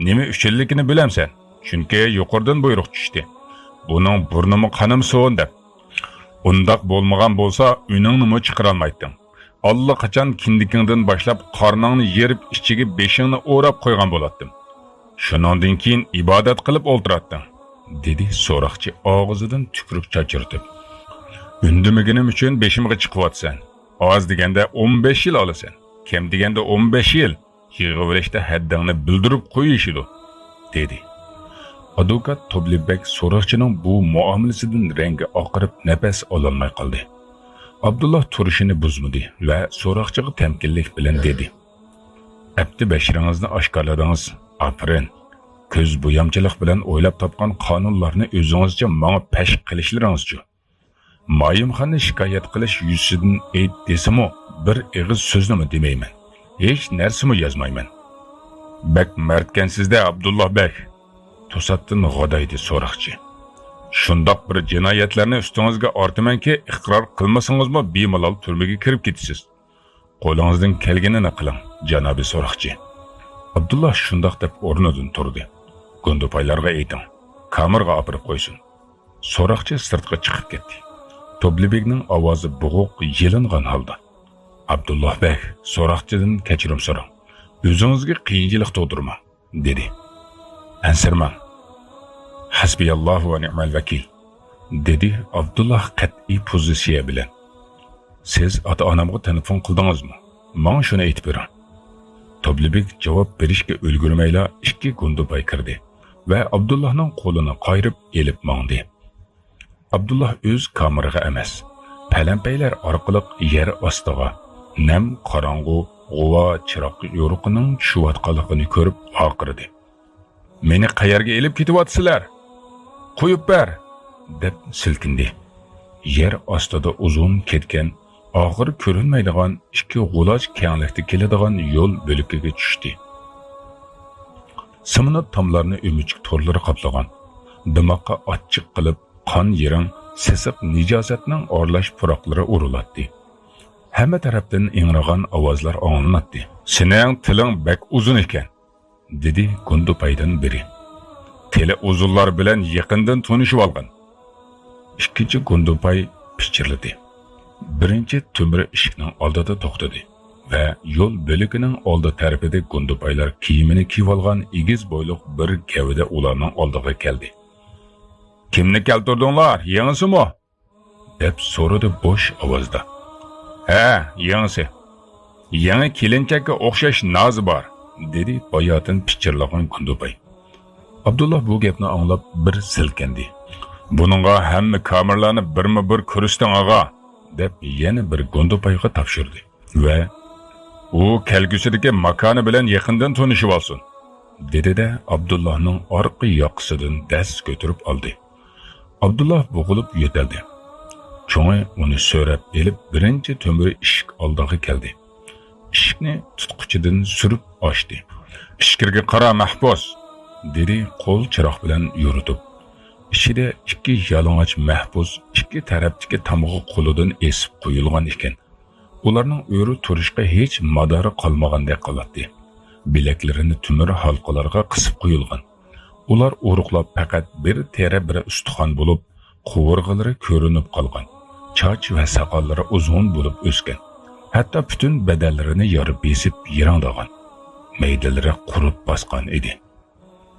نېمە ئۈچۈنلۈكىنى بىلەمسەن؟ چۈنكى يۇقىرىدىن بۇيرۇق چۈشتى. بۇنىڭ بۇرنىمۇ قانىمىسۇن دەپ. ئۇنداق بولمىغان بولسا، ئۈنۈڭنىمۇ چىقىرالمايتتىڭ. ئاللىقاچان كىندىكىڭدىن باشلاپ قارنىڭنى يېرىپ، ئىچىگە بېشىڭنى ئوراپ قويغان بولاتتىم. شۇنىڭدىن كېيىن ئىبادەت قىلىپ ئولتۇراتتىڭ، دېدى سوراقچى ئاغزىدىن تۈكۈرۈك چاچرىتىپ. ئۈندىمىگىنىم ئۈچۈن بېشىمغا چىقىۋاتىسەن. ئاز دېگەندە ئون بەش يىل ئالىسەن. كەم دېگەندە ئون بەش يىل. يىغىۋېلىشتا ھەددىڭنى بىلدۈرۈپ قويۇشىدۇ، دېدى. ئادۋوكات توبلىبەگ سوراقچىنىڭ بۇ مۇئامىلىسىدىن رەڭگى ئاقىرىپ، نەپەس ئالالماي قالدى. ئابدۇللا تۇرۇشىنى بۇزمىدى ۋە سوراقچىغا تەمكىنلىك بىلەن دېدى: ئەپتى بەشىرىڭىزنى ئاشكارىلىدىڭىز، ئاپىرىن. كۆز بويامچىلىق بىلەن ئويلاپ تاپقان قانۇنلارنى ئۆزىڭىزچە ماڭا پەش قىلىشلىرىڭىزچۇ؟ مايىمخاننى شىكايەت قىلىش يۈزىسىدىن ئېيت دېسىمۇ، بىر ئېغىز سۆزنىمۇ دېمەيمەن. ھېچ نەرسىمۇ يازمايمەن. بەك مەردكەنسىز-دە، ئابدۇللا بەگ! توساتتىن غادايدى سوراقچى. شۇنداق بىر جىنايەتلەرنى ئۈستىڭىزگە ئارتىمەنكى، ئىقرار قىلمىسىڭىزمۇ بىمالال تۈرمىگە كىرىپ كېتىسىز. قولىڭىزدىن كەلگىنىنى قىلىڭ، جانابىي سوراقچى. ئابدۇللا شۇنداق دەپ ئورنىدىن تۇردى. گۇندىپايلارغا ئېيتىڭ، كامېرغا ئاپىرىپ قويسۇن. سوراقچى سىرتقا چىقىپ كەتتى. توبلىبېگنىڭ ئاۋازى بوغۇق، يېلىنغان ھالدا: ئابدۇللا بەگ، سوراقچىدىن كەچۈرۈم سوراڭ. ئۆزىڭىزگە قىيىنچىلىق تۇغدۇرماڭ، دېدى. ئەنسىرىمەڭ. ھەسبىياللاھۇ ۋە نىئمەل ۋەكىل، دېدى ئابدۇللا قەتئىي پوزىتسىيە بىلەن. سىز ئاتا-ئانامغا تېلېفون قىلدىڭىزمۇ؟ ماڭا شۇنى ئېيتىپ بېرىڭ. توبلىبېگ جاۋاب بېرىشكە ئۈلگۈرمەيلا ئىككى گۇندىپاي كىردى ۋە ئابدۇللانىڭ قولىنى قايرىپ ئېلىپ ماڭدى. ئابدۇللا ئۆز كامېرىغا ئەمەس، پەلەمپەيلەر ئارقىلىق يەر ئاستىغا، نەم قاراڭغۇ غۇۋا چىراغ يورۇقىنىڭ چۈشۈۋاتقانلىقىنى كۆرۈپ ۋارقىرىدى. مېنى قەيەرگە ئېلىپ كېتىۋاتىسىلەر؟ قويۇپ بەر! دەپ سىلكىندى. يەر ئاستىدا ئۇزۇن كەتكەن، ئاخىرى كۆرۈنمەيدىغان ئىككى غۇلاچ كەڭلىكتە كېلىدىغان يول بۆلىكىگە چۈشتى. سېمونت تاملارنى ئۆمۈچۈك تورلىرى قاپلىغان، دىماغقا ئاچچىق قىلىپ قان يىرىڭ، سېسىق نىجاسەتنىڭ ئارىلاش پۇراقلىرى ئۇرۇلاتتى. ھەممە تەرەپتىن ئىڭرىغان ئاۋازلار ئاڭلىناتتى. سېنىڭ تىلىڭ بەك ئۇزۇن ئىكەن، دېدى گۇندىپايدىن بىرى. تىلى ئۇزۇنلار بىلەن يېقىندىن تونۇشۇۋالغىن. ئىككىنچى گۇندىپاي پىچىرلىدى. بىرىنچى تۆمۈر ئىشىكنىڭ ئالدىدا توختىدى ۋە يول بۆلىكىنىڭ ئالدى تەرىپىدە گۇندىپايلار كىيىمىنى كىيىۋالغان ئېگىز بويلۇق بىر گەۋدە ئۇلارنىڭ ئالدىغا كەلدى. كىمنى كەلتۈردۈڭلار، يېڭىسىمۇ؟ دەپ سورىدى بوش ئاۋازدا. ھە، يېڭىسى. يېڭى كېلىنچەككە ئوخشاش نازى بار، دېدى باياتىن پىچىرلىغان گۇندىپاي. ئابدۇللا بۇ گەپنى ئاڭلاپ بىر سىلكىندى. بۇنىڭغا ھەممە كامېرلارنى بىرمۇ بىر كۆرسىتىڭ، ئاغا، دەپ يەنە بىر گۇندىپايغا تاپشۇردى. ۋە ئۇ كەلگۈسىدىكى ماكانى بىلەن يېقىندىن تونۇشۇۋالسۇن، دېدى-دە، ئابدۇللانىڭ ئارقا ياقىسىدىن دەس كۆتۈرۈپ ئالدى. ئابدۇللا بوغۇلۇپ يۆتەلدى. چوڭى ئۇنى سۆرەپ ئېلىپ، بىرىنچى تۆمۈر ئىشىك ئالدىغا كەلدى. ئىشىكنى تۇتقۇچىدىن سۈرۈپ ئاچتى. ئىچكىرىگە قارا، مەھبۇس! دېدى قول چىراغ بىلەن يورۇتۇپ. ئىچىدە ئىككى يالىڭاچ مەھبۇس ئىككى تەرەپتىكى تامغا قولىدىن ئېسىپ قويۇلغان ئىكەن. ئۇلارنىڭ ئۆرە تۇرۇشقا ھېچ مادارى قالمىغاندەك قىلاتتى. بىلەكلىرىنى تۆمۈر ھالقىلارغا قىسىپ قويۇلغان. ئۇلار ئورۇقلاپ پەقەت بىر تېرە، بىر ئۇستىخان بولۇپ، قوۋۇرغىلىرى كۆرۈنۈپ قالغان. چاچ ۋە ساقاللىرى ئۇزۇن بولۇپ ئۆسكەن. ھەتتا پۈتۈن بەدەنلىرىنى يارا بېسىپ يىرىڭدىغان. مەيدىلىرى قۇرت باسقان ئىدى.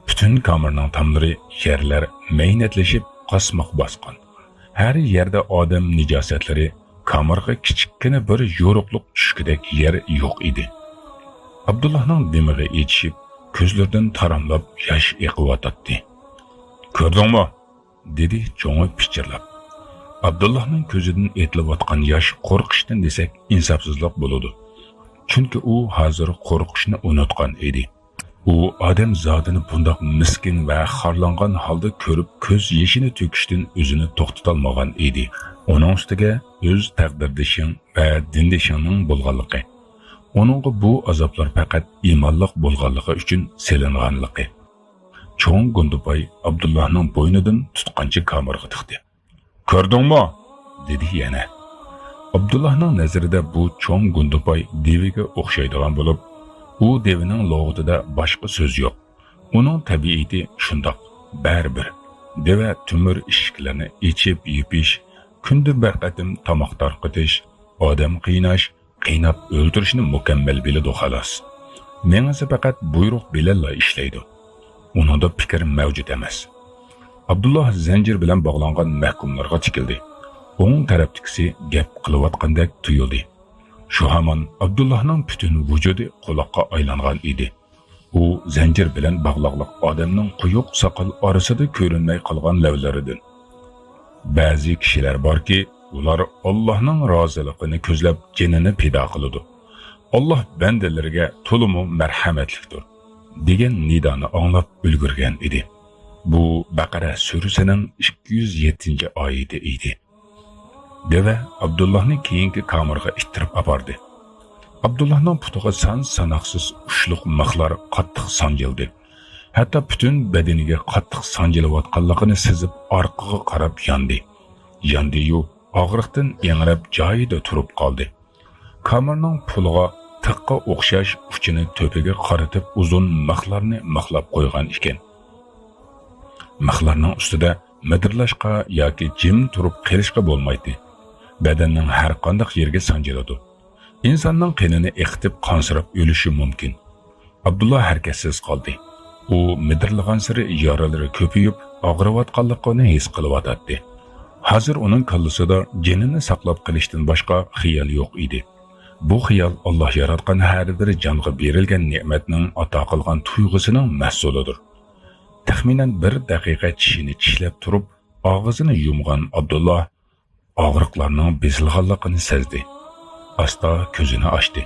پۈتۈن كامېرنىڭ تاملىرى يەرلەر مەينەتلىشىپ قاسماق باسقان. ھەر يەردە ئادەم نىجاسەتلىرى، كامېرغا كىچىككىنە بىر يورۇقلۇق چۈشكۈدەك يەر يوق ئىدى. ئابدۇللانىڭ دىمىقى ئېچىشىپ، كۆزلىرىدىن تاراملاپ ياش ئېقىۋاتاتتى. كۆردۈڭمۇ؟ دېدى چوڭى پىچىرلاپ. ئابدۇللانىڭ كۆزىدىن ئېتىلىۋاتقان ياش قورقۇشتىن دېسەك ئىنساپسىزلىق بولىدۇ. چۈنكى ئۇ ھازىر قورقۇشنى ئۇنتقان ئىدى. ئۇ ئادەم زادىنى بۇنداق مىسكىن ۋە خارلانغان ھالدا كۆرۈپ، كۆز يېشىنى تۆكۈشتىن ئۆزىنى توختىتالمىغان ئىدى. ئۇنىڭ ئۈستىگە ئۆز تەقدىردىشىڭ ۋە دىندىشىڭنىڭ بولغانلىقى، ئۇنىڭغا بۇ ئازابلار پەقەت ئىمانلىق بولغانلىقى ئۈچۈن سېلىنغانلىقى. چوڭ گۇندىپاي ئابدۇللاھنىڭ بوينىدىن تۇتقانچە كامىرغا تىقتى. «كۆردۈڭمۇ؟» دېدى يەنە. ئابدۇللاھنىڭ نەزىرىدە بۇ چوڭ گۇندىپاي دېۋىگە ئوخشايدىغان بولۇپ، ئۇ دېۋىنىڭ لۇغىتىدا باشقا سۆز يوق. ئۇنىڭ تەبىئىتى شۇنداق، بەرىبىر. دېۋە تۆمۈر ئىشىكلەرنى ئېچىپ يېپىش، كۈندە بىر قېتىم تاماق تارقىتىش، ئادەم قىيناش، قىيناپ ئۆلتۈرۈشنى مۇكەممەل بىلىدۇ، خالاس. مېڭىسى پەقەت بۇيرۇق بىلەنلا ئىشلەيدۇ. ئۇنىڭدا پىكىر مەۋجۇت ئەمەس. ئابدۇللا زەنجىر بىلەن باغلانغان مەھكۇملارغا تىكىلدى. ئوڭ تەرەپتىكىسى گەپ قىلىۋاتقاندەك تۇيۇلدى. شۇ ھامان ئابدۇللانىڭ پۈتۈن ۋۇجۇدى قۇلاققا ئايلانغان ئىدى. ئۇ زەنجىر بىلەن باغلاقلىق ئادەمنىڭ قويۇق ساقال ئارىسىدا كۆرۈنمەي قالغان لەۋلىرىدىن. بەزى كىشىلەر باركى، ئۇلار ئاللاھنىڭ رازىلىقىنى كۆزلەپ جېنىنى پىدا قىلىدۇ. ئاللاھ بەندىلىرىگە تولىمۇ مەرھەمەتلىكتۇر، دېگەن نىدانى ئاڭلاپ ئۈلگۈرگەن ئىدى. بۇ بەقەرە سۈرىسىنىڭ ئىككى يۈز يەتتىنچى ئايىتى ئىدى. دېۋە ئابدۇللاھنى كېيىنكى كامېرغا ئىتتىرىپ ئاپاردى. ئابدۇللاھنىڭ پۇتىغا سان-ساناقسىز ئۇچلۇق مىخلار قاتتىق سانجىلدى. ھەتتا پۈتۈن بەدىنىگە قاتتىق سانجىلىۋاتقانلىقىنى سېزىپ، ئارقىغا قاراپ ياندى. ياندى-يۇ، ئاغرىقتىن ئىڭراپ جايىدا تۇرۇپ قالدى. كامېرنىڭ پۇلىغا تىققا ئوخشاش ئۇچىنى تۆپىگە قارىتىپ ئۇزۇن مىخلارنى مىخلاپ قويغان ئىكەن. مىخلارنىڭ ئۈستىدە مىدىرلاشقا ياكى جىم تۇرۇپ قېلىشقا بولمايتتى. بەدەننىڭ ھەر قانداق يېرىگە سانجىلىدۇ. ئىنساننىڭ قېنىنى ئېقىتىپ قانسىراپ ئۆلۈشى مۇمكىن. ئابدۇللا ھەرىكەتسىز قالدى. ئۇ مىدىرلىغانسېرى يارىلىرى كۆپىيىپ، ئاغرىۋاتقانلىقىنى ھېس قىلىۋاتاتتى. ھازىر ئۇنىڭ كاللىسىدا جېنىنى ساقلاپ قېلىشتىن باشقا خىيال يوق ئىدى. بۇ خىيال ئاللاھ ياراتقان ھەر بىر جانغا بېرىلگەن نېمەتنىڭ ئاتا قىلغان تۇيغۇسىنىڭ مەھسۇلىدۇر. تەخمىنەن بىر دەقىقە چىشىنى چىشلەپ تۇرۇپ، ئاغزىنى يۇمغان ئابدۇللا ئاغرىقلارنىڭ بېسىلغانلىقىنى سەزدى. ئاستا كۆزىنى ئاچتى.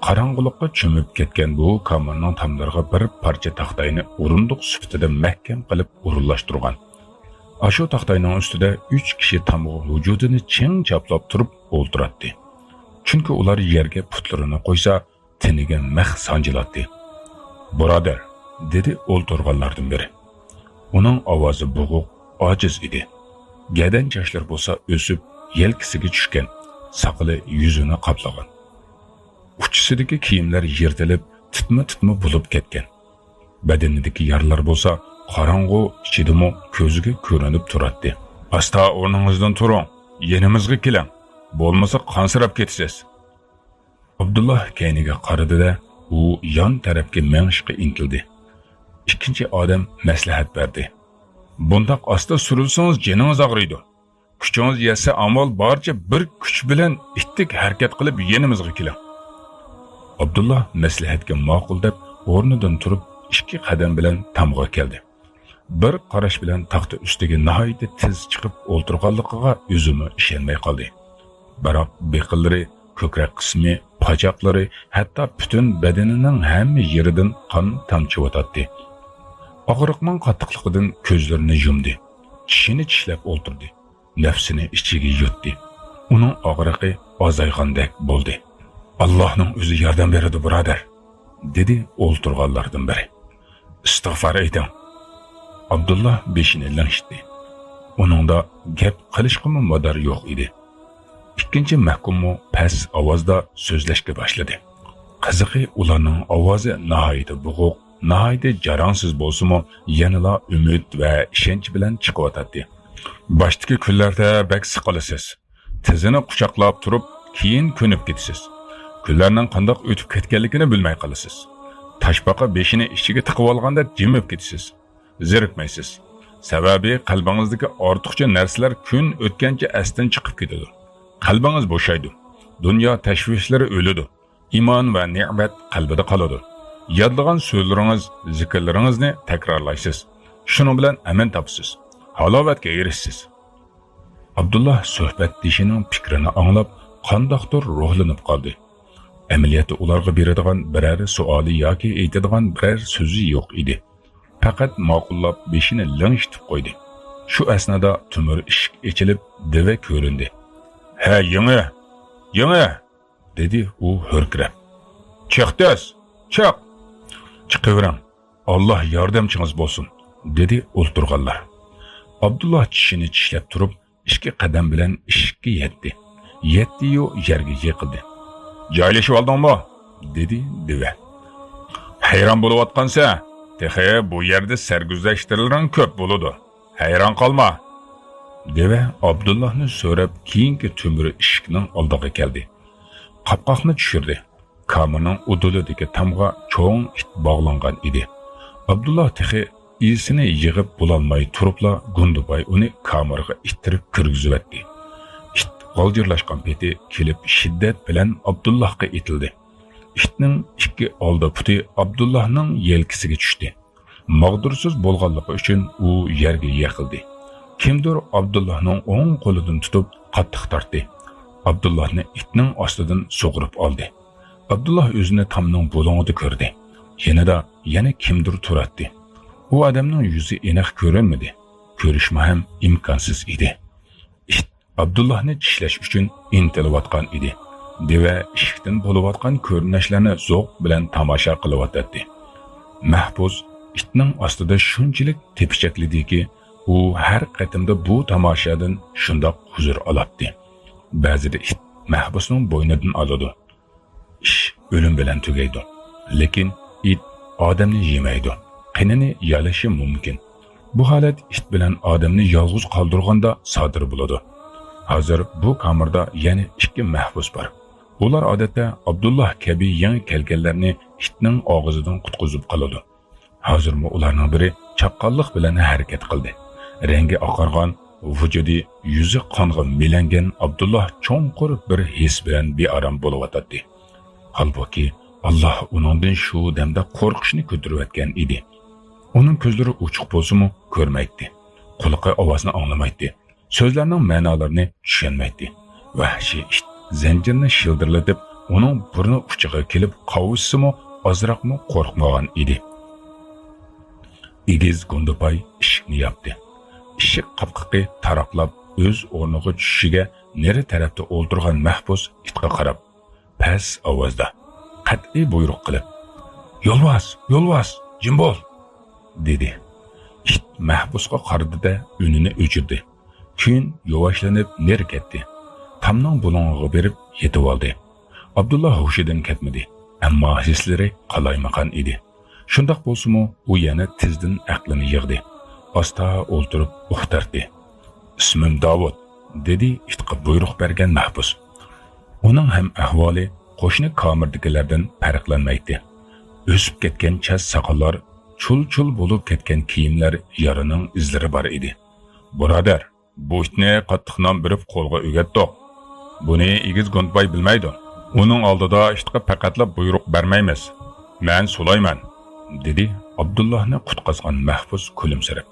قاراڭغۇلۇققا چۆمۈپ كەتكەن بۇ كامېرنىڭ تاملىرىغا بىر پارچە تاختاينى ئورۇندۇق سۈپىتىدە مەھكەم قىلىپ ئورۇنلاشتۇرغان. ئاشۇ تاختاينىڭ ئۈستىدە ئۈچ كىشى تامغا ۋۇجۇدىنى چىڭ چاپلاپ تۇرۇپ ئولتۇراتتى. چۈنكى ئۇلار يەرگە پۇتلىرىنى قويسا، تېنىگە مىخ سانجىلاتتى. «بۇرادەر!» دېدى ئولتۇرغانلاردىن بىرى. ئۇنىڭ ئاۋازى بوغۇق، ئاجىز ئىدى. گەدەن چاچلىرى بولسا ئۆسۈپ، يەلكىسىگە چۈشكەن، ساقىلى يۈزىنى قاپلىغان. ئۇچىسىدىكى كىيىملەر يىرتىلىپ، تىتما-تىتما بولۇپ كەتكەن. بەدىنىدىكى يارىلار بولسا قاراڭغۇ ئىچىدىمۇ كۆزگە كۆرۈنۈپ تۇراتتى. «ئاستا ئورنىڭىزدىن تۇرۇڭ، يېنىمىزغا كېلىڭ، بولمىسا قانسىراپ كېتىسىز.» ئابدۇللا كەينىگە قارىدى-دە، ئۇ يان تەرەپكە مېڭىشقا ئىنتىلدى. ئىككىنچى ئادەم مەسلىھەت بەردى. «بۇنداق ئاستا سۈرۈلسىڭىز جېنىڭىز ئاغرىيدۇ. كۈچىڭىز يەتسە ئامال بارىچە بىر كۈچ بىلەن ئىتتىك ھەرىكەت قىلىپ يېنىمىزغا كېلىڭ.» ئابدۇللا مەسلىھەتكە ماقۇل دەپ ئورنىدىن تۇرۇپ ئىككى قەدەم بىلەن تامغا كەلدى. بىر قاراش بىلەن تاختا ئۈستىگە ناھايىتى تېز چىقىپ ئولتۇرغانلىقىغا ئۆزىمۇ ئىشەنمەي قالدى. بىراق بېقىنلىرى، كۆكرەك قىسمى، پاچاقلىرى، ھەتتا پۈتۈن بەدىنىنىڭ ھەممە يېرىدىن قان تامچىۋاتاتتى. ئاغرىقنىڭ قاتتىقلىقىدىن كۆزلىرىنى يۇمدى. چىشىنى چىشلەپ ئولتۇردى. نەپسىنى ئىچىگە يۇتتى. ئۇنىڭ ئاغرىقى ئازايغاندەك بولدى. «ئاللاھنىڭ ئۆزى ياردەم بېرىدۇ، بۇرادەر!» دېدى ئولتۇرغانلاردىن بىرى. «ئىستىغفار ئېيتىڭ.» ئابدۇللا بېشىنى لىڭشىتتى. ئۇنىڭدا گەپ قىلىشقىمۇ مادار يوق ئىدى. ئىككىنچى مەھكۇممۇ پەس ئاۋازدا سۆزلەشكە باشلىدى. قىزىقى، ئۇلارنىڭ ئاۋازى ناھايىتى بوغۇق، ناھايىتى جاراڭسىز بولسىمۇ، يەنىلا ئۈمىد ۋە ئىشەنچ بىلەن چىقىۋاتاتتى. «باشتىكى كۈنلەردە بەك سىقىلىسىز. تىزىنى قۇچاقلاپ تۇرۇپ، كېيىن كۆنۈپ كېتىسىز. كۈنلەرنىڭ قانداق ئۆتۈپ كەتكەنلىكىنى بىلمەي قالىسىز. تاشپاقا بېشىنى ئىچىگە تىقىۋالغاندەك جىمىپ كېتىسىز. زېرىكمەيسىز. سەۋەبى، قەلبىڭىزدىكى ئارتۇقچە نەرسىلەر كۈن ئۆتكەنچە ئەستىن چىقىپ كېتىدۇ. قەلبىڭىز بوشايدۇ. دۇنيا تەشۋىشلىرى ئۆلىدۇ. ئىمان ۋە نېمەت قەلبىدە قالىدۇ. يادلىغان سۆزلىرىڭىز، زىكىرلىرىڭىزنى تەكرارلايسىز. شۇنىڭ بىلەن ئەمىن تاپىسىز. ھالاۋەتكە ئېرىشىسىز.» ئابدۇللا سۆھبەتدىشىنىڭ پىكرىنى ئاڭلاپ، قانداقتۇر روھلىنىپ قالدى. ئەمەلىيەتتە ئۇلارغا بېرىدىغان بىرەر سوئالى ياكى ئېيتىدىغان بىرەر سۆزى يوق ئىدى. پەقەت ماقۇللاپ بېشىنى لىڭشىتىپ قويدى. شۇ ئەسنادا تۆمۈر ئىشىك ئېچىلىپ، دىۋە كۆرۈندى. «ھە، يېڭى! يېڭى!» دېدى ئۇ ھۆركىرەپ. «چىق تېز! چىق!» «چىقىۋېرىڭ! ئاللا ياردەمچىڭىز بولسۇن!» دېدى ئولتۇرغانلار. ئابدۇللا چىشىنى چىشلەپ تۇرۇپ، ئىككى قەدەم بىلەن ئىشىككە يەتتى. يەتتى-يۇ يەرگە يىقىلدى. «جايلىشىۋالدىڭمۇ؟» دېدى دىۋە. «ھەيران بولۇۋاتقانسەن؟ تېخى بۇ يەردە سەرگۈزەشتلىرىڭ كۆپ بولىدۇ. ھەيران قالما.» دىۋە ئابدۇللاھنى سۆرەپ كېيىنكى تۆمۈر ئىشىكنىڭ ئالدىغا كەلدى. قاپقاقنى چۈشۈردى. كامىرنىڭ ئۇدۇلىدىكى تامغا چوڭ ئىت باغلانغان ئىدى. ئابدۇللا تېخى ئېسىنى يىغىپ بولالماي تۇرۇپلا، گۇندىباي ئۇنى كامىرغا ئىتتىرىپ كىرگۈزۈۋەتتى. ئىت غالجىرلاشقان پېتى كېلىپ، شىددەت بىلەن ئابدۇللاھقا ئېتىلدى. ئىتنىڭ ئىككى ئالدى پۇتى ئابدۇللاھنىڭ يەلكىسىگە چۈشتى. ماغدۇرسىز بولغانلىقى ئۈچۈن ئۇ يەرگە يىقىلدى. كىمدۇر ئابدۇللاھنىڭ ئوڭ قولىدىن تۇتۇپ قاتتىق تارتتى. ئابدۇللاھنى ئىتنىڭ ئاستىدىن سۇغۇرۇپ ئالدى. ئابدۇللا ئۆزىنى تامنىڭ بۇلۇڭىدا كۆردى. يېنىدا يەنە كىمدۇر تۇراتتى. ئۇ ئادەمنىڭ يۈزى ئېنىق كۆرۈنمىدى. كۆرۈشمۇ ھەم ئىمكانسىز ئىدى. ئىت ئابدۇللاھنى چىشلەش ئۈچۈن ئىنتىلىۋاتقان ئىدى. دىۋە ئىشىكتىن بولۇۋاتقان كۆرۈنۈشلەرنى زوق بىلەن تاماشا قىلىۋاتاتتى. مەھبۇس ئىتنىڭ ئاستىدا شۇنچىلىك تېپىچەكلىدىكى، ئۇ ھەر قېتىمدا بۇ تاماشادىن شۇنداق ھۇزۇر ئالاتتى. بەزىدە ئىت مەھبۇسنىڭ بوينىدىن ئالىدۇ. ئىش ئۆلۈم بىلەن تۈگەيدۇ. لېكىن ئىت ئادەمنى يېمەيدۇ، قېنىنى يالىشى مۇمكىن. بۇ ھالەت ئىت بىلەن ئادەمنى يالغۇز قالدۇرغاندا سادىر بولىدۇ. ھازىر بۇ كامېردا يەنە ئىككى مەھبۇس بار. ئۇلار ئادەتتە ئابدۇللا كەبى يېڭى كەلگەنلەرنى ئىتنىڭ ئاغزىدىن قۇتقۇزۇپ قالىدۇ. ھازىرمۇ ئۇلارنىڭ بىرى چاققانلىق بىلەن ھەرىكەت قىلدى. رەڭگى ئاقارغان، ۋۇجۇدى، يۈزى قانغا مىلەنگەن ئابدۇللا چوڭقۇر بىر ھېس بىلەن بىئارام بولۇۋاتاتتى. ھالبۇكى، ئاللا ئۇنىڭدىن شۇ دەمدە قورقۇشنى كۆتۈرۈۋەتكەن ئىدى. ئۇنىڭ كۆزلىرى ئوچۇق بولسىمۇ، كۆرمەيتتى. قۇلىقى ئاۋازنى ئاڭلىمايتتى. سۆزلەرنىڭ مەنالىرىنى چۈشەنمەيتتى. ۋەھشىي ئىت زەنجىرنى شىلدىرلىتىپ، ئۇنىڭ بۇرنى ئۇچىغا كېلىپ قاۋۇشسىمۇ، ئازراقمۇ قورقمىغان ئىدى. ئېگىز گۇندىپاي ئىشىكنى ياپتى. ئىشىك قاپقىقى تاراقلاپ، ئۆز ئورنىغا چۈشۈشىگە، نېرى تەرەپتە ئولتۇرغان مەھبۇس ئىتقا قاراپ، پەس ئاۋازدا، قەتئىي بۇيرۇق قىلىپ، «يولۋاس! يولۋاس! جىم بول!» دېدى. ئىت مەھبۇسقا قارىدى-دە، ئۈنىنى ئۆچۈردى. كېيىن يۇۋاشلىنىپ نېرى كەتتى. تامنىڭ بۇلۇڭىغا بېرىپ يېتىۋالدى. ئابدۇللا ھوشىدىن كەتمىدى، ئەمما ھېسلىرى قالايمىقان ئىدى. شۇنداق بولسىمۇ، ئۇ يەنە تېزدىن ئەقلىنى يىغدى. ئاستا ئولتۇرۇپ ئۇھ تارتتى. «ئىسمىم داۋۇت»، دېدى ئىتقا بۇيرۇق بەرگەن مەھبۇس. ئۇنىڭ ھەم ئەھۋالى قوشنا كامېردىكىلەردىن پەرقلەنمەيتتى. ئۆسۈپ كەتكەن چاچ ساقاللار چۇل-چۇل بولۇپ كەتكەن كىيىملەر يارىنىڭ ئىزلىرى بار ئىدى. «بۇرادەر، بۇ ئىتنى قاتتىق نان بېرىپ قولغا ئۆگەتتۇق. بۇنى ئېگىز گۇندىپاي بىلمەيدۇ. ئۇنىڭ ئالدىدا ئىتقا پەقەتلا بۇيرۇق بەرمەيمىز. مەن سۇلايمان»، دېدى ئابدۇللاھنى قۇتقازغان مەھبۇس كۈلۈمسىرەپ.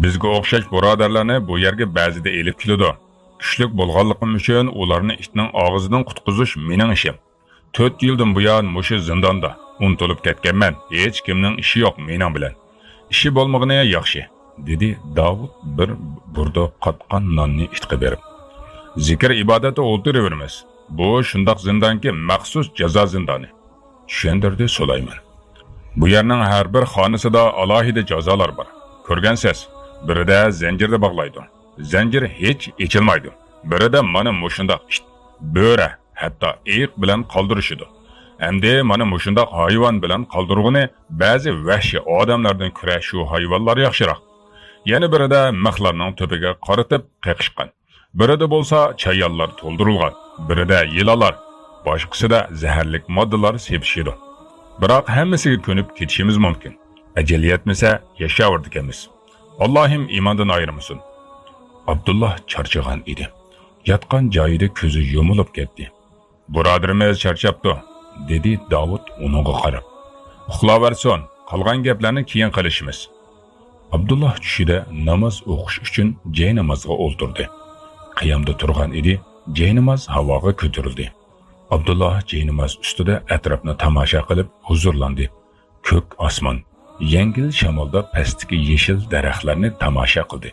«بىزگە ئوخشاش بۇرادەرلەرنى بۇ يەرگە بەزىدە ئېلىپ كېلىدۇ. كۈچلۈك بولغانلىقىم ئۈچۈن ئۇلارنى ئىتنىڭ ئاغزىدىن قۇتقۇزۇش مېنىڭ ئىشىم. تۆت يىلدىن بۇيان مۇشۇ زىنداندا ئۇنتۇلۇپ كەتكەنمەن، ھېچكىمنىڭ ئىشى يوق مېنىڭ بىلەن. ئىشى بولمىغىنى ياخشى»، دېدى داۋۇت بىر بۇردا قاتقان ناننى ئىتقا بېرىپ. «زىكىر ئىبادەتتە ئولتۇرۇۋېرىمىز. بۇ شۇنداق زىندانكى، مەخسۇس جازا زىندانى»، چۈشەندۈردى سۇلايمان. «بۇ يەرنىڭ ھەر بىر خانىسىدا ئالاھىدە جازالار بار. كۆرگەنسىز، بىرىدە زەنجىردە باغلايدۇ. زەنجىر ھېچ ئېچىلمايدۇ. بىرىدە مانا مۇشۇنداق ئىت، بۆرە، ھەتتا ئېيىق بىلەن قالدۇرۇشىدۇ. ئەمدى مانا مۇشۇنداق ھايۋان بىلەن قالدۇرغىنى بەزى ۋەھشىي ئادەملەردىن كۆرە شۇ ھايۋانلار ياخشىراق. يەنە بىرىدە مىخلارنىڭ تۆپىگە قارىتىپ قېقىشقان. بىرىدە بولسا چايانلار تولدۇرۇلغان. بىرىدە يىلانلار. باشقىسىدا زەھەرلىك ماددىلار سېپىشىدۇ. بىراق ھەممىسىگە كۆنۈپ كېتىشىمىز مۇمكىن. ئەجەل يەتمىسە ياشاۋېرىدىكەنمىز. ئاللاھىم ئىماندىن ئايرىمىسۇن.» ئابدۇللا چارچىغان ئىدى. ياتقان جايىدا كۆزى يۇمۇلۇپ كەتتى. «بۇرادىرىمىز چارچاپتۇ»، دېدى داۋۇت ئۇنىڭغا قاراپ. «ئۇخلاۋەرسۇن، قالغان گەپلەرنى كېيىن قىلىشىمىز.» ئابدۇللا چۈشىدە ناماز ئوقۇش ئۈچۈن جاينامازغا ئولتۇردى. قىيامدا تۇرغان ئىدى، جايناماز ھاۋاغا كۆتۈرۈلدى. ئابدۇللا جايناماز ئۈستىدە ئەتراپنى تاماشا قىلىپ ھۇزۇرلاندى. كۆك ئاسمان، يەڭگىل شامالدا پەستىكى يېشىل دەرەخلەرنى تاماشا قىلدى.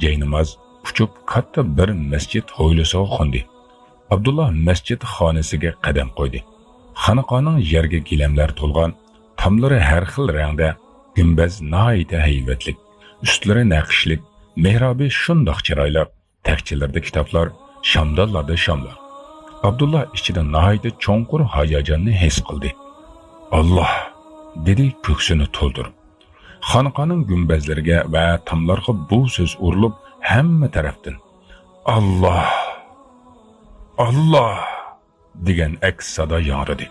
جايناماز ئۇچۇپ كاتتا بىر مەسچىت ھويلىسىغا قوندى. ئابدۇللا مەسچىت خانىسىگە قەدەم قويدى. خانىقانىڭ يەرگە گىلەملەر تولغان، تاملىرى ھەر خىل رەڭدە، گۈمبەز ناھايىتى ھەيۋەتلىك، ئۈستلىرى نەقىشلىك، مېھرابى شۇنداق چىرايلىق، تەكچىلىرىدە كىتابلار، شامدانلاردا شاملار. ئابدۇللا ئىچىدە ناھايىتى چوڭقۇر ھاياجاننى ھېس قىلدى. «ئاللا!» دېدى كۆكسىنى تولدۇرۇپ. خانىقانىڭ گۈمبەزلىرىگە ۋە تاملارغا بۇ سۆز ئۇرۇلۇپ، ھەممە تەرەپتىن «ئاللا! ئاللا!» دېگەن ئەكس سادا ياڭرىدى.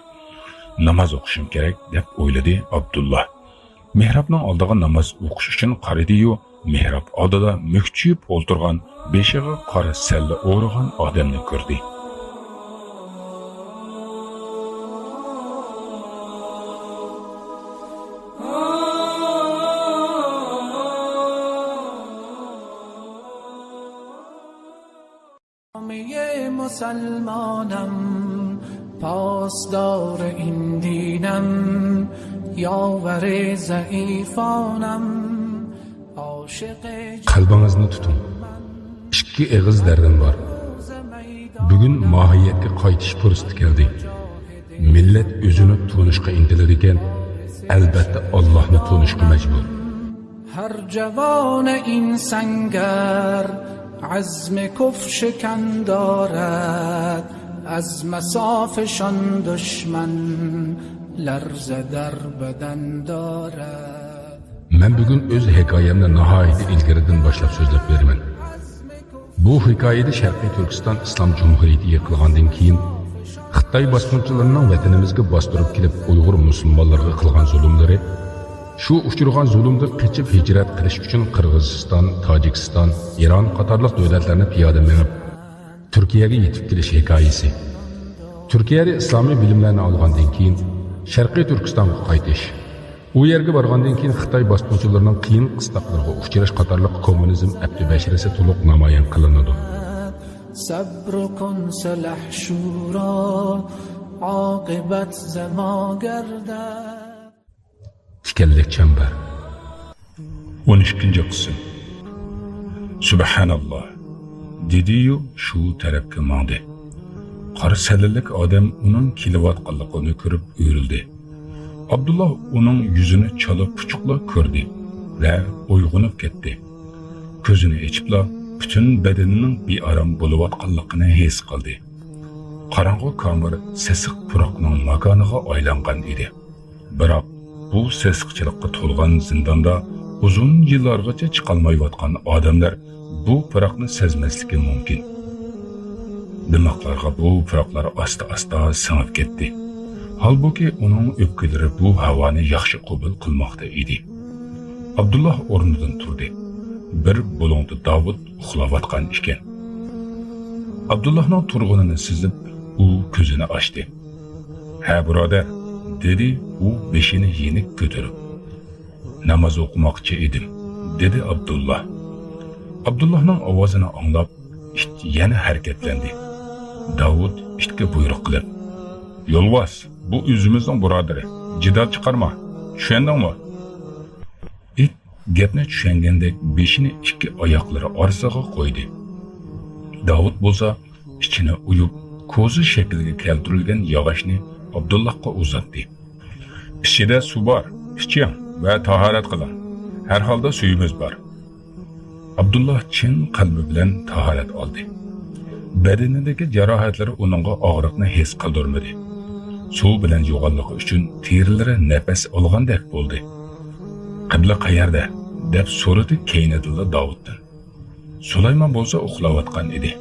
«ناماز ئوقۇشۇم كېرەك» دەپ ئويلىدى ئابدۇللا. مېھرابنىڭ ئالدىغا ناماز ئوقۇش ئۈچۈن قارىدىيۇ، مېھراب ئالدىدا مۈكچىيىپ ئولتۇرغان، بېشىغا قارا سەللە ئورىغان ئادەمنى كۆردى. جامعهٔ مسلمانم، پاسدار این دینم، یاور ضعیفانم، عاشق قەلبىڭىزنى تۇتۇڭ. ئىككى ئېغىز دەردىم بار. بۈگۈن ماھىيەتكە قايتىش پۇرسىتى كەلدى. مىللەت ئۆزىنى تونۇشقا ئىنتىلىدىكەن، ئەلبەتتە ئاللاھنى تونۇشقا مەجبۇر. هر جوان این سنگر عزم کفر شکن دارد، از مصافشان دشمن لرزه در بدن دارد. مەن بۈگۈن ئۆز ھېكايەمنى ناھايىتى ئىلگىرىدىن باشلاپ سۆزلەپ بېرىمەن. بۇ ھېكايىدە شەرقىي تۈركىستان ئىسلام جۇمھۇرىيىتى يىقىلغاندىن كېيىن، خىتاي باسقۇنچىلىرىنىڭ ۋەتىنىمىزگە باستۇرۇپ كېلىپ ئۇيغۇر مۇسۇلمانلىرىغا قىلغان زۇلۇملىرى، شۇ ئۇچرىغان زۇلۇمدىن قېچىپ ھىجرەت قىلىش ئۈچۈن قىرغىزىستان، تاجىكىستان، ئىران قاتارلىق دۆلەتلەرنى پىيادە مېڭىپ، تۈركىيەگە يېتىپ كېلىش ھېكايىسى. تۈركىيەدە ئىسلامىي بىلىملەرنى ئالغاندىن كېيىن، شەرقىي تۈركىستانغا قايتىش. ئۇ يەرگە بارغاندىن كېيىن خىتاي باسقۇنچىلىرىنىڭ قىيىن قىستاقلىرىغا ئۇچراش قاتارلىق كوممۇنىزم ئەپتى بەشىرىسى تولۇق نامايان قىلىنىدۇ. صبر کن سلح شورا، عاقبت ز ما گردد. تىكەنلىك چەمبەر. ئون ئىككىنچى قىسىم. سۇبھاناللا، دېدىيۇ شۇ تەرەپكە ماڭدى. قارا سەللىلىك ئادەم ئۇنىڭ كېلىۋاتقانلىقىنى كۆرۈپ ئۆرۈلدى. ئابدۇللا ئۇنىڭ يۈزىنى چالا پۇچۇقلا كۆردى ۋە ئويغىنىپ كەتتى. كۆزىنى ئېچىپلا پۈتۈن بەدىنىنىڭ بىئارام بولۇۋاتقانلىقىنى ھېس قىلدى. قاراڭغۇ كامېر سېسىق پۇراقنىڭ ماكانىغا ئايلانغان ئىدى. بىراق، بۇ سېسىقچىلىققا تولغان زىنداندا ئۇزۇن يىللارغىچە چىقالمايۋاتقان ئادەملەر بۇ پۇراقنى سەزمەسلىكى مۇمكىن. دىماقلارغا بۇ پۇراقلار ئاستا-ئاستا سىڭىپ كەتتى. ھالبۇكى، ئۇنىڭ ئۆپكىلىرى بۇ ھاۋانى ياخشى قوبۇل قىلماقتا ئىدى. ئابدۇللا ئورنىدىن تۇردى. بىر بۇلۇڭدا داۋۇت ئۇخلاۋاتقان ئىكەن. ئابدۇللانىڭ تۇرغىنىنى سېزىپ، ئۇ كۆزىنى ئاچتى. «ھە، بۇرادەر»، دېدى ئۇ بېشىنى يېنىك كۆتۈرۈپ. «ناماز ئوقۇماقچى ئىدىم»، دېدى ئابدۇللا. ئابدۇللانىڭ ئاۋازىنى ئاڭلاپ، ئىت يەنە ھەرىكەتلەندى. داۋۇت ئىتكە بۇيرۇق قىلىپ، «يولۋاس، بۇ ئۆزىمىزنىڭ بۇرادىرى، جېدەل چىقارما، چۈشەندىڭمۇ؟» ئىت گەپنى چۈشەنگەندەك بېشىنى ئىككى ئاياقلىرى ئارىسىغا قويدى. داۋۇت بولسا ئىچىنى ئۇيۇپ، كوزا شەكلىگە كەلتۈرۈلگەن ياغاچنى ئابدۇللاغا ئۇزاتتى. «ئىچىدە سۇ بار، ئىچىڭ ۋە تاھارەت قىلىڭ. ھەر ھالدا سۈيىمىز بار.» ئابدۇللا چىن قەلبى بىلەن تاھارەت ئالدى. بەدىنىدىكى جاراھەتلىرى ئۇنىڭغا ئاغرىقنى ھېس قىلدۇرمىدى. سۇ بىلەن يۇغانلىقى ئۈچۈن تېرىلىرى نەپەس ئالغاندەك بولدى. «قىبلە قەيەردە؟» دەپ سورىدى كەينىدىلا داۋۇتتىن. سۇلايمان بولسا ئۇخلاۋاتقان ئىدى.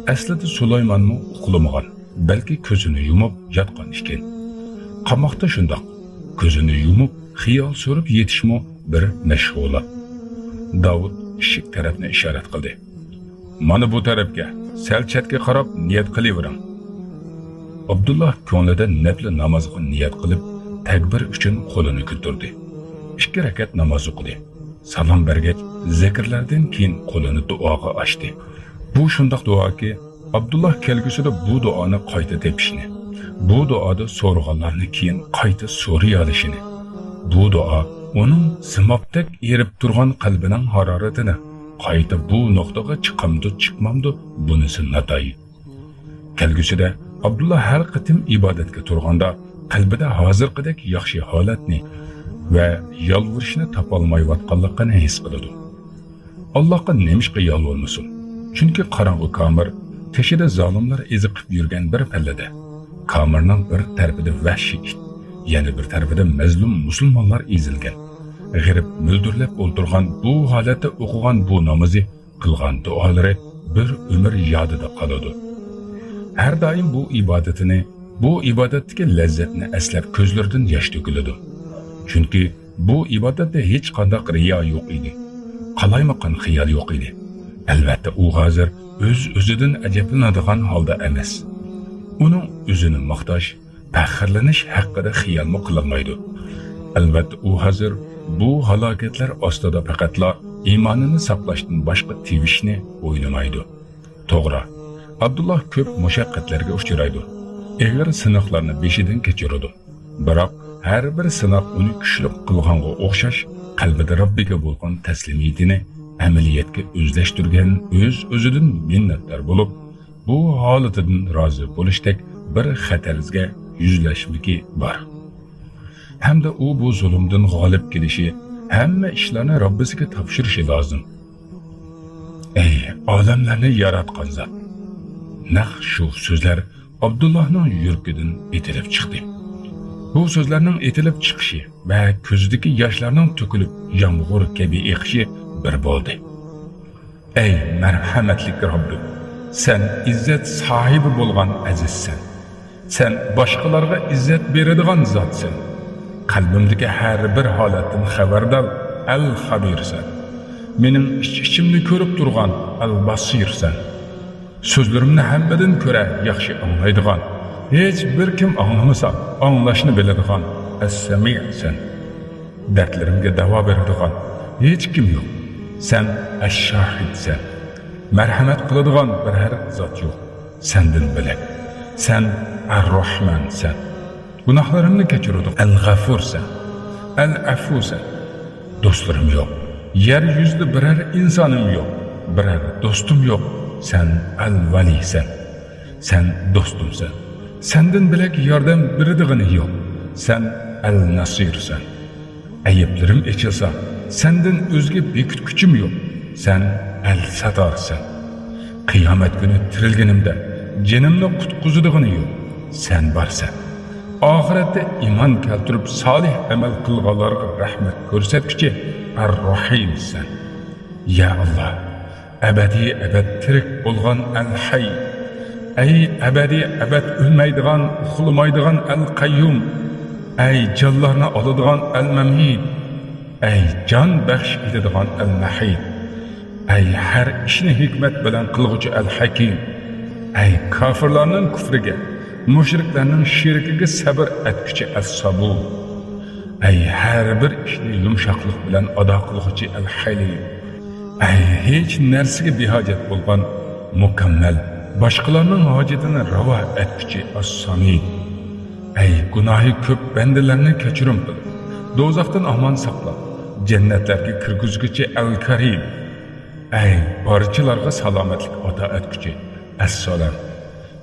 ئەسلىدە سۇلايمانمۇ ئۇخلىمىغان، بەلكى كۆزىنى يۇمۇپ ياتقان ئىكەن. قاماقتا شۇنداق، كۆزىنى يۇمۇپ خىيال سۈرۈپ يېتىشمۇ بىر مەشغۇلات. داۋۇت ئىشىك تەرەپنى ئىشارەت قىلدى. «مانا بۇ تەرەپكە، سەل چەتكە قاراپ نىيەت قىلىۋېرىڭ.» ئابدۇللا كۆڭلىدە نەپلى نامازغا نىيەت قىلىپ، تەكبىر ئۈچۈن قولىنى كۆتۈردى. ئىككى رەكەت ناماز ئوقۇدى. سالام بەرگەچ، زىكىرلەردىن كېيىن قولىنى دۇئاغا ئاچتى. بۇ شۇنداق دۇئاكى، ئابدۇللا كەلگۈسىدە بۇ دۇئانى قايتا تېپىشنى، بۇ دۇئادا سورىغانلارنى كېيىن قايتا سورىيالىشىنى، بۇ دۇئا ئۇنىڭ سىمابتەك ئېرىپ تۇرغان قەلبىنىڭ ھارارىتىنى قايتا بۇ نۇقتىغا چىقامدۇ، چىقمامدۇ، بۇنىسى ناتايىن. كەلگۈسىدە ئابدۇللا ھەر قېتىم ئىبادەتكە تۇرغاندا، قەلبىدە ھازىرقىدەك ياخشى ھالەتنى ۋە يالۋۇرۇشنى تاپالمايۋاتقانلىقىنى ھېس قىلىدۇ. ئاللاھقا نېمىشقا يالۋۇرمىسۇن؟ چۈنكى قاراڭغۇ كامىر، تېشىدا زالىملار ئېزىقىپ يۈرگەن بىر پەللىدە، كامىرنىڭ بىر تەرىپىدە ۋەھشىي ئىت، يەنە بىر تەرىپىدە مەزلۇم مۇسۇلمانلار ئېزىلگەن، غېرىب مۈلدۈرلەپ ئولتۇرغان بۇ ھالەتتە ئوقۇغان بۇ نامىزى، قىلغان دۇئالىرى بىر ئۆمۈر يادىدا قالىدۇ. ھەر دائىم بۇ ئىبادىتىنى، بۇ ئىبادەتتىكى لەززەتنى ئەسلەپ كۆزلىرىدىن ياش تۆكۈلىدۇ. چۈنكى بۇ ئىبادەتتە ھېچقانداق رىيا يوق ئىدى. قالايمىقان خىيال يوق ئىدى. ئەلۋەتتە، ئۇ ھازىر ئۆز-ئۆزىدىن ئەجەبلىنىدىغان ھالدا ئەمەس. ئۇنىڭ ئۆزىنى ماختاش، پەخىرلىنىش ھەققىدە خىيالمۇ قىلالمايدۇ. ئەلۋەتتە، ئۇ ھازىر بۇ ھالاكەتلەر ئاستىدا پەقەتلا ئىمانىنى ساقلاشتىن باشقا تىۋىشنى ئويلىمايدۇ. توغرا، ئابدۇللا كۆپ مۇشەققەتلەرگە ئۇچرايدۇ، ئېغىر سىناقلارنى بېشىدىن كەچۈرىدۇ. بىراق، ھەر بىر سىناق ئۇنى كۈچلۈك قىلغانغا ئوخشاش، قەلبىدە رەببىگە بولغان تەسلىمىيىتىنى ئەمەلىيەتكە ئۆزلەشتۈرگەن، ئۆز-ئۆزىدىن مىننەتدار بولۇپ، بۇ ھالىتىدىن رازى بولۇشتەك بىر خەتەرگە يۈزلەشمىكى بار. ھەمدە ئۇ بۇ زۇلۇمدىن غالىب كېلىشى، ھەممە ئىشلارنى رەببىسىگە تاپشۇرۇشى لازىم. ئەي ئالەملەرنى ياراتقان زات! نەق شۇ سۆزلەر ئابدۇللاھنىڭ يۈرىكىدىن ئېتىلىپ چىقتى. بۇ سۆزلەرنىڭ ئېتىلىپ چىقىشى ۋە كۆزىدىكى ياشلارنىڭ تۆكۈلۈپ يامغۇر كەبى ئېقىشى بىر بولدى. ئەي مەرھەمەتلىك رەببىم، سەن ئىززەت ساھىبى بولغان ئەزىزسەن. سەن باشقىلارغا ئىززەت بېرىدىغان زاتسەن. قەلبىمدىكى ھەر بىر ھالەتتىن خەۋەردار ئەل خەبىرسەن. مېنىڭ ئىچ-ئىچىمنى كۆرۈپ تۇرغان ئەل باسىرسەن. سۆزلىرىمنى ھەممىدىن كۆرە ياخشى ئاڭلايدىغان، ھېچ بىر كىم ئاڭلىمىسا ئاڭلاشنى بىلىدىغان ئەس-سەمىئسەن. دەردلىرىمگە داۋا بېرىدىغان ھېچ كىم يوق. سەن ئەش-شاھىدسەن. مەرھەمەت قىلىدىغان بىرەر زات يوق سەندىن بۆلەك. سەن ئەر-راھمانسەن. گۇناھلىرىمنى كەچۈرىدۇ. ئەل-غەفۇرسەن. ئەل-ئەفۇسەن. دوستلىرىم يوق. يەر يۈزىدە بىرەر ئىنسانىم يوق. بىرەر دوستۇم يوق. سەن ئەل-ۋەلىسەن. سەن دوستۇمسەن. سەندىن بۆلەك ياردەم بېرىدىغىنى يوق. سەن ئەل-ناسىرسەن. ئەيىبلىرىم ئېچىلسا، سەندىن ئۆزگە بېكىتكۈچىم يوق. سەن ئەل-ساتارسەن. قىيامەت كۈنى تىرىلگىنىمدە، جېنىمنى قۇتقۇزىدىغىنى يوق. سەن بارسەن. ئاخىرەتتە ئىمان كەلتۈرۈپ، سالىھ ئەمەل قىلغانلارغا رەھمەت كۆرسەتكۈچى ئەر-راھىمسەن. يا ئاللا، ئەبەدىي ئەبەد تىرىك بولغان ئەل-ھەي. ئەي ئەبەدىي ئەبەد ئۆلمەيدىغان، ئۇخلىمايدىغان ئەل-قەييۇم. ئەي جانلارنى ئالىدىغان ئەل-مەمىت. ئەي جان بەخش ئېتىدىغان ئەل-مەھىت. ئەي ھەر ئىشنى ھېكمەت بىلەن قىلغۇچى ئەل-ھەكىم. ئەي كاپىرلارنىڭ كۇفرىگە، مۇشرىكلارنىڭ شېرىكىگە سەبر ئەتكۈچى ئەس-سابۇر. ئەي ھەر بىر ئىشنى يۇمشاقلىق بىلەن ئادا قىلغۇچى ئەل-ھەلىم. ئەي ھېچ نەرسىگە بىھاجەت بولغان مۇكەممەل، باشقىلارنىڭ ھاجىتىنى راۋا ئەتكۈچى ئەس-سامىد. ئەي گۇناھى كۆپ بەندىلەرنى كەچۈرۈم قىل، دوزاختىن ئامان ساقلا، جەننەتلەرگە كىرگۈزگۈچى ئەل-كەرىم. ئەي بارچىلارغا سالامەتلىك ئاتا ئەتكۈچى ئەس-سالام.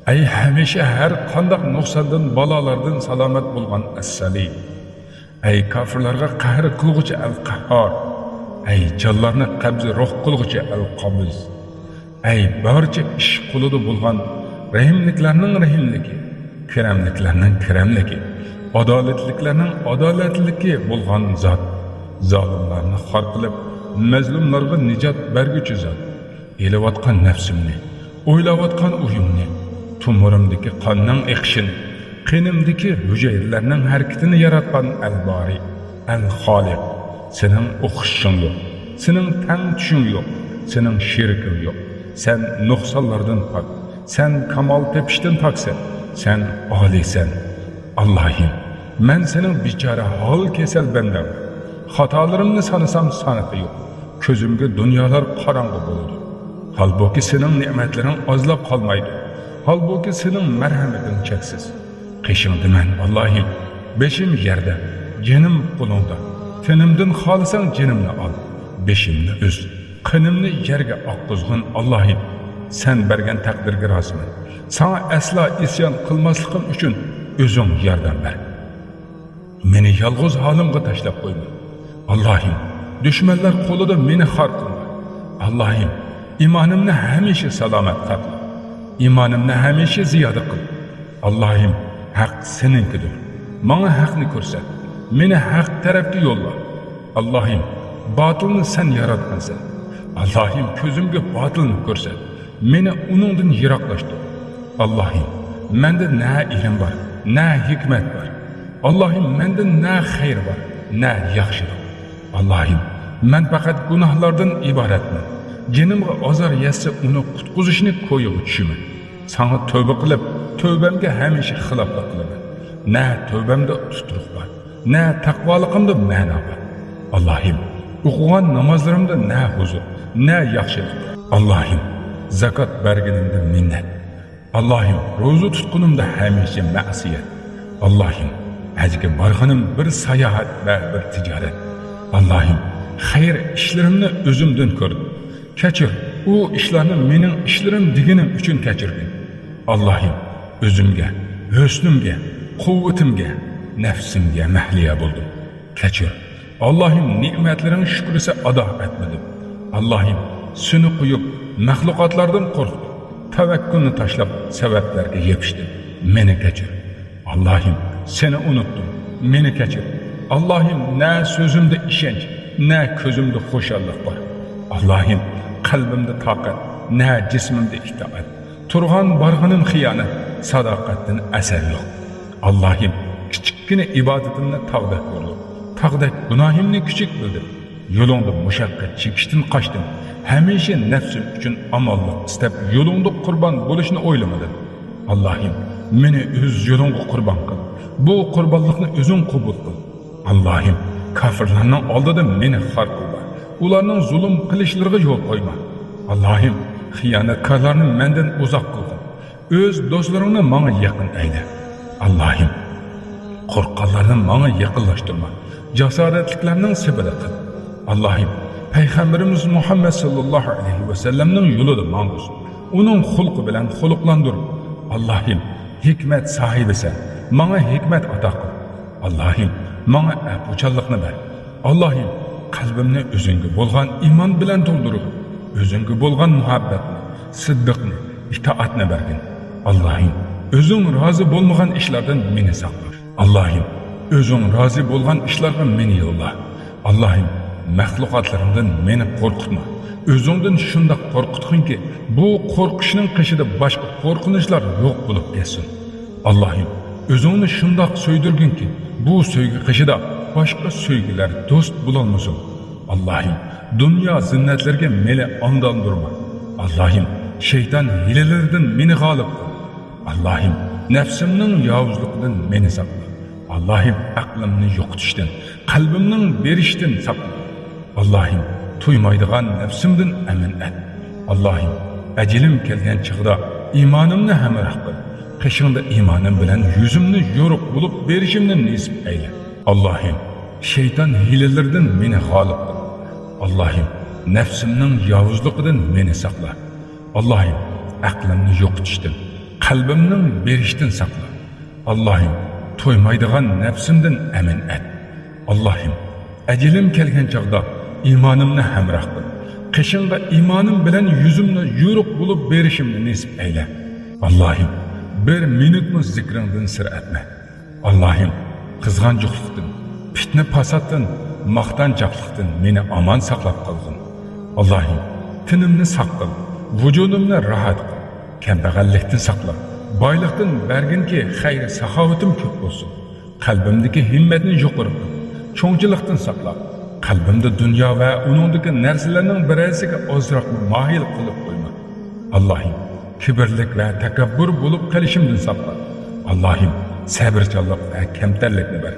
ئەي ھەمىشە ھەر قانداق نۇقساندىن، بالالاردىن سالامەت بولغان ئەس-سەلىم. ئەي كاپىرلارغا قەھەر قىلغۇچى ئەل-قەھھار. ئەي جانلارنى قەبزى روھ قىلغۇچى ئەل-قابىز. ئەي بارچە ئىش قولىدا بولغان رەھىملىكلەرنىڭ رەھىملىكى، كېرەملىكلەرنىڭ كېرەملىكى، ئادالەتلىكلەرنىڭ ئادالەتلىكى بولغان زات، زالىملارنى خار قىلىپ، مەزلۇملارغا نىجات بەرگۈچى زات. ئېلىۋاتقان نەپسىمنى، ئويلاۋاتقان ئويۇمنى، تومۇرۇمدىكى قاننىڭ ئېقىشىنى، قېنىمدىكى ھۈجەيرىلەرنىڭ ھەرىكىتىنى ياراتقان ئەل-بارى، ئەل-خالىق. سېنىڭ ئوخشىشىڭ يوق، سېنىڭ تەڭتۇشۇڭ يوق، سېنىڭ شېرىكىڭ يوق. سەن نۇقسانلاردىن پاك، سەن كامال تېپىشتىن پاكسەن، سەن ئالىيسەن. ئاللاھىم، مەن سېنىڭ بىچارە ھال كېسەل بەندەڭ. خاتالىرىمنى سانىسام سانىقى يوق. كۆزۈمگە دۇنيالار قاراڭغۇ بولىدۇ. ھالبۇكى، سېنىڭ نېمەتلىرىڭ ئازلاپ قالمايدۇ. ھالبۇكى، سېنىڭ مەرھەمىتىڭ چەكسىز. قېشىڭدىمەن، ئاللاھىم. بېشىم يەردە، جېنىم قولۇڭدا. تېنىمدىن خالىساڭ، جېنىمنى ئال، بېشىمنى ئۈز، قېنىمنى يەرگە ئاققۇزغىن، ئاللاھىم. سەن بەرگەن تەقدىرگە رازىمەن. ساڭا ئەسلا ئىسيان قىلماسلىقىم ئۈچۈن ئۆزۈڭ ياردەم بەر. مېنى يالغۇز ھالىمغا تاشلاپ قويما. ئاللاھىم، دۈشمەنلەر قولىدا مېنى خار قىلما. ئاللاھىم، ئىمانىمنى ھەمىشە سالامەت ساقلا. ئىمانىمنى ھەمىشە زىيادە قىل. ئاللاھىم، ھەق سېنىڭكىدۇر. ماڭا ھەقنى كۆرسەت. مېنى ھەق تەرەپكە يوللا. ئاللاھىم، باتىلنى سەن ياراتقانسەن. ئاللاھىم، كۆزۈمگە باتىلنى كۆرسەت. مېنى ئۇنىڭدىن يىراقلاشتۇر. ئاللاھىم، مەندە نە ئىلىم بار، نە ھېكمەت بار. ئاللاھىم، مەندە نە خەير بار، نە ياخشىلىق. ئاللاھىم، مەن پەقەت گۇناھلاردىن ئىبارەتمەن. جېنىمغا ئازار يەتسە، ئۇنى قۇتقۇزۇشنى كويىغا چۈشىمەن. ساڭا تۆۋبە قىلىپ، تۆۋبەمگە ھەمىشە خىلاپلىق قىلىمەن. نە تۆۋبەمدە تۇتۇرۇق بار، نە تەقۋالىقىمدا مەنا بار. ئاللاھىم، ئوقۇغان نامازلىرىمدا نە ھۇزۇر، نە ياخشىلىق بار. ئاللاھىم، زاكات بەرگىنىمدە مىننەت. ئاللاھىم، روزا تۇتقىنىمدا ھەمىشە مەسىيەت. ئاللاھىم، ھەجگە بارغىنىم بىر ساياھەت ۋە بىر تىجارەت. ئاللاھىم، خەير ئىشلىرىمنى ئۆزۈمدىن كۆردۈم. كەچۈر، ئۇ ئىشلارنى مېنىڭ ئىشلىرىم دېگىنىم ئۈچۈن كەچۈرگىن. ئاللاھىم، ئۆزۈمگە، ھۆسنۈمگە، قۇۋۋىتىمگە، نەپسىمگە مەھلىيا بولدۇم. كەچۈر. ئاللاھىم، نېمەتلىرىڭ شۈكرىسى ئادا ئەتمىدىم. ئاللاھىم، سېنى قويۇپ، مەخلۇقاتلاردىن قورقتۇم. تەۋەككۈلنى تاشلاپ، سەۋەبلەرگە يېپىشتىم. مېنى كەچۈر. ئاللاھىم، سېنى ئۇنتۇدۇم. مېنى كەچۈر. ئاللاھىم، نە سۆزۈمدە ئىشەنچ، نە كۆزۈمدە خۇشاللىق بار. ئاللاھىم، قەلبىمدە تاقەت، نە جىسمىمدە ئىتائەت. تۇرغان بارغىنىم خىيانەت، ساداقەتتىن ئەسەر يوق. ئاللاھىم، كىچىككىنە ئىبادىتىمنى تاغدەك كۆردۈم. تاغدەك گۇناھىمنى كىچىك بىلدىم. يولۇڭدا مۇشەققەت چېكىشتىن قاچتىم. ھەمىشە نەپسىم ئۈچۈن ئامانلىق ئىستەپ، يولۇڭدا قۇربان بولۇشنى ئويلىمىدىم. ئاللاھىم، مېنى ئۆز يولۇڭغا قۇربان قىل. بۇ قۇربانلىقنى ئۆزۈڭ قوبۇل قىل. ئاللاھىم، كاپىرلارنىڭ ئالدىدا مېنى خار قىلما. ئۇلارنىڭ زۇلۇم قىلىشلىرىغا يول قويما. ئاللاھىم، خىيانەتكارلارنى مەندىن ئۇزاق قىلغىن. ئۆز دوستلىرىڭنى ماڭا يېقىن ئەيلە. ئاللاھىم، قورققانلارنى ماڭا يېقىنلاشتۇرما. جاسارەتلىكلەرنىڭ سېپىدە قىل. ئاللاھىم، پەيغەمبىرىمىز مۇھەممەد ساللاللاھۇ ئەلەيھى ۋەسەللەمنىڭ يولىدا ماڭغۇزۇن. ئۇنىڭ خۇلقى بىلەن خۇلقلاندۇر. ئاللاھىم، ھېكمەت ساھىبىسەن. ماڭا ھېكمەت ئاتا قىل. ئاللاھىم، ماڭا ئەپۇچانلىقنى بەر. ئاللاھىم، قەلبىمنى ئۆزۈڭگە بولغان ئىمان بىلەن تولدۇرغىن. ئۆزۈڭگە بولغان مۇھەببەتنى، سىددىقنى، ئىتائەتنى بەرگىن. ئاللاھىم، ئۆزۈڭ رازى بولمىغان ئىشلاردىن مېنى ساقلا. ئاللاھىم، ئۆزۈڭ رازى بولغان ئىشلارغا مېنى يوللا. ئاللاھىم، مەخلۇقاتلىرىڭدىن مېنى قورقۇتما. ئۆزۈڭدىن شۇنداق قورقۇتقىنكى، بۇ قورقۇشنىڭ قېشىدا باشقا قورقۇنچلار يوق بولۇپ كەتسۇن. ئاللاھىم، ئۆزۈڭنى شۇنداق سۆيدۈرگىنكى، بۇ سۆيگۈ قېشىدا باشقا سۆيگۈلەر دوست بولالمىسۇن. ئاللاھىم، دۇنيا زىننەتلىرىگە مېنى ئالداندۇرما. ئاللاھىم، شەيتان ھىيلىلىرىدىن مېنى غالىب قىل. ئاللاھىم، نەپسىمنىڭ ياۋۇزلۇقىدىن مېنى ساقلا. ئاللاھىم، ئەقلىمنى يوقىتىشتىن، قەلبىمنىڭ بېرىشتىن ساقلا. ئاللاھىم، تويمايدىغان نەپسىمدىن ئەمىن ئەت. ئاللاھىم، ئەجىلىم كەلگەن چاغدا ئىمانىمنى ھەمراھ قىل. قېشىڭدا ئىمانىم بىلەن يۈزۈمنى يورۇق بولۇپ بېرىشىمنى نېسىپ ئەيلە. ئاللاھىم، شەيتان ھىيلىلىرىدىن مېنى غالىب قىل. ئاللاھىم، نەپسىمنىڭ ياۋۇزلۇقىدىن مېنى ساقلا. ئاللاھىم، ئەقلىمنى يوقىتىشتىن، قەلبىمنىڭ بېرىشتىن ساقلا. ئاللاھىم، تويمايدىغان نەپسىمدىن ئەمىن ئەت. ئاللاھىم، ئەجىلىم كەلگەن چاغدا ئىمانىمنى ھەمراھ قىل. قېشىڭغا ئىمانىم بىلەن يۈزۈمنى يورۇق بولۇپ بېرىشىمنى نېسىپ ئەيلە. ئاللاھىم، بىر مىنۇتمۇ زىكرىڭدىن سىر ئەتمە. ئاللاھىم، قىزغانچۇقلۇقتىن، پىتنە-پاساتتىن، ماختانچاقلىقتىن مېنى ئامان ساقلاپ قالغىن. ئاللاھىم، تېنىمنى ساق قىل، ۋۇجۇدۇمنى راھەت قىل، كەمبەغەللىكتىن ساقلا، بايلىقتىن بەرگىنكى، خەير-ساخاۋىتىم كۆپ بولسۇن. قەلبىمدىكى ھىممەتنى يۇقىرى قىل، چوڭچىلىقتىن ساقلا. قەلبىمدە دۇنيا ۋە ئۇنىڭدىكى نەرسىلەرنىڭ بىرەرسىگە ئازراقمۇ مايىل قىلىپ قويما. ئاللاھىم، كىبىرلىك ۋە تەكەببۇر بولۇپ قېلىشىمدىن ساقلا. ئاللاھىم، سەۋرچانلىق ۋە كەمتەرلىكنى بەر.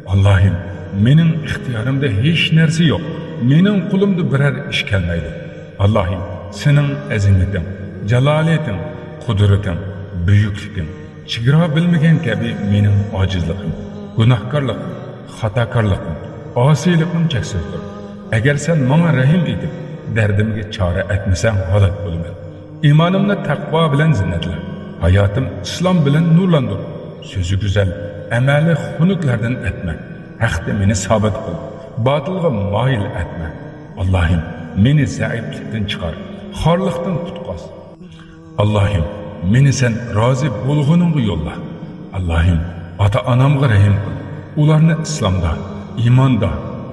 ئاللاھىم، مېنىڭ ئىختىيارىمدا ھېچ نەرسە يوق، مېنىڭ قولۇمدا بىرەر ئىش كەلمەيدۇ. ئاللاھىم، سېنىڭ ئەزىمىتىڭ، جالالىيىتىڭ، قۇدرىتىڭ، بۈيۈكلۈكۈم، چېگرا بىلمىگەن كەبى مېنىڭ ئاجىزلىقىم، گۇناھكارلىقىم، خاتاكارلىقىم، ئاسىيلىقىم چەكسىزدۇر. ئەگەر سەن ماڭا رەھىم ئېتىپ، دەردىمگە چارە ئەتمىسەڭ، ھالاك بولىمەن. ئىمانىمنى تەقۋا بىلەن زىننەتلە، ھاياتىم ئىسلام بىلەن نۇرلاندۇر. سۆزى گۈزەل، ئەمەلى خۇنۈكلەردىن ئەتمە. ھەقتە مېنى سابىت قىل، باتىلغا مايىل ئەتمە. ئاللاھىم، مېنى زەئىپلىكتىن چىقار، خارلىقتىن قۇتقاز. ئاللاھىم، مېنى سەن رازى بولغىنىڭغا يوللا. ئاللاھىم، ئاتا-ئانامغا رەھىم قىل. ئۇلارنى ئىسلامدا، ئىماندا،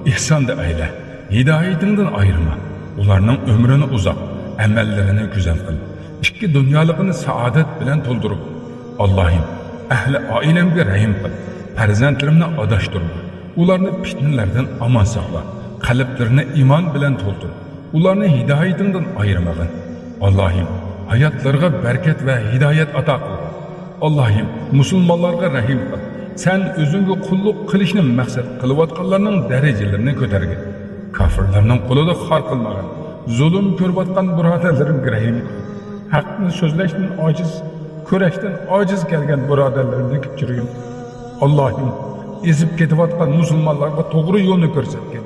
ئېھساندا ئەيلە. ھىدايىتىڭدىن ئايرىما. ئۇلارنىڭ ئۆمرىنى ئۇزارت، ئەمەللىرىنى گۈزەل قىل. ئىككى دۇنيالىقىنى سائادەت بىلەن تولدۇرغىن. ئاللاھىم، ئەھلى ئائىلەمگە رەھىم قىل. پەرزەنتلىرىمنى ئاداشتۇرما. ئۇلارنى پىتنىلەردىن ئامان ساقلا. قەلبلىرىنى ئىمان بىلەن تولدۇر. ئۇلارنى ھىدايىتىڭدىن ئايرىمىغىن. ئاللاھىم، ھاياتلىرىغا بەرىكەت ۋە ھىدايەت ئاتا قىلغىن. ئاللاھىم، مۇسۇلمانلارغا رەھىم قىل. سەن ئۆزۈڭگە قۇللۇق قىلىشنى مەقسەت قىلىۋاتقانلارنىڭ دەرىجىلىرىنى كۆتەرگىن. كافىرلارنىڭ قولىدا خار قىلمىغىن. زۇلۇم كۆرۈۋاتقان بۇرادەرلىرىمگە رەھىم قىل. ھەقنى سۆزلەشتىن ئاجىز، كۈرەشتىن ئاجىز كەلگەن بۇرادەرلىرىمنى كەچۈرگىن. ئاللاھىم، ئېزىپ كېتىۋاتقان مۇسۇلمانلارغا توغرا يولنى كۆرسەتكىن.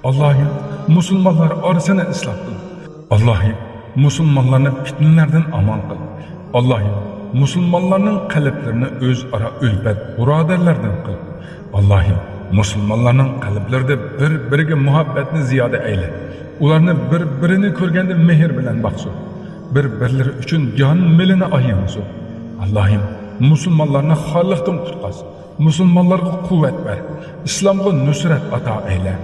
ئاللاھىم، مۇسۇلمانلار ئارىسىنى ئىسلاھ قىل. ئاللاھىم، مۇسۇلمانلارنى پىتنىلەردىن ئامان قىل. ئاللاھىم، مۇسۇلمانلارنىڭ قەلبلىرىنى ئۆزئارا ئۈلپەت، بۇرادەرلەردىن قىل. ئاللاھىم، مۇسۇلمانلارنىڭ قەلبلىرىدە بىر-بىرىگە مۇھەببەتنى زىيادە ئەيلە. ئۇلارنى بىر-بىرىنى كۆرگەندە مېھىر بىلەن باقسۇن. بىر-بىرلىرى ئۈچۈن جان-مېلىنى ئايىمىسۇن. ئاللاھىم، مۇسۇلمانلارنى خارلىقتىن قۇتقارسۇن. مۇسۇلمانلارغا قۇۋۋەت بەر. ئىسلامغا نۇسرەت ئاتا ئەيلە.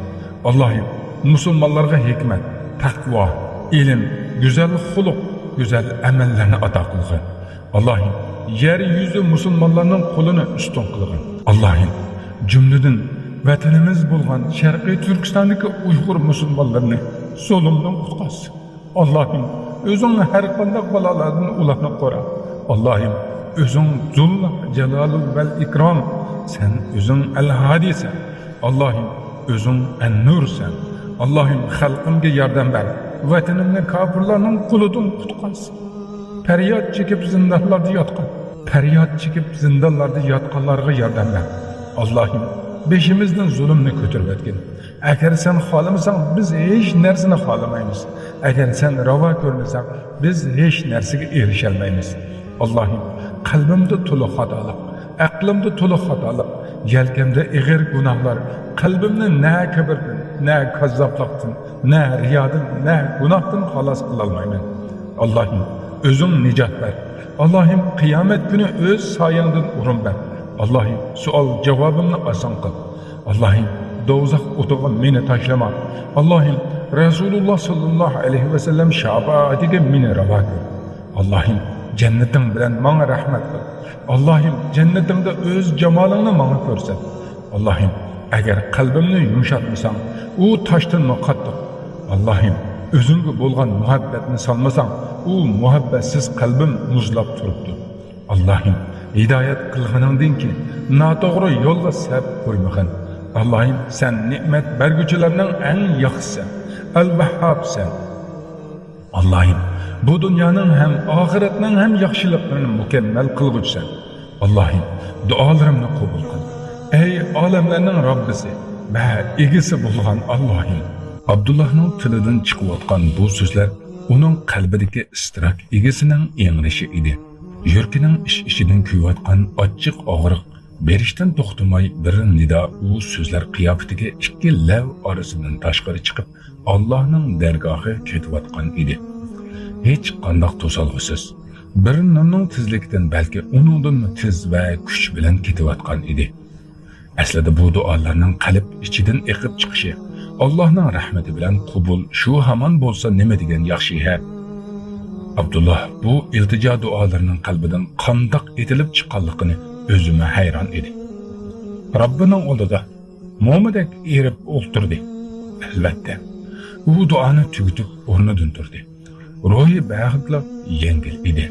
ئاللاھىم، مۇسۇلمانلارغا ھېكمەت، تەقۋا، ئىلىم، گۈزەل خۇلق، گۈزەل ئەمەللەرنى ئاتا قىلغىن. ئاللاھىم، يەر يۈزى مۇسۇلمانلارنىڭ قولىنى ئۈستۈن قىلغىن. ئاللاھىم، جۈملىدىن ۋەتىنىمىز بولغان شەرقىي تۈركىستاندىكى ئۇيغۇر مۇسۇلمانلىرىنى زۇلۇمدىن قۇتقارسۇن. ئاللاھىم، ئۆزۈڭ ھەر قانداق بالالاردىن ئۇلارنى قورا. ئاللاھىم، ئۆزۈڭ زۇللا جالالۇل ۋەل ئىكرام. سەن ئۆزۈڭ ئەل ھادىسەن. ئاللاھىم، ئۆزۈڭ ئەن نۇرسەن. ئاللاھىم، خەلقىمگە ياردەم بەر. ۋەتىنىمنى كاپىرلارنىڭ قولىدىن قۇتقارسۇن. پەرياد چېكىپ زىندانلاردا ياتقان، پەرياد چېكىپ زىندانلاردا ياتقانلارغا ياردەم بەر. ئاللاھىم، بېشىمىزدىن زۇلۇمنى كۆتۈرۈۋەتكىن. ئەگەر سەن خالىمىساڭ، بىز ھېچ نەرسىنى خالىمايمىز. ئەگەر سەن راۋا كۆرمىسەڭ، بىز ھېچ نەرسىگە ئېرىشەلمەيمىز. ئاللاھىم، قەلبىمدە تولا خاتالىق، ئەقلىمدە تولا خاتالىق، يەلكەمدە ئېغىر گۇناھلار، قەلبىمنى نە كىبىردىن، نە كاززاپلىقتىن، نە رىيادىن، نە گۇناھتىن خالاس قىلالمايمەن. ئاللاھىم، ئۆزۈڭ نىجات بەر. ئاللاھىم، قىيامەت كۈنى ئۆز سايەڭدىن ئورۇن بەر. ئاللاھىم، سوئال جاۋابىمنى ئاسان قىل. ئاللاھىم، دوزاخ ئوتىغا مېنى تاشلىما. ئاللاھىم، رەسۇلۇللا ساللاللاھۇ ئەلەيھى ۋەسەللەم شاپائىتىگە مېنى راۋا كۆر. ئاللاھىم، جەننىتىڭ بىلەن ماڭا رەھمەت قىل. ئاللاھىم، جەننىتىڭدە ئۆز جامالىڭنى ماڭا كۆرسەت. ئاللاھىم، ئەگەر قەلبىمنى يۇمشاتمىساڭ، ئۇ تاشتىنمۇ قاتتىق. ئاللاھىم، ئۆزۈڭگە بولغان مۇھەببەتنى سالمىساڭ، ئۇ مۇھەببەتسىز قەلبىم مۇزلاپ تۇرۇپتۇ. ئاللاھىم، ھىدايەت قىلغىنىڭدىن كېيىن ناتوغرا يولغا سەپ قويمىغىن. ئاللاھىم، سەن نېمەت بەرگۈچىلەرنىڭ ئەڭ ياخشىسەن، ئەل ۋەھھابسەن. ئاللاھىم، بۇ دۇنيانىڭ ھەم ئاخىرەتنىڭ ھەم ياخشىلىقلىرىنى مۇكەممەل قىلغۇچىسەن. ئاللاھىم، دۇئالىرىمنى قوبۇل قىل. ئەي ئالەملەرنىڭ رەببىسى ۋە ئىگىسى بولغان ئاللاھىم! ئابدۇللاھنىڭ تىلىدىن چىقىۋاتقان بۇ سۆزلەر ئۇنىڭ قەلبىدىكى ئىستىراك ئىگىسىنىڭ ئېڭىرىشى ئىدى. يۈرىكىنىڭ ئىچ-ئىچىدىن كۆيۈۋاتقان ئاچچىق ئاغرىق بېرىشتىن توختىماي، بىر نىدا ئۇ سۆزلەر قىياپىتىگە ئىككى لەۋ ئارىسىدىن تاشقىرى چىقىپ، ئاللاھنىڭ دەرگاھىغا كېتىۋاتقان ئىدى. ھېچقانداق توسالغۇسىز، بىر نۇرنىڭ تېزلىكىدىن، بەلكى ئۇنىڭدىنمۇ تېز ۋە كۈچ بىلەن كېتىۋاتقان ئىدى. ئەسلىدە بۇ دۇئالارنىڭ قەلب ئىچىدىن ئېقىپ چىقىشى، ئاللاھنىڭ رەھمىتى بىلەن قوبۇل، شۇ ھامان بولسا نېمە دېگەن ياخشى ھە؟ ئابدۇللا بۇ ئىلتىجا دۇئالىرىنىڭ قەلبىدىن قانداق ئېتىلىپ چىققانلىقىنى ئۆزىمۇ ھەيران ئىدى. رەببىنىڭ ئالدىدا مومىدەك ئېرىپ ئولتۇردى. ئەلۋەتتە، ئۇ دۇئانى تۈگىتىپ ئورنىدىن تۇردى. روھى بەھۇتلا يەڭگىل ئىدى.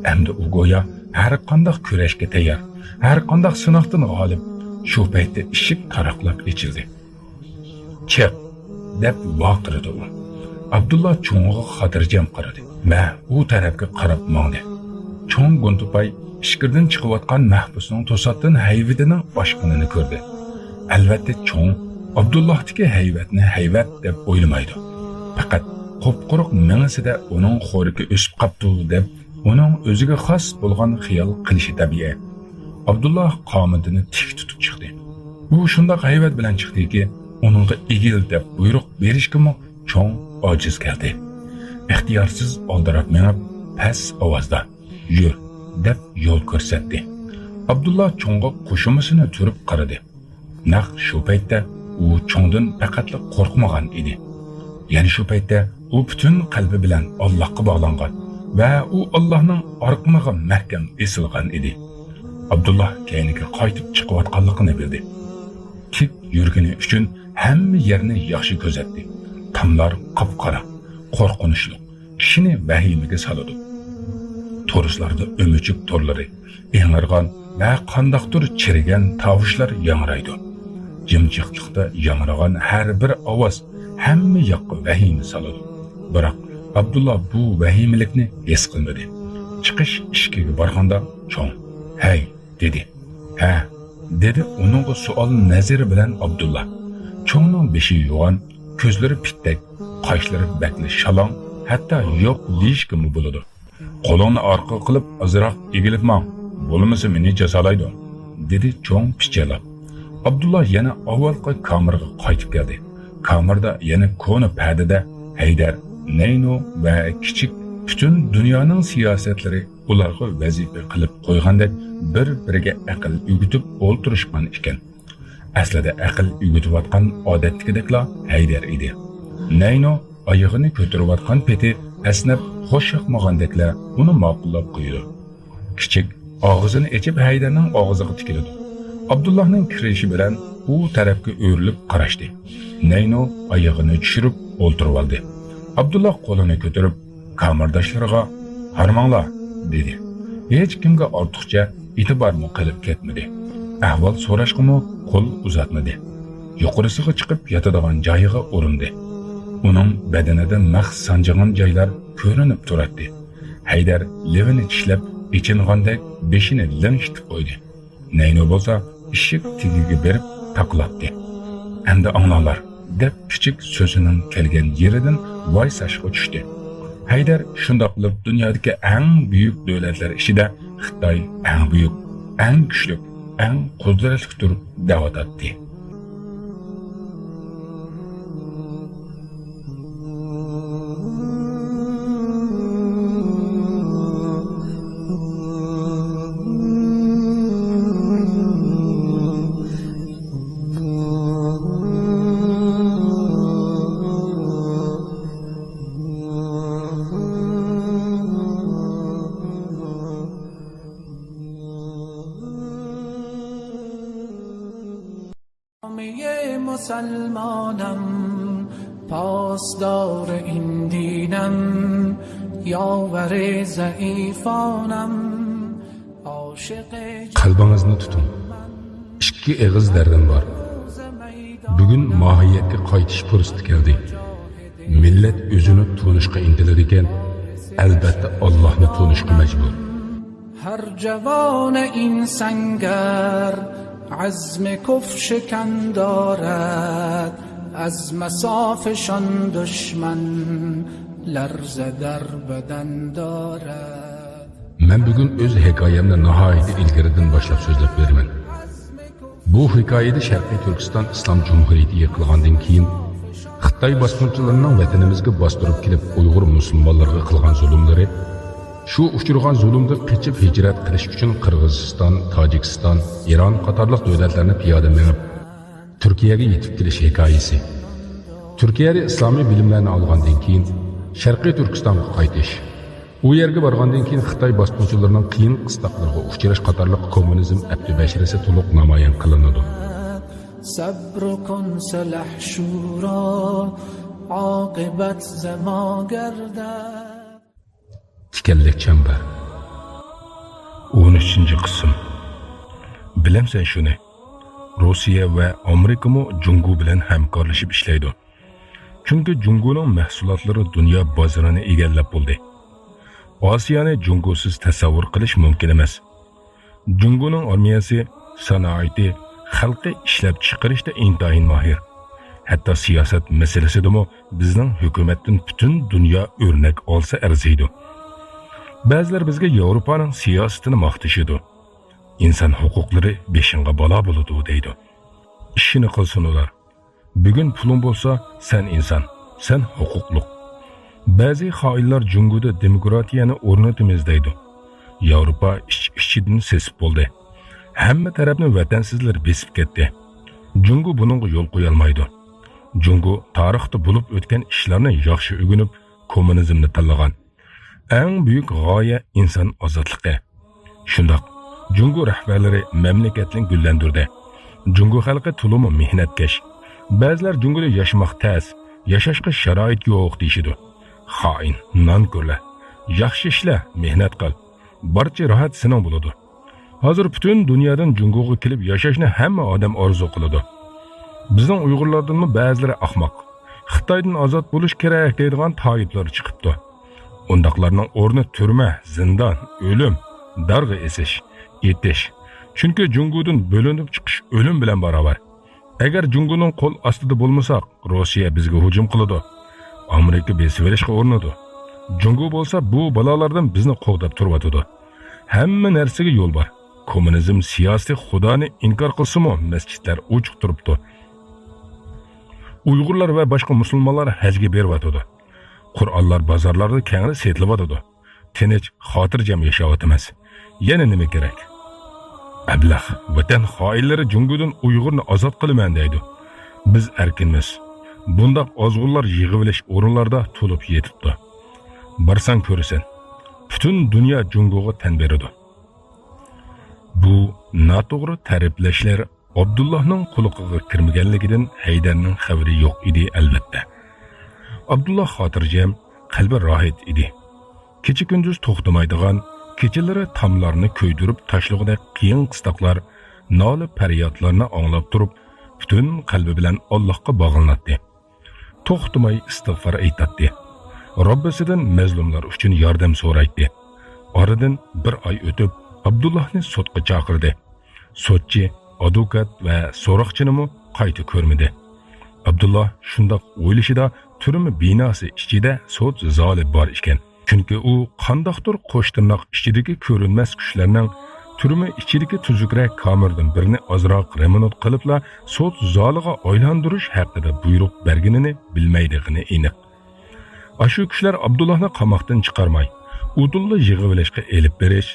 ئەمدى ئۇ گويا ھەر قانداق كۈرەشكە تەييار، ھەر قانداق سىناقتىن غالىب. شۇ پەيتتە ئىشىك تاراقلاپ ئېچىلدى. «چىق!» دەپ ۋارقىرىدى ئۇ. ئابدۇللا چوڭىغا خاتىرجەم قارىدى ۋە ئۇ تەرەپكە قاراپ ماڭدى. چوڭ گۇنتۇپاي ئىچكىرىدىن چىقىۋاتقان مەھبۇسنىڭ توساتتىن ھەيۋىتىنىڭ ئاشقىنىنى كۆردى. ئەلۋەتتە، چوڭ ئابدۇللاھتىكى ھەيۋەتنى ھەيۋەت دەپ ئويلىمايدۇ. پەقەت قۇپقۇرۇق مېڭىسىدە ئۇنىڭ خورىكى ئۆسۈپ قاپتۇ دەپ، ئۇنىڭ ئۆزىگە خاس بولغان خىيال قىلىشى تەبىئىي. ئابدۇللا قامىتىنى تىك تۇتۇپ چىقتى. ئۇ شۇنداق ھەيۋەت بىلەن چىقتىكى، ئۇنىڭغا ئېگىل دەپ بۇيرۇق بېرىشكىمۇ چوڭ ئاجىز كەلدى. ئىختىيارسىز ئالدىراپ مېڭىپ، پەس ئاۋازدا، «يۈر» دەپ يول كۆرسەتتى. ئابدۇللا چوڭغا قوشۇمىسىنى تۈرۈپ قارىدى. نەق شۇ پەيتتە ئۇ چوڭدىن پەقەتلا قورقمىغان ئىدى. يەنە شۇ پەيتتە ئۇ پۈتۈن قەلبى بىلەن ئاللاھقا باغلانغان ۋە ئۇ ئاللاھنىڭ ئارقىنىغا مەھكەم ئېسىلغان ئىدى. ئابدۇللا كەينىگە قايتىپ چىقىۋاتقانلىقىنى بىلدى. تىك يۈرگىنى ئۈچۈن ھەممە يەرنى ياخشى كۆزەتتى. تاملار قاپقارا، قورقۇنچلۇق، كىشىنى ۋەھىمىگە سالىدۇ. تورۇسلاردا ئۆمۈچۈك تورلىرى ئىڭرىغان ۋە قانداقتۇر چىرىگەن تاۋۇشلار ياڭرايدۇ. جىمجىتلىقتا ياڭرىغان ھەر بىر ئاۋاز ھەممە ياققا ۋەھىمە سالىدۇ. بىراق، ئابدۇللا بۇ ۋەھىمىلىكنى ھېس قىلمىدى. چىقىش ئىشىكىگە بارغاندا، چوڭ، «ھەي!» دېدى. «ھە؟» دېدى ئۇنىڭغا سوئال نەزىرى بىلەن ئابدۇللا. چوڭنىڭ بېشى يوغان، كۆزلىرى پىتتەك، قاشلىرى بەكلا شالاڭ، ھەتتا يوق دېيىشكىمۇ بولىدۇ. «قولۇڭنى ئارقىغا قىلىپ ئازراق ئېگىلىپ ماڭ، بولمىسا مېنى جازالايدۇ»، دېدى چوڭ پىچىرلاپ. ئابدۇللا يەنە ئاۋۋالقى كامېرغا قايتىپ كەلدى. كامېردا يەنە كونا پەدىدە ھەيدەر، نەينو ۋە كىچىك پۈتۈن دۇنيانىڭ سىياسەتلىرى ئۇلارغا ۋەزىپە قىلىپ قويغاندەك بىر-بىرىگە ئەقىل ئۆگىتىپ ئولتۇرۇشقان ئىكەن. ئەسلىدە ئەقىل ئۆگىتىۋاتقان ئادەتتىكىدەكلا ھەيدەر ئىدى. نەينو ئايىغىنى كۆتۈرۈۋاتقان پېتى ئەسنەپ خۇش ياقمىغاندەكلا ئۇنى ماقۇللاپ قويىدۇ. كىچىك ئاغزىنى ئېچىپ ھەيدەرنىڭ ئاغزىغا تىكىلىدۇ. ئابدۇللاھنىڭ كىرىشى بىلەن ئۇ تەرەپكە ئۆرۈلۈپ قاراشتى. نەينو ئايىغىنى چۈشۈرۈپ ئولتۇرۇۋالدى. ئابدۇللا قولىنى كۆتۈرۈپ، كامېرداشلىرىغا «ھارماڭلار» دېدى. ھېچكىمگە ئارتۇقچە ئېتىبارمۇ قىلىپ كەتمىدى. ئەھۋال سوراشقىمۇ قول ئۇزاتمىدى. يۇقىرىسىغا چىقىپ ياتىدىغان جايىغا ئورۇندى. ئۇنىڭ بەدىنىدە مەخ سانجىغان جايلار كۆرۈنۈپ تۇراتتى. ھەيدەر لېۋىنى چىشلەپ، ئېچىنغاندەك بېشىنى لىڭشىتىپ قويدى. نەينو بولسا ئىشىك تېگىگە بېرىپ تاقىلاتتى. «ئەمدى ئاڭلاڭلار» دەپ، كىچىك سۆزىنىڭ كەلگەن يېرىدىن ۋايساشقا چۈشتى. ھەيدەر شۇنداق قىلىپ دۇنيادىكى ئەڭ بۈيۈك دۆلەتلەر ئىچىدە خىتاي ئەڭ بۈيۈك، ئەڭ كۈچلۈك، ئەڭ قۇدرەتلىكتۇر دەۋاتاتتى. جامعهٔ مسلمانم، پاسدار این دینم، یاور ضعیفانم، عاشق قەلبىڭىزنى تۇتۇڭ. ئىككى ئېغىز دەردىم بار. بۈگۈن ماھىيەتكە قايتىش پۇرسىتى كەلدى. مىللەت ئۆزىنى تونۇشقا ئىنتىلىدىكەن، ئەلبەتتە ئاللاھنى تونۇشقا مەجبۇر. هر جوان این سنگر عزم کفر شکن دارد، از مصافشان دشمن لرزه در بدن دارد. مەن بۈگۈن ئۆز ھېكايەمنى ناھايىتى ئىلگىرىدىن باشلاپ سۆزلەپ بېرىمەن. بۇ ھېكايىدە شەرقىي تۈركىستان ئىسلام جۇمھۇرىيىتى يىقىلغاندىن كېيىن، خىتاي باسقۇنچىلىرىنىڭ ۋەتىنىمىزگە باستۇرۇپ كېلىپ ئۇيغۇر مۇسۇلمانلىرىغا قىلغان زۇلۇملىرى، شۇ ئۇچرىغان زۇلۇمدىن قېچىپ ھىجرەت قىلىش ئۈچۈن قىرغىزىستان، تاجىكىستان، ئىران قاتارلىق دۆلەتلەرنى پىيادە مېڭىپ، تۈركىيەگە يېتىپ كېلىش ھېكايىسى. تۈركىيەدە ئىسلامىي بىلىملەرنى ئالغاندىن كېيىن، شەرقىي تۈركىستانغا قايتىش. ئۇ يەرگە بارغاندىن كېيىن خىتاي باسقۇنچىلىرىنىڭ قىيىن قىستاقلىرىغا ئۇچراش قاتارلىق كوممۇنىزم ئەپتى بەشىرىسى تولۇق نامايان قىلىنىدۇ. صبر کن سلحشورا، عاقبت ز ما گردد. تىكەنلىك چەمبەر. ئون ئۈچىنچى قىسىم. بىلەمسەن شۇنى؟ روسىيە ۋە ئامېرىكىمۇ جۇڭگو بىلەن ھەمكارلىشىپ ئىشلەيدۇ. چۈنكى جۇڭگونىڭ مەھسۇلاتلىرى دۇنيا بازىرىنى ئىگىلەپ بولدى. ئاسىيانى جۇڭگوسىز تەسەۋۋۇر قىلىش مۇمكىن ئەمەس. جۇڭگونىڭ ئارمىيەسى، سانائىتى، خەلقى ئىشلەپچىقىرىشتا ئىنتايىن ماھىر. ھەتتا سىياسەت مەسىلىسىدىمۇ بىزنىڭ ھۆكۈمەتتىن پۈتۈن دۇنيا ئۆرنەك ئالسا ئەرزىيدۇ. بەزىلەر بىزگە ياۋروپانىڭ سىياسىتىنى ماختىشىدۇ. ئىنسان ھوقۇقلىرى بېشىڭغا بالا بولىدۇ دەيدۇ. ئىشىنى قىلسۇن ئۇلار. بۈگۈن پۇلۇڭ بولسا، سەن ئىنسان، سەن ھوقۇقلۇق. بەزى خائىنلار جۇڭگودا دېموكراتىيەنى ئورنىتىمىز دەيدۇ. ياۋروپا ئىچ-ئىچىدىن سېسىپ بولدى. ھەممە تەرەپنى ۋەتەنسىزلەر بېسىپ كەتتى. جۇڭگو بۇنىڭغا يول قويالمايدۇ. جۇڭگو تارىختا بولۇپ ئۆتكەن ئىشلارنى ياخشى ئۆگىنىپ، كوممۇنىزمنى تاللىغان. ئەڭ بۈيۈك غايە ئىنسان ئازادلىقى. شۇنداق، جۇڭگو رەھبەرلىرى مەملىكەتنى گۈللەندۈردى. جۇڭگو خەلقى تولىمۇ مېھنەتكەش. بەزىلەر جۇڭگودا ياشىماق تەس، ياشاشقا شارائىت يوق دېيىشىدۇ. خائىن، نانكۆرلەر. ياخشى ئىشلە، مېھنەت قىل. بارچە راھەت سېنىڭ بولىدۇ. ھازىر پۈتۈن دۇنيادىن جۇڭگوغا كېلىپ ياشاشنى ھەممە ئادەم ئارزۇ قىلىدۇ. بىزنىڭ ئۇيغۇرلاردىنمۇ بەزىلىرى ئاخماق. خىتايدىن ئازاد بولۇش كېرەك دەيدىغان تايىپلار چىقىپتۇ. ئۇنداقلارنىڭ ئورنى تۈرمە، زىندان، ئۆلۈم، دارغا ئېسىش، ئېتىش. چۈنكى جۇڭگودىن بۆلۈنۈپ چىقىش ئۆلۈم بىلەن باراۋەر. ئەگەر جۇڭگونىڭ قول ئاستىدا بولمىساق، روسىيە بىزگە ھۇجۇم قىلىدۇ. ئامېرىكا بېسىۋېلىشقا ئۇرۇنىدۇ. جۇڭگو بولسا بۇ بالالاردىن بىزنى قوغداپ تۇرۇۋاتىدۇ. ھەممە نەرسىگە يول بار. كوممۇنىزم سىياسىتى خۇدانى ئىنكار قىلسىمۇ، مەسچىتلەر ئوچۇق تۇرۇپتۇ. ئۇيغۇرلار ۋە باشقا مۇسۇلمانلار ھەجگە بېرىۋاتىدۇ. قۇرئانلار بازارلاردا كەڭرى سېتىلىۋاتىدۇ. تىنچ، خاتىرجەم ياشاۋاتىمىز. يەنە نېمە كېرەك؟ ئەبلەخ، ۋەتەن خائىنلىرى جۇڭگودىن ئۇيغۇرنى ئازاد قىلىمەن دەيدۇ. بىز ئەركىنمىز. بۇنداق ئازغۇنلار يىغىۋېلىش ئورۇنلاردا تولۇپ يېتىپتۇ. بارساڭ كۆرىسەن. پۈتۈن دۇنيا جۇڭگوغا تەن بېرىدۇ. بۇ ناتوغرا تەرىپلەشلەر ئابدۇللاھنىڭ قۇلىقىغا كىرمىگەنلىكىدىن ھەيدەرنىڭ خەۋىرى يوق ئىدى، ئەلۋەتتە. ئابدۇللا خاتىرجەم، قەلبى راھەت ئىدى. كېچە-كۈندۈز توختىمايدىغان، كېچىلىرى تاملارنى كۆيدۈرۈپ تاشلىغۇدەك قىيىن-قىستاقلار، نالە-پەريادلارنى ئاڭلاپ تۇرۇپ، پۈتۈن قەلبى بىلەن ئاللاھقا باغلىناتتى. توختىماي ئىستىغپار ئېيتاتتى. رەببىسىدىن مەزلۇملار ئۈچۈن ياردەم سورايتتى. ئارىدىن بىر ئاي ئۆتۈپ، ئابدۇللاھنى سوتقا چاقىردى. سوتچى، ئادۋوكات ۋە سوراقچىنىمۇ قايتا كۆرمىدى. ئابدۇللا شۇنداق ئويلىشىدا تۈرمە بىناسى ئىچىدە سوت زالى بار ئىكەن. چۈنكى ئۇ قانداقتۇر قوش تىرناق ئىچىدىكى كۆرۈنمەس كۈچلەرنىڭ تۈرمە ئىچىدىكى تۈزۈكرەك كامېردىن بىرنى ئازراق رېمونت قىلىپلا سوت زالىغا ئايلاندۇرۇش ھەققىدە بۇيرۇق بەرگىنىنى بىلمەيدىغىنى ئېنىق. ئاشۇ كۈچلەر ئابدۇللاھنى قاماقتىن چىقارماي، ئۇدۇللا يىغىۋېلىشقا ئېلىپ بېرىش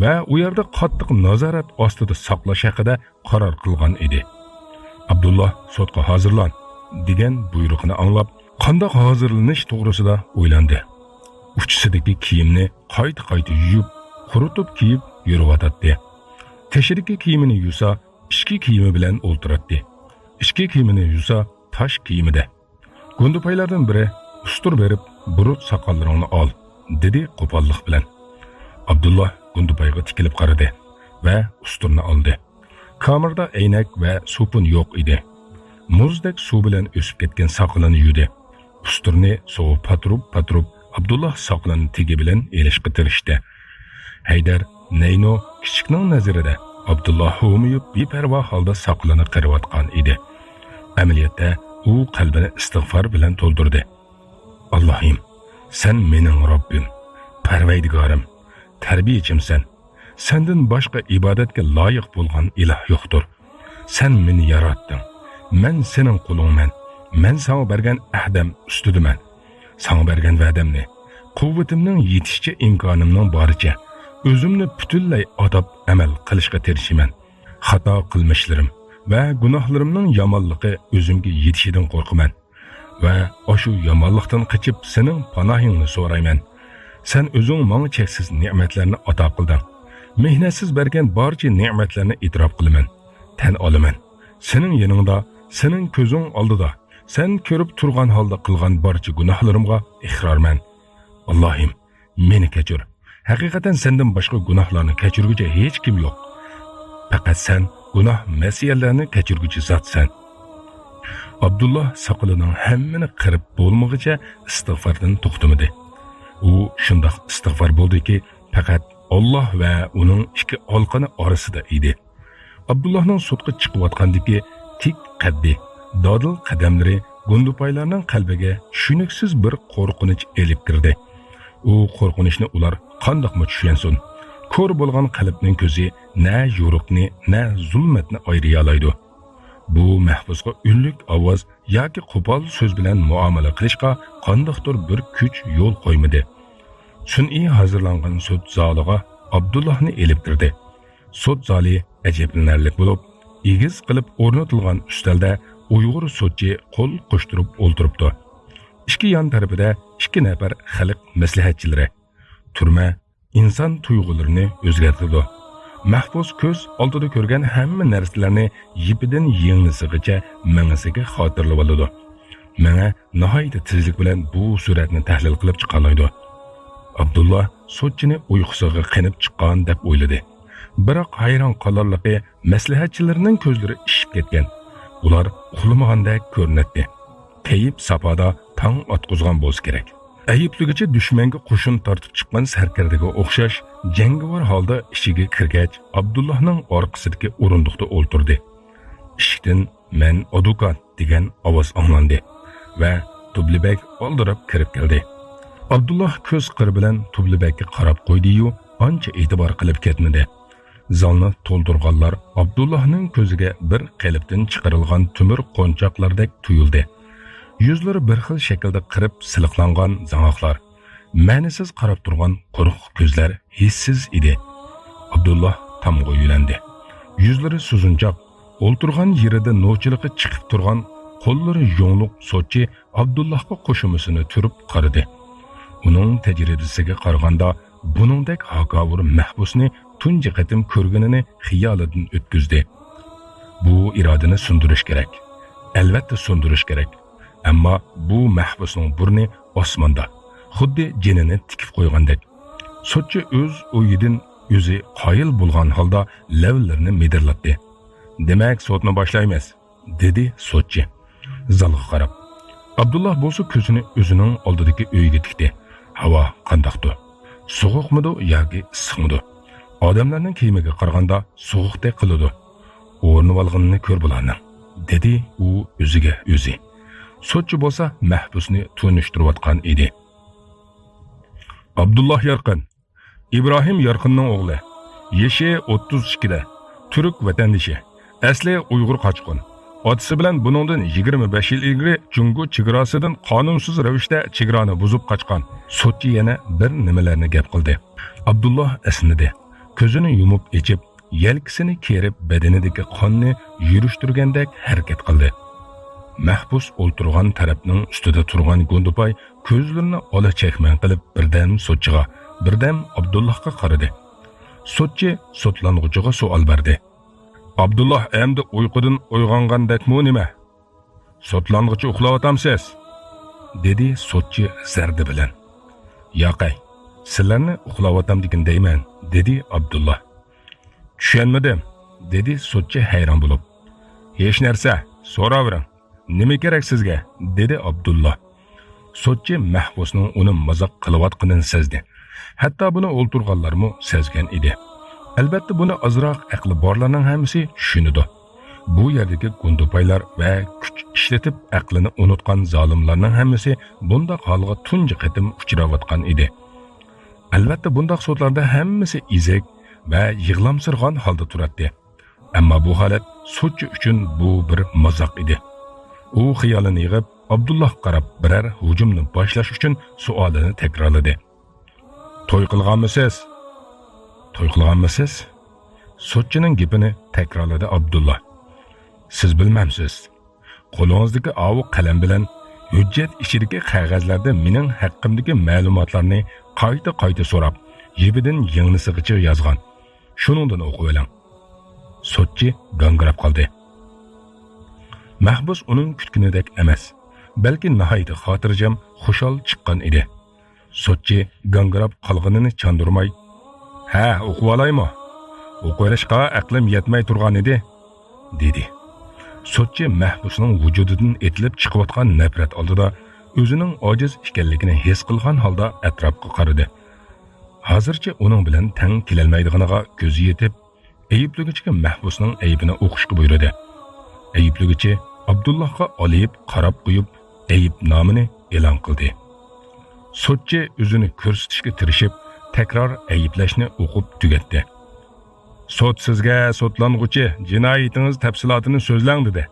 ۋە ئۇ يەردە قاتتىق نازارەت ئاستىدا ساقلاش ھەققىدە قارار قىلغان ئىدى. ئابدۇللا، سوتقا ھازىرلان، دېگەن بۇيرۇقنى ئاڭلاپ، قانداق ھازىرلىنىش توغرىسىدا ئويلاندى. ئۇچىسىدىكى كىيىمنى قايتا-قايتا يۇيۇپ، قۇرۇتۇپ كىيىپ يۈرۈۋاتاتتى. تېشىدىكى كىيىمىنى يۇسا، ئىچكى كىيىمى بىلەن ئولتۇراتتى. ئىچكى كىيىمىنى يۇسا، تاش كىيىمىدە. گۇندىپايلاردىن بىرى، ئۇستۇر بېرىپ، بۇرۇت ساقاللىرىڭنى ئال، دېدى قوپاللىق بىلەن. ئابدۇللا گۇندىپايغا تىكىلىپ قارىدى ۋە ئۇستۇرنى ئالدى. كامېردا ئەينەك ۋە سوپۇن يوق ئىدى. مۇزدەك سۇ بىلەن ئۆسۈپ كەتكەن ساقىلىنى يۇدى. ئۇستۇرنى سۇغا پاتۇرۇپ-پاتۇرۇپ، ئابدۇللا ساقىلىنى تېگى بىلەن ئېلىشقا تىرىشتى. ھەيدەر نەينو كىچىكنىڭ نەزىرىدە ئابدۇللا ھومىيىپ بىپەرۋا ھالدا ساقىلىنى قىرىۋاتقان ئىدى. ئەمەلىيەتتە ئۇ قەلبىنى ئىستىغپار بىلەن تولدۇردى. ئاللاھىم، سەن مېنىڭ رەببىم، پەرۋەردىگارىم، تەربىيەچىمسەن. سەندىن باشقا ئىبادەتكە لايىق بولغان ئىلاھ يوقتۇر. سەن مېنى ياراتتىڭ. مەن سېنىڭ قۇلۇڭمەن. مەن ساڭا بەرگەن ئەھدەم ئۈستىدىمەن. ساڭا بەرگەن ۋەدەمنى، قۇۋۋىتىمنىڭ يېتىشىچە ئىمكانىمنىڭ بارىچە، ئۆزۈمنى پۈتۈنلەي ئاتاپ ئەمەل قىلىشقا تىرىشىمەن. خاتا قىلمىشلىرىم ۋە گۇناھلىرىمنىڭ يامانلىقى ئۆزۈمگە يېتىشىدىن قورقىمەن. ۋە ئاشۇ يامانلىقتىن قېچىپ سېنىڭ پاناھىڭنى سورايمەن. سەن ئۆزۈڭ ماڭا چەكسىز نېمەتلەرنى ئاتا قىلدىڭ. مېھنەتسىز بەرگەن بارچە نېمەتلەرنى ئېتىراپ قىلىمەن. تەن ئالىمەن. سېنىڭ يېنىڭدا، سېنىڭ كۆزۈڭ ئالدىدا، سەن كۆرۈپ تۇرغان ھالدا قىلغان بارچە گۇناھلىرىمغا ئىقرارمەن. ئاللاھىم، مېنى كەچۈر. ھەقىقەتەن سەندىن باشقا گۇناھلارنى كەچۈرگۈچى ھېچكىم يوق. پەقەت سەن گۇناھ مەسىيەلەرنى كەچۈرگۈچى زاتسەن. ئابدۇللا ساقىلىنىڭ ھەممىنى قىرىپ بولمىغىچە ئىستىغفاردىن توختىمىدى. ئۇ شۇنداق ئىستىغپار بولدىكى، پەقەت ئاللاھ ۋە ئۇنىڭ ئىككى ھالقىنى ئارىسىدا ئىدى. ئابدۇللاھنىڭ سوتقا چىقىۋاتقاندىكى تىك قەددى، دادىل قەدەملىرى گۇندىپايلارنىڭ قەلبىگە چۈشىنىكسىز بىر قورقۇنچ ئېلىپ كىردى. ئۇ قورقۇنچنى ئۇلار قانداقمۇ چۈشەنسۇن؟ كور بولغان قەلبنىڭ كۆزى نە يورۇقنى، نە زۇلمەتنى ئايرىيالايدۇ. بۇ مەھبۇسقا ئۈنلۈك ئاۋاز ياكى قوپال سۆز بىلەن مۇئامىلە قىلىشقا قانداقتۇر بىر كۈچ يول قويمىدى. سۈنئىي ھازىرلانغان سوت زالىغا ئابدۇللاھنى ئېلىپ كىردى. سوت زالى ئەجەبلىنەرلىك بولۇپ، ئېگىز قىلىپ ئورنىتىلغان ئۈستەلدە ئۇيغۇر سوتچى قول قوشتۇرۇپ ئولتۇرۇپتۇ. ئىككى يان تەرىپىدە ئىككى نەپەر خەلق مەسلىھەتچىلىرى. تۈرمە ئىنسان تۇيغۇلىرىنى ئۆزگەرتىدۇ. مەھبۇس كۆز ئالدىدا كۆرگەن ھەممە نەرسىلەرنى يىپىدىن يىڭنىسىغىچە مېڭىسىگە خاتىرىلىۋالىدۇ. مېڭە ناھايىتى تېزلىك بىلەن بۇ سۈرەتنى تەھلىل قىلىپ چىقالايدۇ. ئابدۇللا سوتچىنى ئۇيقۇسىغا قېنىپ چىققان دەپ ئويلىدى. بىراق ھەيران قالارلىقى، مەسلىھەتچىلىرىنىڭ كۆزلىرى ئىششىپ كەتكەن. ئۇلار ئۇخلىمىغاندەك كۆرۈنەتتى. كەيپ ساپادا تاڭ ئاتقۇزغان بولسا كېرەك. ئەيىبلىگۈچى دۈشمەنگە قوشۇن تارتىپ چىققان سەركەردىگە ئوخشاش، جەڭگىۋار ھالدا ئىچىگە كىرگەچ، ئابدۇللاھنىڭ ئارقىسىدىكى ئورۇندۇقتا ئولتۇردى. ئىشىكتىن «مەن ئادۋوكات» دېگەن ئاۋاز ئاڭلاندى ۋە تۇبلىبەگ ئالدىراپ كىرىپ كەلدى. ئابدۇللا كۆز قىرى بىلەن تۇبلىبەگكە قاراپ قويدى-يۇ، ئانچە ئېتىبار قىلىپ كەتمىدى. زالنى تولدۇرغانلار ئابدۇللاھنىڭ كۆزىگە بىر قېلىپتىن چىقىرىلغان تۆمۈر قونچاقلاردەك تۇيۇلدى. يۈزلىرى بىر خىل شەكىلدە قىرىپ سىلىقلانغان زاڭاقلار، مەنىسىز قاراپ تۇرغان قورقۇق كۆزلەر ھېسسىز ئىدى. ئابدۇللا تامغا يۆلەندى. يۈزلىرى سۇزۇنچاق، ئولتۇرغان يېرىدە نوچىلىقى چىقىپ تۇرغان، قوللىرى يۇڭلۇق سوتچى ئابدۇللاھقا قوشۇمىسىنى تۈرۈپ قارىدى. ئۇنىڭ تەجرىبىسىگە قارىغاندا، بۇنىڭدەك ھاكاۋۇر مەھبۇسنى تۇنجى قېتىم كۆرگىنىنى خىيالىدىن ئۆتكۈزدى. بۇ ئىرادىنى سۇندۇرۇش كېرەك. ئەلۋەتتە سۇندۇرۇش كېرەك. ئەمما بۇ مەھبۇسنىڭ بۇرنى ئاسماندا، خۇددى جېنىنى تىكىپ قويغاندەك. سوتچى ئۆز ئويىدىن ئۆزى قايىل بولغان ھالدا لەۋلىرىنى مىدىرلاتتى. «دېمەك، سوتنى باشلايمىز»، دېدى سوتچى زالغا قاراپ. ئابدۇللا بولسا كۆزىنى ئۆزىنىڭ ئالدىدىكى ئۆيگە تىكتى. ھاۋا قانداقتۇ؟ سوغۇقمىدۇ ياكى ئىسسىقمىدۇ؟ ئادەملەرنىڭ كىيىمىگە قارىغاندا سوغۇقتەك قىلىدۇ. «ئورىنىۋالغىنىنى كۆر بۇلارنىڭ»، دېدى ئۇ ئۆزىگە ئۆزى. سوتچى بولسا مەھبۇسنى تونۇشتۇرۇۋاتقان ئىدى. ئابدۇللا يارقىن، ئىبراھىم يارقىننىڭ ئوغلى. يېشى ئوتتۇز ئىككىدە. تۈرك ۋەتەندىشى. ئەسلى ئۇيغۇر قاچقۇن. ئاتىسى بىلەن بۇنىڭدىن يىگىرمە بەش يىل ئىلگىرى جۇڭگو چېگراسىدىن قانۇنسىز رەۋىشتە چېگرانى بۇزۇپ قاچقان. سوتچى يەنە بىر نېمىلەرنى گەپ قىلدى. ئابدۇللا ئەسنىدى. كۆزىنى يۇمۇپ ئېچىپ، يەلكىسىنى كېرىپ، بەدىنىدىكى قاننى يۈرۈشتۈرگەندەك ھەرىكەت قىلدى. مەھبۇس ئولتۇرغان تەرەپنىڭ ئۈستىدە تۇرغان گۇندىپاي كۆزلىرىنى ئالا چەكمەن قىلىپ، بىردەم سوتچىغا، بىردەم ئابدۇللاھقا قارىدى. سوتچى سوتلانغۇچىغا سوئال بەردى. «ئابدۇللا ئەمدى ئۇيقۇدىن ئويغانغاندەكمۇ نېمە؟ سوتلانغۇچى ئۇخلاۋاتامسىز؟» دېدى سوتچى زەردە بىلەن. «ياقەي، سىلەرنى ئۇخلاۋاتامدىكىن دەيمەن»، دېدى ئابدۇللا. «چۈشەنمىدىم»، دېدى سوتچى ھەيران بولۇپ. «ھېچ نەرسە، سوراۋېرىڭ. نېمە كېرەك سىزگە؟» دېدى ئابدۇللا. سوتچى مەھبۇسنىڭ ئۇنى مازاق قىلىۋاتقىنىنى سەزدى. ھەتتا بۇنى ئولتۇرغانلارمۇ سەزگەن ئىدى. ئەلۋەتتە، بۇنى ئازراق ئەقلى بارلارنىڭ ھەممىسى چۈشىنىدۇ. بۇ يەردىكى گۇندىپايلار ۋە كۈچ ئىشلىتىپ ئەقلىنى ئۇنتقان زالىملارنىڭ ھەممىسى بۇنداق ھالغا تۇنجى قېتىم ئۇچراۋاتقان ئىدى. ئەلۋەتتە، بۇنداق سوتلاردا ھەممىسى ئېزىك ۋە يىغلامسىرىغان ھالدا تۇراتتى. ئەمما بۇ ھالەت سوتچى ئۈچۈن بۇ بىر مازاق ئىدى. ئۇ خىيالىنى يىغىپ، ئابدۇللاھقا قاراپ بىرەر ھۇجۇمنى باشلاش ئۈچۈن سوئالىنى تەكرارلىدى. «توي قىلغانمىسىز؟» «توي قىلغانمىسىز؟» سوتچىنىڭ گېپىنى تەكرارلىدى ئابدۇللا. «سىز بىلمەمسىز؟ قولىڭىزدىكى ئاۋۇ قەلەم بىلەن ھۆججەت ئىچىدىكى قەغەزلەردە مېنىڭ ھەققىمدىكى مەلۇماتلارنى قايتا-قايتا سوراپ، يىپىدىن يىڭنىسىغىچە يازغان. شۇنىڭدىن ئوقۇۋېلىڭ.» سوتچى گاڭگىراپ قالدى. مەھبۇس ئۇنىڭ كۈتكىنىدەك ئەمەس، بەلكى ناھايىتى خاتىرجەم، خۇشال چىققان ئىدى. سوتچى گاڭگىراپ قالغىنىنى چاندۇرماي، «ھە، ئوقۇۋالايمۇ؟ ئوقۇۋېلىشقا ئەقلىم يەتمەي تۇرغانىدى»، دېدى. سوتچى مەھبۇسنىڭ ۋۇجۇدىدىن ئېتىلىپ چىقىۋاتقان نەپرەت ئالدىدا ئۆزىنىڭ ئاجىز ئىكەنلىكىنى ھېس قىلغان ھالدا ئەتراپقا قارىدى. ھازىرچە ئۇنىڭ بىلەن تەڭ كېلەلمەيدىغىنىغا كۆزى يېتىپ، ئەيىبلىگۈچىگە مەھبۇسنىڭ ئەيىبىنى ئوقۇشقا بۇيرۇدى. ئەيىبلىگۈچى ئابدۇللاھقا ئالىيىپ قاراپ قويۇپ، ئەيىبنامىنى ئېلان قىلدى. سوتچى ئۆزىنى كۆرسىتىشكە تىرىشىپ، تەكرار ئەيىبلەشنى ئوقۇپ تۈگەتتى. «سوت سىزگە، سوتلانغۇچى، جىنايىتىڭىز تەپسىلاتىنى سۆزلەڭ» دېدى.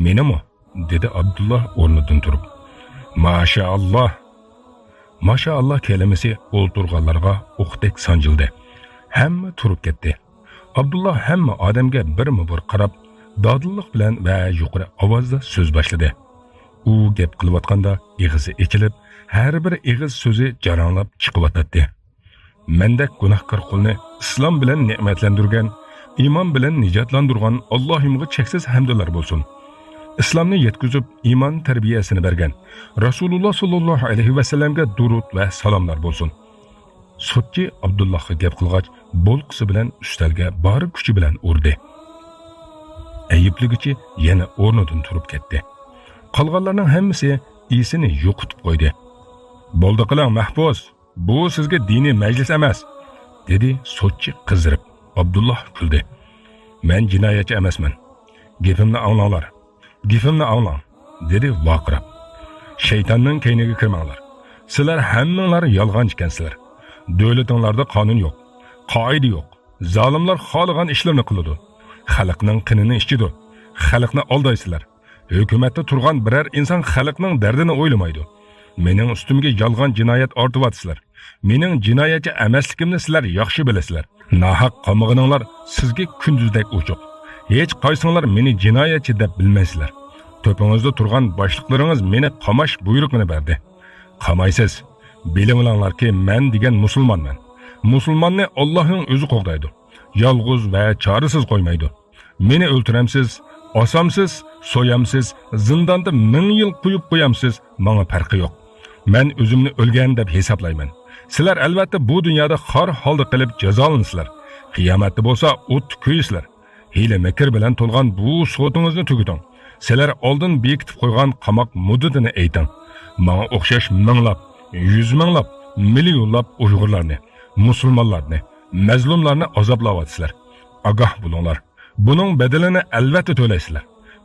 «مېنىمۇ؟» دېدى ئابدۇللا ئورنىدىن تۇرۇپ. «ماشائاللا!» ماشائاللا كەلىمىسى ئولتۇرغانلارغا ئوقتەك سانجىلدى. ھەممە تۇرۇپ كەتتى. ئابدۇللا ھەممە ئادەمگە بىرمۇبىر قاراپ، دادىللىق بىلەن ۋە يۇقىرى ئاۋازدا سۆز باشلىدى. ئۇ گەپ قىلىۋاتقاندا ئېغىزى ئېچىلىپ، ھەر بىر ئېغىز سۆزى جاراڭلاپ چىقىۋاتاتتى. «مەندەك گۇناھكار قۇلنى ئىسلام بىلەن نېمەتلەندۈرگەن، ئىمان بىلەن نىجاتلاندۇرغان ئاللاھىمغا چەكسىز ھەمدۇلار بولسۇن. ئىسلامنى يەتكۈزۈپ، ئىمان تەربىيەسىنى بەرگەن رەسۇلۇللا ساللاللاھۇ ئەلەيھى ۋەسەللەمگە دۇرۇد ۋە سالاملار بولسۇن.» سوتچى ئابدۇللاھقا گەپ قىلغاچ، بولقىسى بىلەن ئۈستەلگە بار كۈچى بىلەن ئۇردى. ئەيىبلىگۈچى يەنە ئورنىدىن تۇرۇپ كەتتى. قالغانلارنىڭ ھەممىسى ئېسىنى يوقىتىپ قويدى. «بولدى قىلىڭ، مەھبۇس! بۇ سىزگە دىنىي مەجلىس ئەمەس!» دېدى سوتچى قىزىرىپ. ئابدۇللا كۈلدى. «مەن جىنايەتچى ئەمەسمەن. گېپىمنى ئاڭلاڭلار. گېپىمنى ئاڭلاڭ!» دېدى ۋارقىراپ. «شەيتاننىڭ كەينىگە كىرمەڭلار. سىلەر ھەممىڭلار يالغانچىكەنسىلەر. دۆلىتىڭلاردا قانۇن يوق، قائىدە يوق. زالىملار خالىغان ئىشلىرىنى قىلىدۇ. خەلقنىڭ قېنىنى ئىچىدۇ. خەلقنى ئالدايسىلەر. ھۆكۈمەتتە تۇرغان بىرەر ئىنسان خەلقنىڭ دەردىنى ئويلىمايدۇ. مېنىڭ ئۈستۈمگە يالغان جىنايەت ئارتىۋاتىسىلەر. مېنىڭ جىنايەتچى ئەمەسلىكىمنى سىلەر ياخشى بىلىسىلەر. ناھەق قامىغىنىڭلار سىزگە كۈندۈزدەك ئوچۇق. ھېچ قايسىڭلار مېنى جىنايەتچى دەپ بىلمەيسىلەر. توپىڭىزدا تۇرغان باشلىقلىرىڭىز مېنى قاماش بۇيرۇقىنى بەردى. قامايسىز. بىلىۋېلىڭلاركى، مەن دېگەن مۇسۇلمانمەن. مۇسۇلماننى ئاللاھنىڭ ئۆزى قوغدايدۇ. يالغۇز ۋە چارىسىز قويمايدۇ. مېنى ئۆلتۈرەمسىز، ئاسامسىز، سويامسىز، زىنداندا مىڭ يىل قويۇپ قويامسىز، ماڭا پەرقى يوق. مەن ئۆزۈمنى ئۆلگەن دەپ ھېسابلايمەن. سىلەر ئەلۋەتتە بۇ دۇنيادا خار ھالدا قېلىپ جازالىنىسىلەر. قىيامەتتە بولسا ئوتتا كۆيىسىلەر. ھىيلە-مىكىر بىلەن تولغان بۇ سوتىڭىزنى تۈگىتىڭ. سىلەر ئالدىن بېكىتىپ قويغان قاماق مۇددىتىنى ئېيتىڭ. ماڭا ئوخشاش مىڭلاپ، يۈز مىڭلاپ، مىليونلاپ ئۇيغۇرلارنى، مۇسۇلمانلارنى، مەزلۇملارنى ئازابلاۋاتىسىلەر. ئاگاھ بولۇڭلار. بۇنىڭ بەدىلىنى ئەلۋەتتە تۆلەيسىلەر.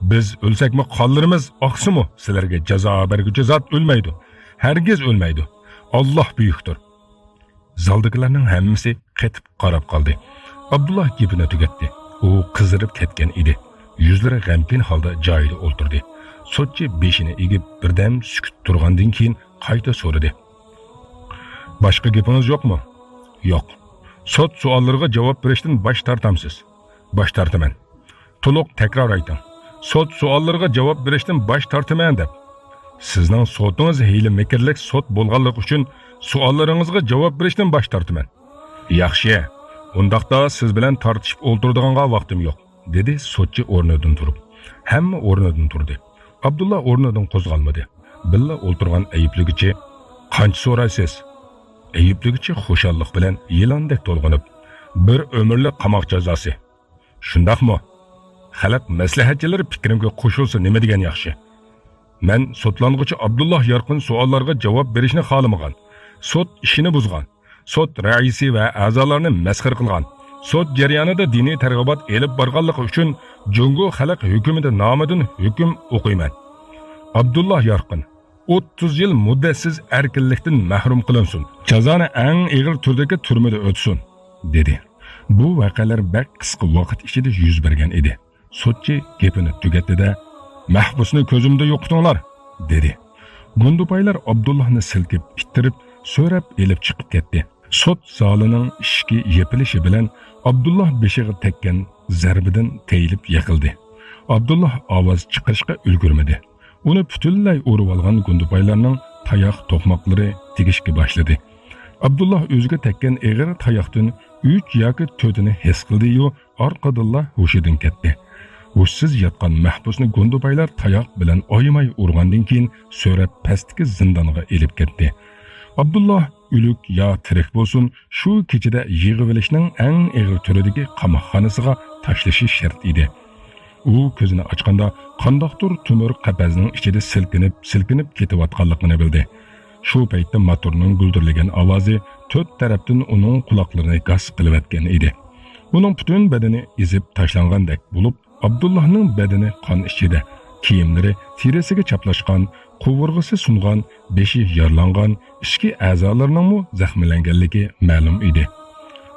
بىز ئۆلسەكمۇ، قانلىرىمىز ئاقسىمۇ، سىلەرگە جازا بەرگۈچى زات ئۆلمەيدۇ. ھەرگىز ئۆلمەيدۇ. ئاللاھ بۈيۈكتۇر. زالدىكىلەرنىڭ ھەممىسى قېتىپ قاراپ قالدى. ئابدۇللا گېپىنى تۈگەتتى. ئۇ قىزىرىپ كەتكەن ئىدى. يۈزلىرى غەمكىن ھالدا جايىدا ئولتۇردى. سوتچى بېشىنى ئېگىپ بىردەم سۈكۈت تۇرغاندىن كېيىن قايتا سورىدى. باشقا گېپىڭىز يوقمۇ؟ يوق. سوت سوئاللىرىغا جاۋاب بېرىشتىن باش تارتامسىز؟ باش تارتىمەن. تولۇق تەكرار ئېيتىڭ. سوت سوئاللىرىغا جاۋاب بېرىشتىن باش تارتىمەن دەپ. سىزنىڭ سوتىڭىز ھىيلە-مىكىرلىك سوت بولغانلىقى ئۈچۈن سوئاللىرىڭىزغا جاۋاب بېرىشتىن باش تارتىمەن. ياخشى، ئۇنداقتا سىز بىلەن تارتىشىپ ئولتۇرىدىغانغا ۋاقتىم يوق، دېدى سوتچى ئورنىدىن تۇرۇپ. ھەممە ئورنىدىن تۇردى. ئابدۇللا ئورنىدىن قوزغالمىدى. بىللە ئولتۇرغان ئەيىبلىگۈچى، قانچە سورايسىز؟ ئەيىبلىگۈچى خۇشاللىق بىلەن يىلاندەك تولغىنىپ، بىر ئۆمۈرلۈك قاماق جازاسى. شۇنداقمۇ؟ خەلق مەسلىھەتچىلىرى پىكرىمگە قوشۇلسا نېمە دېگەن ياخشى؟ مەن سوتلانغۇچى ئابدۇللا يارقىن سوئاللارغا جاۋاب بېرىشنى خالىمىغان، سوت ئىشىنى بۇزغان، سوت رەئىسى ۋە ئەزالارنى مەسخىرە قىلغان، سوت جەريانىدا دىنىي تەرغىبات ئېلىپ بارغانلىقى ئۈچۈن جۇڭگو خەلق ھۆكۈمىتى نامىدىن ھۆكۈم ئوقۇيمەن. ئابدۇللا يارقىن، ئوتتۇز يىل مۇددەتسىز ئەركىنلىكتىن مەھرۇم قىلىنسۇن، جازانى ئەڭ ئېغىر تۈردىكى تۈرمىدە ئۆتىسۇن، دېدى. بۇ ۋەقەلەر بەك قىسقا ۋاقىت ئىچىدە يۈز بەرگەن ئىدى. سوتچى گېپىنى تۈگەتتى-دە، مەھبۇسنى كۆزۈمدە يوقىتىڭلار، دېدى. گۇندىپايلار ئابدۇللاھنى سىلكىپ ئىتتىرىپ، سۆرەپ ئېلىپ چىقىپ كەتتى. سوت زالىنىڭ ئىشىكى يېپىلىشى بىلەن ئابدۇللا بېشىغا تەگكەن زەربىدىن تېيىلىپ يىقىلدى. ئابدۇللا ئاۋاز چىقىرىشقا ئۈلگۈرمىدى. ئۇنى پۈتۈنلەي ئورىۋالغان گۇندىپايلارنىڭ تاياق توقماقلىرى تېگىشكە باشلىدى. ئابدۇللا ئۆزىگە تەگكەن ئېغىر تاياقتىن ئۈچ ياكى تۆتىنى ھېس قىلدى-يۇ، ئارقىدىنلا ھوشىدىن كەتتى. ھوشسىز ياتقان مەھبۇسنى گۇندىپايلار تاياق بىلەن ئايىماي ئۇرغاندىن كېيىن، سۆرەپ پەستىكى زىندانغا ئېلىپ كەتتى. ئابدۇللا ئۆلۈك يا تىرىك بولسۇن، شۇ كېچىدە يىغىۋېلىشنىڭ ئەڭ ئېغىر تۈرىدىكى قاماقخانىسىغا تاشلىشى شەرت ئىدى. ئۇ كۆزىنى ئاچقاندا قانداقتۇر تۆمۈر قەپەسنىڭ ئىچىدە سىلكىنىپ، سىلكىنىپ كېتىۋاتقانلىقىنى بىلدى. شۇ پەيتتە موتورنىڭ گۈلدۈرلىگەن ئاۋازى تۆت تەرەپتىن ئۇنىڭ قۇلاقلىرىنى گاس قىلىۋەتكەن ئىدى. ئۇنىڭ پۈتۈن بەدىنى ئېزىپ تاشلانغاندەك بولۇپ، ئابدۇللاھنىڭ بەدىنى قان ئىچىدە، كىيىملىرى تېرىسىگە چاپلاشقان، قوۋۇرغىسى سۇنغان، بېشى يارىلانغان، ئىچكى ئەزالىرىنىڭمۇ زەخىملەنگەنلىكى مەلۇم ئىدى.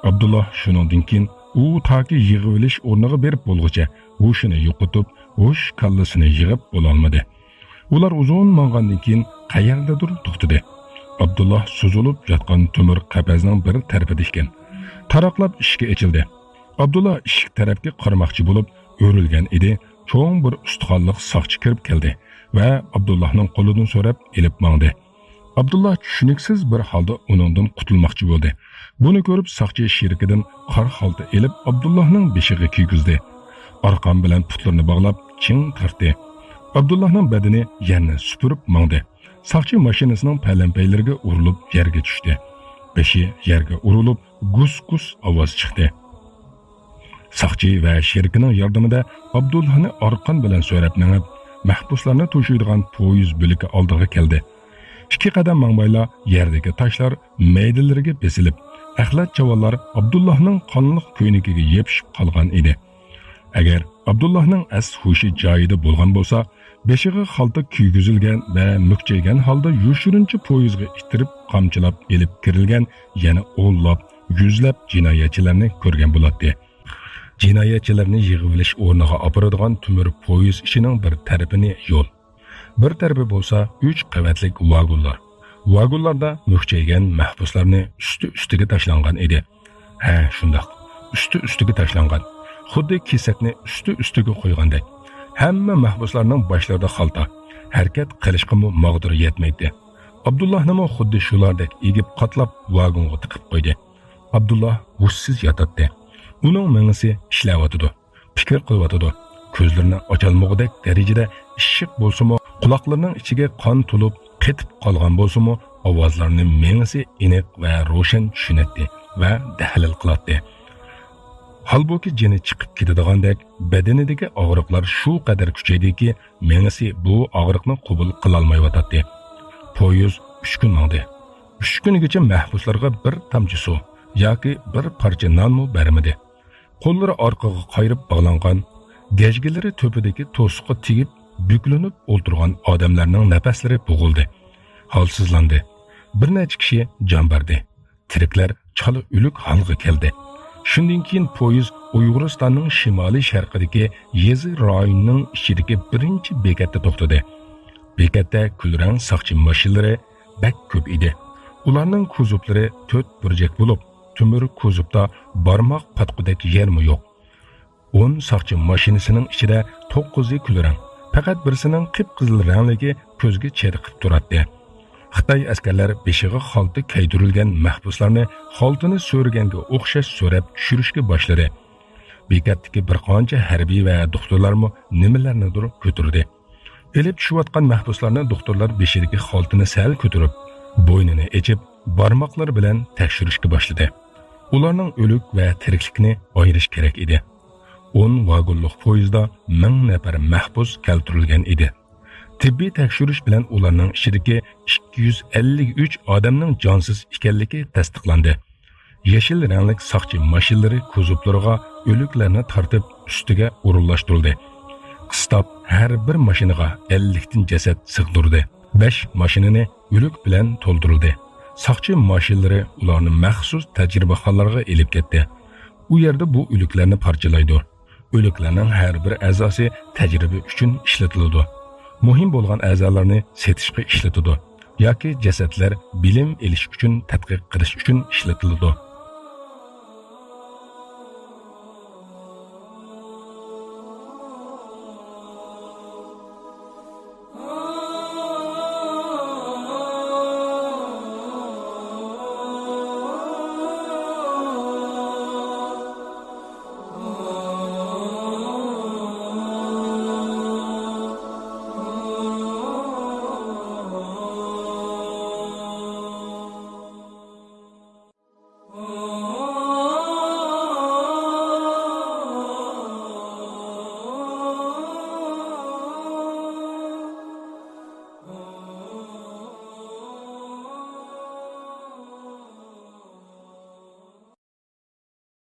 ئابدۇللا شۇنىڭدىن كېيىن ئۇ تاكى يىغىۋېلىش ئورنىغا بېرىپ بولغۇچە ھوشىنى يوقىتىپ، ھوش كاللىسىنى يىغىپ بولالمىدى. ئۇلار ئۇزۇن ماڭغاندىن كېيىن قەيەردىدۇر توختىدى. ئابدۇللا سوزۇلۇپ ياتقان تۆمۈر قەپەسنىڭ بىر تەرىپىدە ئىكەن. تاراقلاپ ئىشىكى ئېچىلدى. ئابدۇللا ئىشىك تەرەپكە قارىماقچى بولۇپ ئۆرۈلگەن ئىدى، چوڭ بىر ئۇستىخانلىق ساقچى كىرىپ كەلدى ۋە ئابدۇللاھنىڭ قولىدىن سوراپ ئېلىپ ماڭدى. ئابدۇللا چۈشىنىكسىز بىر ھالدا ئۇنىڭدىن قۇتۇلماقچى بولدى. بۇنى كۆرۈپ ساقچى شېرىكىدىن قارا خالتا ئېلىپ ئابدۇللاھنىڭ بېشىغا كىيگۈزدى. ئارقان بىلەن پۇتلىرىنى باغلاپ چىڭ تارتتى. ئابدۇللاھنىڭ بەدىنى يەرنى سۈپۈرۈپ ماڭدى. ساقچى ماشىنىسىنىڭ پەلەمپەيلىرىگە ئۇرۇلۇپ يەرگە چۈشتى. بېشى يەرگە ئۇرۇلۇپ گۇس-گۇس ئاۋاز چىقتى. ساقچى ۋە شېرىكىنىڭ ياردىمىدە ئابدۇللانى ئارقان بىلەن سۆرەپ مېڭىپ، مەھبۇسلارنى توشۇيدىغان پويىز بۆلىكى ئالدىغا كەلدى. ئىككى قەدەم ماڭمايلا يەردىكى تاشلار مەيدىلىرىگە بېسىلىپ، ئەخلەت چاۋاللار ئابدۇللانىڭ قانلىق كۆينىكىگە يېپىشىپ قالغان ئىدى. ئەگەر ئابدۇللانىڭ ئەس-ھوشى جايىدا بولغان بولسا، بېشىغا خالتا كىيگۈزۈلگەن ۋە مۈكچەيگەن ھالدا يوشۇرۇنچە پويىزغا ئىتتىرىپ قامچىلاپ ئېلىپ كىرىلگەن يەنە ئونلاپ، يۈزلەپ جىنايەتچىلەرنى كۆرگەن بولاتتى. جىنايەتچىلەرنى يىغىۋېلىش ئورنىغا ئاپىرىدىغان تۆمۈر پويىز ئىشىنىڭ بىر تەرىپىنى يول، بىر تەرىپى بولسا ئۈچ قەۋەتلىك ۋاگونلار. ۋاگونلاردا مۈكچەيگەن مەھبۇسلارنى ئۈستى-ئۈستىگە تاشلانغان ئىدى. ھە، شۇنداق. ئۈستى-ئۈستىگە تاشلانغان. خۇددى كېسەكنى ئۈستى-ئۈستىگە قويغاندەك. ھەممە مەھبۇسلارنىڭ باشلىرىدا خالتا. ھەرىكەت قىلىشقىمۇ ماغدۇر يەتمەيتتى. ئابدۇللاھنىمۇ خۇددى شۇلاردەك ئېگىپ قاتلاپ ۋاگونغا تىقىپ قويدى. ئابدۇللا ھوشسىز ياتاتتى. ئۇنىڭ مېڭىسى ئىشلەۋاتىدۇ. پىكىر قىلىۋاتىدۇ. كۆزلىرىنى ئاچالمىغۇدەك دەرىجىدە ئىششىق بولسىمۇ، قۇلاقلىرىنىڭ ئىچىگە قان تولۇپ قېتىپ قالغان بولسىمۇ، ئاۋازلارنى مېڭىسى ئېنىق ۋە روشەن چۈشىنەتتى ۋە تەھلىل قىلاتتى. ھالبۇكى، جېنى چىقىپ كېتىدىغاندەك بەدىنىدىكى ئاغرىقلار شۇ قەدەر كۈچەيدىكى، مېڭىسى بۇ ئاغرىقنى قوبۇل قىلالمايۋاتاتتى. پويىز ئۈچ كۈن ماڭدى. ئۈچ كۈنگىچە مەھبۇسلارغا بىر تامچە سۇ ياكى بىر پارچە نانمۇ بەرمىدى. قوللىرى ئارقىغا قايرىپ باغلانغان، گەجگىلىرى تۆپىدىكى توسۇققا تېگىپ بۈكلىنىپ ئولتۇرغان ئادەملەرنىڭ نەپەسلىرى بوغۇلدى، ھالسىزلاندى. بىر نەچچە كىشى جان بەردى. تىرىكلەر چالا ئۆلۈك ھالغا كەلدى. شۇندىن كېيىن پويىز ئۇيغۇرىستاننىڭ شىمالىي شەرقىدىكى يېزا رايونىنىڭ ئىچىدىكى بىرىنچى بېكەتتە توختىدى. بېكەتتە كۈلرەڭ ساقچى ماشىنىلىرى بەك كۆپ ئىدى. ئۇلارنىڭ كوزۇپلىرى تۆت بۇرجەك بولۇپ، تۆمۈر كوزۇپتا بارماق پاتقۇدەك يەرمۇ يوق. ئون ساقچى ماشىنىسىنىڭ ئىچىدە توققۇزى كۈلرەڭ، پەقەت بىرسىنىڭ قىپقىزىل رەڭلىكى كۆزگە چېرىقىپ تۇراتتى. خىتاي ئەسكەرلەر بېشىغا خالتا كىيدۈرۈلگەن مەھبۇسلارنى خالتىنى سۆرىگەنگە ئوخشاش سۆرەپ چۈشۈرۈشكە باشلىدى. بېكەتتىكى بىر قانچە ھەربىي ۋە دوختۇرلارمۇ نېمىلەرنىدۇر كۆتۈردى. ئېلىپ چۈشۈۋاتقان مەھبۇسلارنى دوختۇرلار بېشىدىكى خالتىنى سەل كۆتۈرۈپ، بوينىنى ئېچىپ، بارماقلىرى بىلەن تەكشۈرۈشكە باشلىدى. ئۇلارنىڭ ئۆلۈك ۋە تىرىكلىكىنى ئايرىش كېرەك ئىدى. ئون ۋاگونلۇق پويىزدا مىڭ نەپەر مەھبۇس كەلتۈرۈلگەن ئىدى. تېببىي تەكشۈرۈش بىلەن ئۇلارنىڭ ئىچىدىكى ئىككى يۈز ئەللىك ئۈچ ئادەمنىڭ جانسىز ئىكەنلىكى تەستىقلاندى. يېشىل رەڭلىك ساقچى ماشىنىلىرى كوزۇپلىرىغا ئۆلۈكلەرنى تارتىپ، ئۈستىگە ئورۇنلاشتۇرۇلدى. قىستاپ ھەر بىر ماشىنىغا ئەللىكتىن جەسەت سىغدۇردى. بەش ماشىنىنى ئۆلۈك بىلەن تولدۇرۇلدى. ساقچى ماشىنىلىرى ئۇلارنى مەخسۇس تەجرىبىخانىلارغا ئېلىپ كەتتى. ئۇ يەردە بۇ ئۆلۈكلەرنى پارچىلايدۇ. ئۆلۈكلەرنىڭ ھەر بىر ئەزاسى تەجرىبە ئۈچۈن ئىشلىتىلىدۇ. مۇھىم بولغان ئەزالارنى سېتىشقا ئىشلىتىدۇ ياكى جەسەتلەر بىلىم ئېلىش ئۈچۈن، تەتقىق قىلىش ئۈچۈن ئىشلىتىلىدۇ.